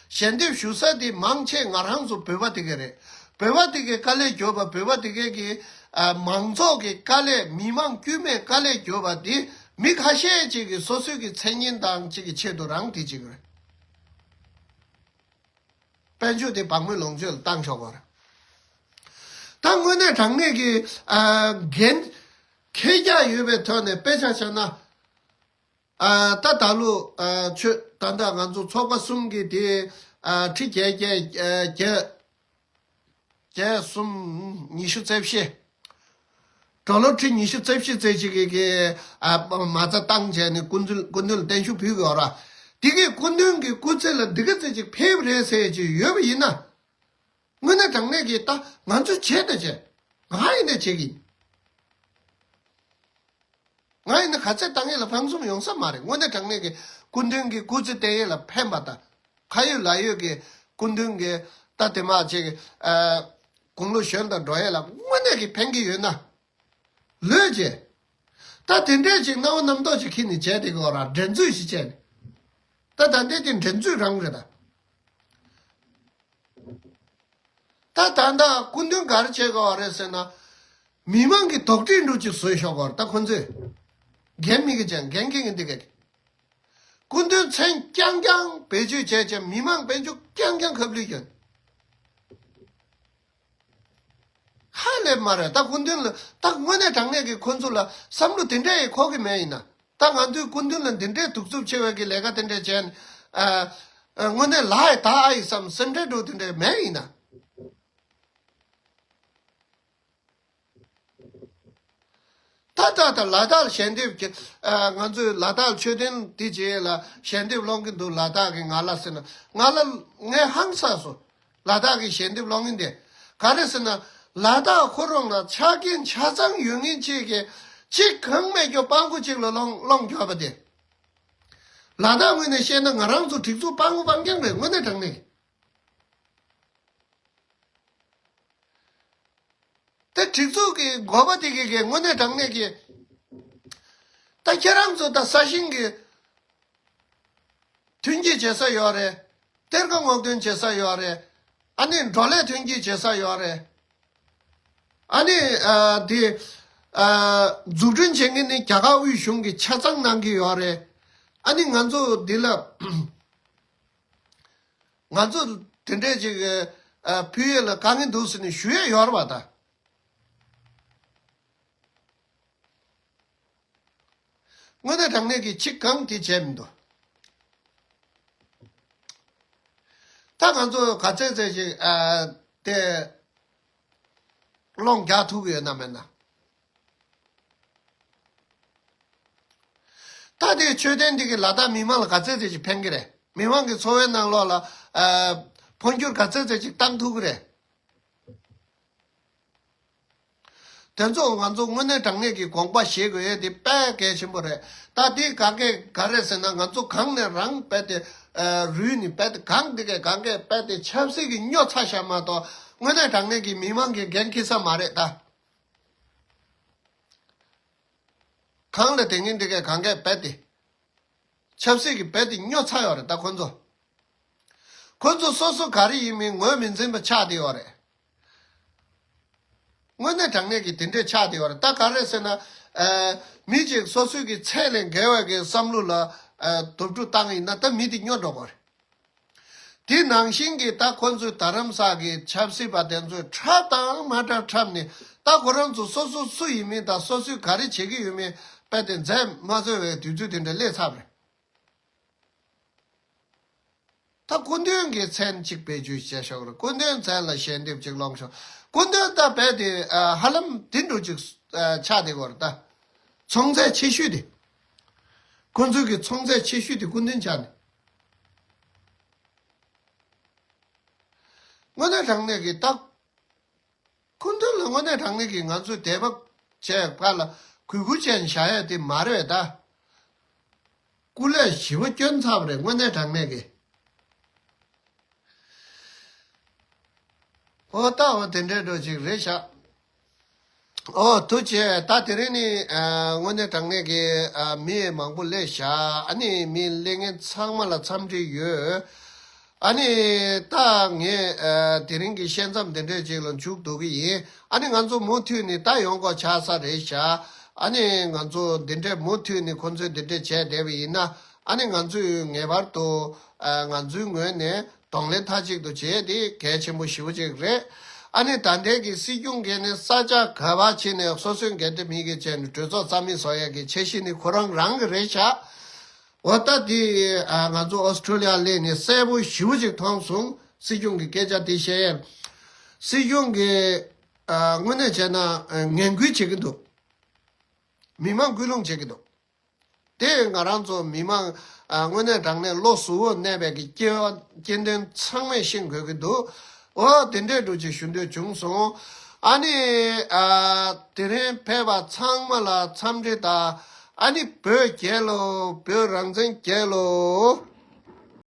ཞལ་འདེབས་ཞུ་ས་དེ་མང་ཆེ་ང་རང་ཚོ་བོད་པ་དེ་ག་རེད། བོད་པ་དེ་གའི་དཀའ་ལས་རྒྱོབ་པ་བོད་པ་དེ་གའི་གི་ཨ་མང་ཚོགས་ཀྱི་དཀའ་ལས་མི་མང་དཀྱུས་མའི་དཀའ་ལས་རྒྱོབ་པ་དེ་མི་ཁ་ཤས་ཅིག་གི་སོ་སོའི་གི་མཚན་སྙན་དང་ཅིག་གི་ཆེད་དུ་རང་དེ་ཅིག་རེད། དཔལ་འབྱོར་དེ་བག་མེད་ལོངས་སྤྱོད་ལ་བཏང་ཆོག་པ་རེད། ད་དངོས་གནས་དྲང་གནས་ཀྱི་ཨ་འགན་ཁེ་རྒྱག་ཡོད་པའི་ཐོག་ནས་དཔེ་ཆ་བཞག་ན། ཨ་ད་ད་ལོ་ཨ་ཆོས་ད་ལྟ་ང་ཚོ་ཚོགས་པ་གསུམ་གྱི་དེ་ཨ་ཁྲི་བརྒྱད་བརྒྱད་ཨ་བརྒྱད་བརྒྱད་གསུམ་ཉི་ཤུ་རྩ་བཞི། གྲོ་ལོ་ཁྲི་ཉི་ཤུ་རྩ་བཞི་རྩ་གཅིག་གི་གི་ཨ་མ་རྩ་བཏང་བྱས་ནས་སྐུ་མདུན་སྐུ་མདུན་ལ་བརྟན་བཞུགས་ཕུལ་དགོས་ར། དེ་གི་སྐུ་མདུན་གྱི་སྐུ་ཚེ་ལ་འདི་ག་ཚད་ཅིག་ཕེབས་རེད་ཟེར་གྱི་ཡོད་པ་ཡིན་ན། དངོས་གནས་དྲང་གནས་ཀྱི་ད་ང་ཚོས་བྱས་ད་བྱས། ང་ཡིན་ནས་བྱེད་ཀྱི་ཡིན། ང་ཡིན་ན་ག་ཚད་བཏང་ཡས་ལ་ཕངས་སེམས་ཡོང་ས་མ་རེད། དངོས་གནས་དྲང་གནས་ཀྱི་སྐུ་མདུན་གྱི་སྐུ་ཚེ་བརྟན་ཡས་ལ་ཕན་པ་དང་། ཁ་ཡོད་ལག་ཡོད་ཀྱི་སྐུ་མདུན་གྱི་ད་དེ་མ་ཅིག་ཨ་དགུང་ལོ་གཞོན་དང་འགྲོ་ཡས་ལ་དངོས་གནས་ཀྱི་ཕན་གྱི་ཡོད་ན། ལོས་བྱས། ད་དེ་འདྲས་ཅིག་སྣང་བ་རྣམ་རྟོག་ཅིག་ཁྱེར་ནས་བྱས་དེ་གོ་ར་འགྲན་རྩོད་ཞིག་བྱས་ནས། ད་ད་འདས་དེ་འགྲན་རྩོད་རང་རེད་ད། ད་ད་ལྟ་སྐུ་མདུན་ག་རེ་བྱེད་དགོས་པ་རེད་ཟེར་ན། མི་མང་གི་དོགས་འདྲི་འདྲ་ཅིག་བཟོས་ཤོག་གོ། ད་ཁོ་ཚོས་འགན་མི་གི་ཅང་འགན་འཁྱེར་གི་འདི་ག་གི། སྐུ་མདུན་མཚན་རྐྱང་རྐྱང་བེད་སྤྱོད་བྱས་བྱས་མི་མང་དཔལ་འབྱོར་རྐྱང་རྐྱང་ཁབ་ལུས་ཀྱང་ཧ་ལས་མ་རེད། ད་སྐུ་མདུན་ལ་ད་དངོས་གནས་དྲང་གནས་ཀྱི་ཁོ་ཚོ་ལ་བསམ་བློ་དེ་འདྲ་ཡི་འཁོར་གི་མེད་ཡིན་ན། ད་ང་ཚོས་སྐུ་མདུན་ལ་འདི་འདྲའི་གདུག་རྩུབ་ཆེ་བའི་གི་ལས་ཀ་དེ་འདྲ་བྱས་ནས་ཨ་ཨ་དངོས་གནས་ལ་ཡི་ད་ཨ་ཡི་བསམ་སེམས་ཁྲལ་འགྲོ་དེ་འདྲ་མེད་ཡིན་ན། ད་ད་ད་ལ་དྭགས་ལ་ཞལ་འདེབས་ཀྱི་ཨ་ང་ཚོས་ལ་དྭགས་ལ་མཆོད་རྟེན་འདི་རྗེས་ལ་ཞལ་འདེབས་སློང་གི་འདུག་ལ་དྭགས་ཀྱི་ང་ལ་ཟེར་ན་ང་ལ་ངས་ཧང་སངས་སོང་། ལ་དྭགས་ཀྱི་ཞལ་འདེབས་སློང་ཡིན་ཏེ། ག་རེ་ཟེར་ན། ལ་དྭགས་ཁོ་རང་ལ་ཆ་རྐྱེན་ཆ་ཚང་ཡོད་མཁན་ཅིག་གིས་གཅིག་གང་མེད་རྒྱུ་སྤྲང་པོ་ཅིག་ལ་སློང་སློང་རྒྱུ་བ་དེ། ལ་དྭགས་ངོས་ནས་བཤད་ན་ང་རང་ཚོ་སྒྲིག་འཛུགས་སྤྲང་པོ་སྤྲང་རྐྱང་རེད། དངོས་གནས་དྲང་གནས་ཀྱི། དེ་སྒྲིག་འཛུགས་ཀྱི་འགོ་པ་དེ་གིས་ཀྱི་དངོས་གནས་དྲང་གནས་ཀྱི། ད་ཁྱེད་རང་ཚོ་ད་ས་ཞིང་གི་ཐོན་སྐྱེད་བྱེད་ས་ཡོད་རེད། གཏེར་ཁ་སྔོག་འདོན་བྱེད་ས་ཡོད་རེད། ཨ་ནི་འབྲོག་ལས་ཐོན་སྐྱེད་བྱེད་ས་ཡོད་རེད། ཨ་ནི་ཨ་དེ་ཨ་འཛུགས་སྐྲུན་བྱེད་མཁན་ནི་རྒྱ་གར་དབུས་གཞུང་གིས་ཆ་ཚང་གནང་གི་ཡོད་རེད། ཨ་ནི་ང་ཚོ་འདི་ལ་ང་ཚོ་དེ་འདྲས་ཅིག་ཨ་ཕུལ་ཡས་ལ་དཀའ་ངལ་འདུག་ཟེར་ནས་ཞུ་ཡས་ཡོད་རེད་པ་ད། དངོས་གནས་དྲང་གནས་ཀྱི་ཅིག་གང་དེ་བྱས་མི་འདུག་ད་ང་ཚོ་ག་ཚད་ཚད་ཅིག་ཨ་དེ་སློང་རྒྱག་ཐུབ་ཀྱི་ཡོད་ན་མེད་ན། ད་དེ་མཆོད་རྟེན་འདི་གིས་ལ་དྭགས་མི་མང་ལ་ག་ཚད་ཚད་ཅིག་ཕན་གྱི་རེད། མི་མང་གི་འཚོ་བའི་ནང་ལོགས་ལ་ཨ་འཕོ་འགྱུར་ག་ཚད་ཚད་ཅིག་བཏང་ཐུབ་ཀྱི་རེད། དེ་ཚོ་ང་ཚོ་དངོས་གནས་དྲང་གནས་ཀྱི་དགོངས་པ་བཞེས་དགོས་ཡས་དེ་དཔེ་གལ་ཆེན་པོ་རེད། ད་དེ་ག་གེ་ག་རེད་ཟེར་ན་ང་ཚོ་གང་ནས་རང་རྦད་དེ་ཨ་རུལ་ནས་རྦད་དེ་གང་དེ་གས་གང་གས་རྦད་དེ་ཆབ་སྲིད་ཀྱི་སྨྱོ་ཚ་བཞག་མ་གཏོགས་དངོས་གནས་དྲང་གནས་ཀྱི་མི་མང་གི་འགན་འཁྱེར་ས་མ་རེད་ད། གང་ལ་དེ་ངན་དེ་གས་གང་གས་རྦད་དེ། ཆབ་སྲིད་ཀྱི་རྦད་དེ་སྨྱོ་ཚར་ཡོད་རེད་ད་ཁོ་ཚོ། ཁོ་ཚོ་སོ་སོ་ག་རེ་ཡིན་མིན་ངོས་མི་འཛིན་པ་ཆགས་བསྡད་ཡོད་རེད། དངོས་གནས་དྲང་གནས་ཀྱི་དེ་འདྲས་ཆགས་བསྡད་ཡོད་རེད། ད་ག་རེ་ཟེར་ན། ཨ་མི་གཅིག་སོ་སོའི་གི་ཚད་ལས་བརྒལ་བའི་གི་བསམ་བློ་ལ་ཨ་དུར་འཁྲུག་བཏང་ཡིན་ན་ད་མི་དེ་སྨྱོ་འགྲོ་གི་རེད། དེ་ནང་བཞིན་གྱི་ད་ཁོ་ཚོའི་རྡ་རམ་ས་གི་ཆབ་སྲིད་པ་དེ་ཚོས་འཁྲབ་དང་མ་འཁྲབ་འཁྲབ་ནས་ད་ཁོ་རང་ཚོ་སོ་སོ་སུ་ཡིན་མིན་དང་སོ་སོས་ག་རེ་བྱེད་ཀྱི་ཡོད་མིན་རྦད་དེ་མཛད་མ་བཟོད་པའི་དུས་ཚོད་དེ་འདྲ་སླེབས་ཚར་བ་རེད། ད་སྐུ་མདུན་གྱི་མཚན་གཅིག་བེད་སྤྱོད་བྱས་ཤོག་རེད། སྐུ་མདུན་མཚན་ལ་ཞལ་འདེབས་གཅིག་སློང་ཤོག་སྐུ་མདུན་ད་རྦད་དེ་ཨ་ཧ་ལམ་དེ་འདྲ་ཅིག་ཨ་ཆགས་བསྡད་ཡོད་རེད་ད། ཚོང་རྫས་ཆེ་ཤོས་དེ། ཁོ་ཚོའི་གི་ཚོང་རྫས་ཆེ་ཤོས་དེ་སྐུ་མདུན་ཆགས་ནས། དངོས་གནས་དྲང་གནས་ཀྱི་ད། སྐུ་མདུན་ལ་དངོས་གནས་དྲང་གནས་ཀྱི་ང་ཚོས་དད་པ་བྱས་པ་ལ་གུས་བཀུར་བྱས་ནས་བཞག་ཡ་དེ་མ་རེད་ད། སྐུ་ལས་ཞེ་པོ་སྐྱོན་ཚར་བ་རེད་དངོས་གནས་དྲང་གནས་ཀྱི། ཨོ་ད་འོ་དེ་འདྲའི་འགྲོ་ཅིག་རེད་ཤག་ཨོ་ཐུགས་རྗེ་ཆེ། ད་དེ་རིང་ནི་ཨ་དངོས་གནས་དྲང་གནས་ཀྱི་ཨ་མི་མང་པོ་སླེབས་ཤག་ཨ་ནི་མི་སླེབས་མཁན་ཚང་མ་ལ་འཚམས་འདྲི་ཡོད། ཨ་ནི་ད་ངས་ཨ་དེ་རིང་གི་བཤད་མཚམས་དེ་འདྲས་ཅིག་ལ་མཇུག་བསྡུ་གི་ཡིན། ཨ་ནི་ང་ཚོ་མུ་མཐུད་ནས་ད་ཡོང་དགོས་ཆགས་ས་རེད་ཤག་ཨ་ནི་ང་ཚོ་འདི་འདྲས་མུ་མཐུད་ནས་ཁོང་ཚོས་འདི་འདྲས་བྱས་བསྡད་པ་ཡིན་ན་ཨ་ནི་ང་ཚོས་ངེས་པར་དུ་ཨ་ང་ཚོའི་ངོས་ནས་གདོང་ལེན་མཐའ་གཅིག་ཏུ་བྱས་ཏེ་གལ་ཆེན་པོ་ཞེ་པོ་ཅིག་རེད། ཨ་ནི་ད་ལྟའི་གི་སྲིད་སྐྱོང་གིས་ནི་ས་ཆ་ག་པར་ཕྱིན་ནས་སོ་སོའི་འགན་འཁྲི་མི་གི་བྱས་ནས་གྲོས་ཚོགས་རྩ་མེད་བཟོ་ཡ་གི་འཆར་གཞི་ནི་ཁོ་རང་རང་གི་རེད་ཤག་འོ་ད་དེ་ཨ་ང་ཚོ་ཨོ་སི་ཁྲུ་ལི་ཡ་སླེབས་ནས་གསལ་པོ་ཞེ་པོ་ཅིག་མཐོང་སོང་། སྲིད་སྐྱོང་གི་སྐད་ཆ་དེ་བཤད་ཡས། སྲིད་སྐྱོང་གིས་ཨ་དངོས་གནས་བྱས་ན་ཨ་ངན་སྐུལ་བྱེད་ཀྱི་འདུག་མི་མང་སྐུལ་སློང་བྱེད་ཀྱི་འདུག་དེ་ང་རང་ཚོ་མི་མང་ཨ་དངོས་གནས་དྲང་གནས་བློ་གཟུ་བོར་གནས་པའི་གི་སྐྱེ་བ་སྐྱེ་འདོན་ཚང་མས་ཤེས་དགོས་ཀྱི་འདུག་འོ་དེ་འདྲའི་འགྲོ་ཅིག་ཞུ་འདོད་བྱུང་སོང་། ཨ་ནི་ཨ་དེ་རིང་ཕེབས་པ་ཚང་མ་ལ་འཚམས་འདྲི་དང་། ཨ་ནི་བོད་རྒྱལ་ལོ། བོད་རང་བཙན་རྒྱལ་ལོ།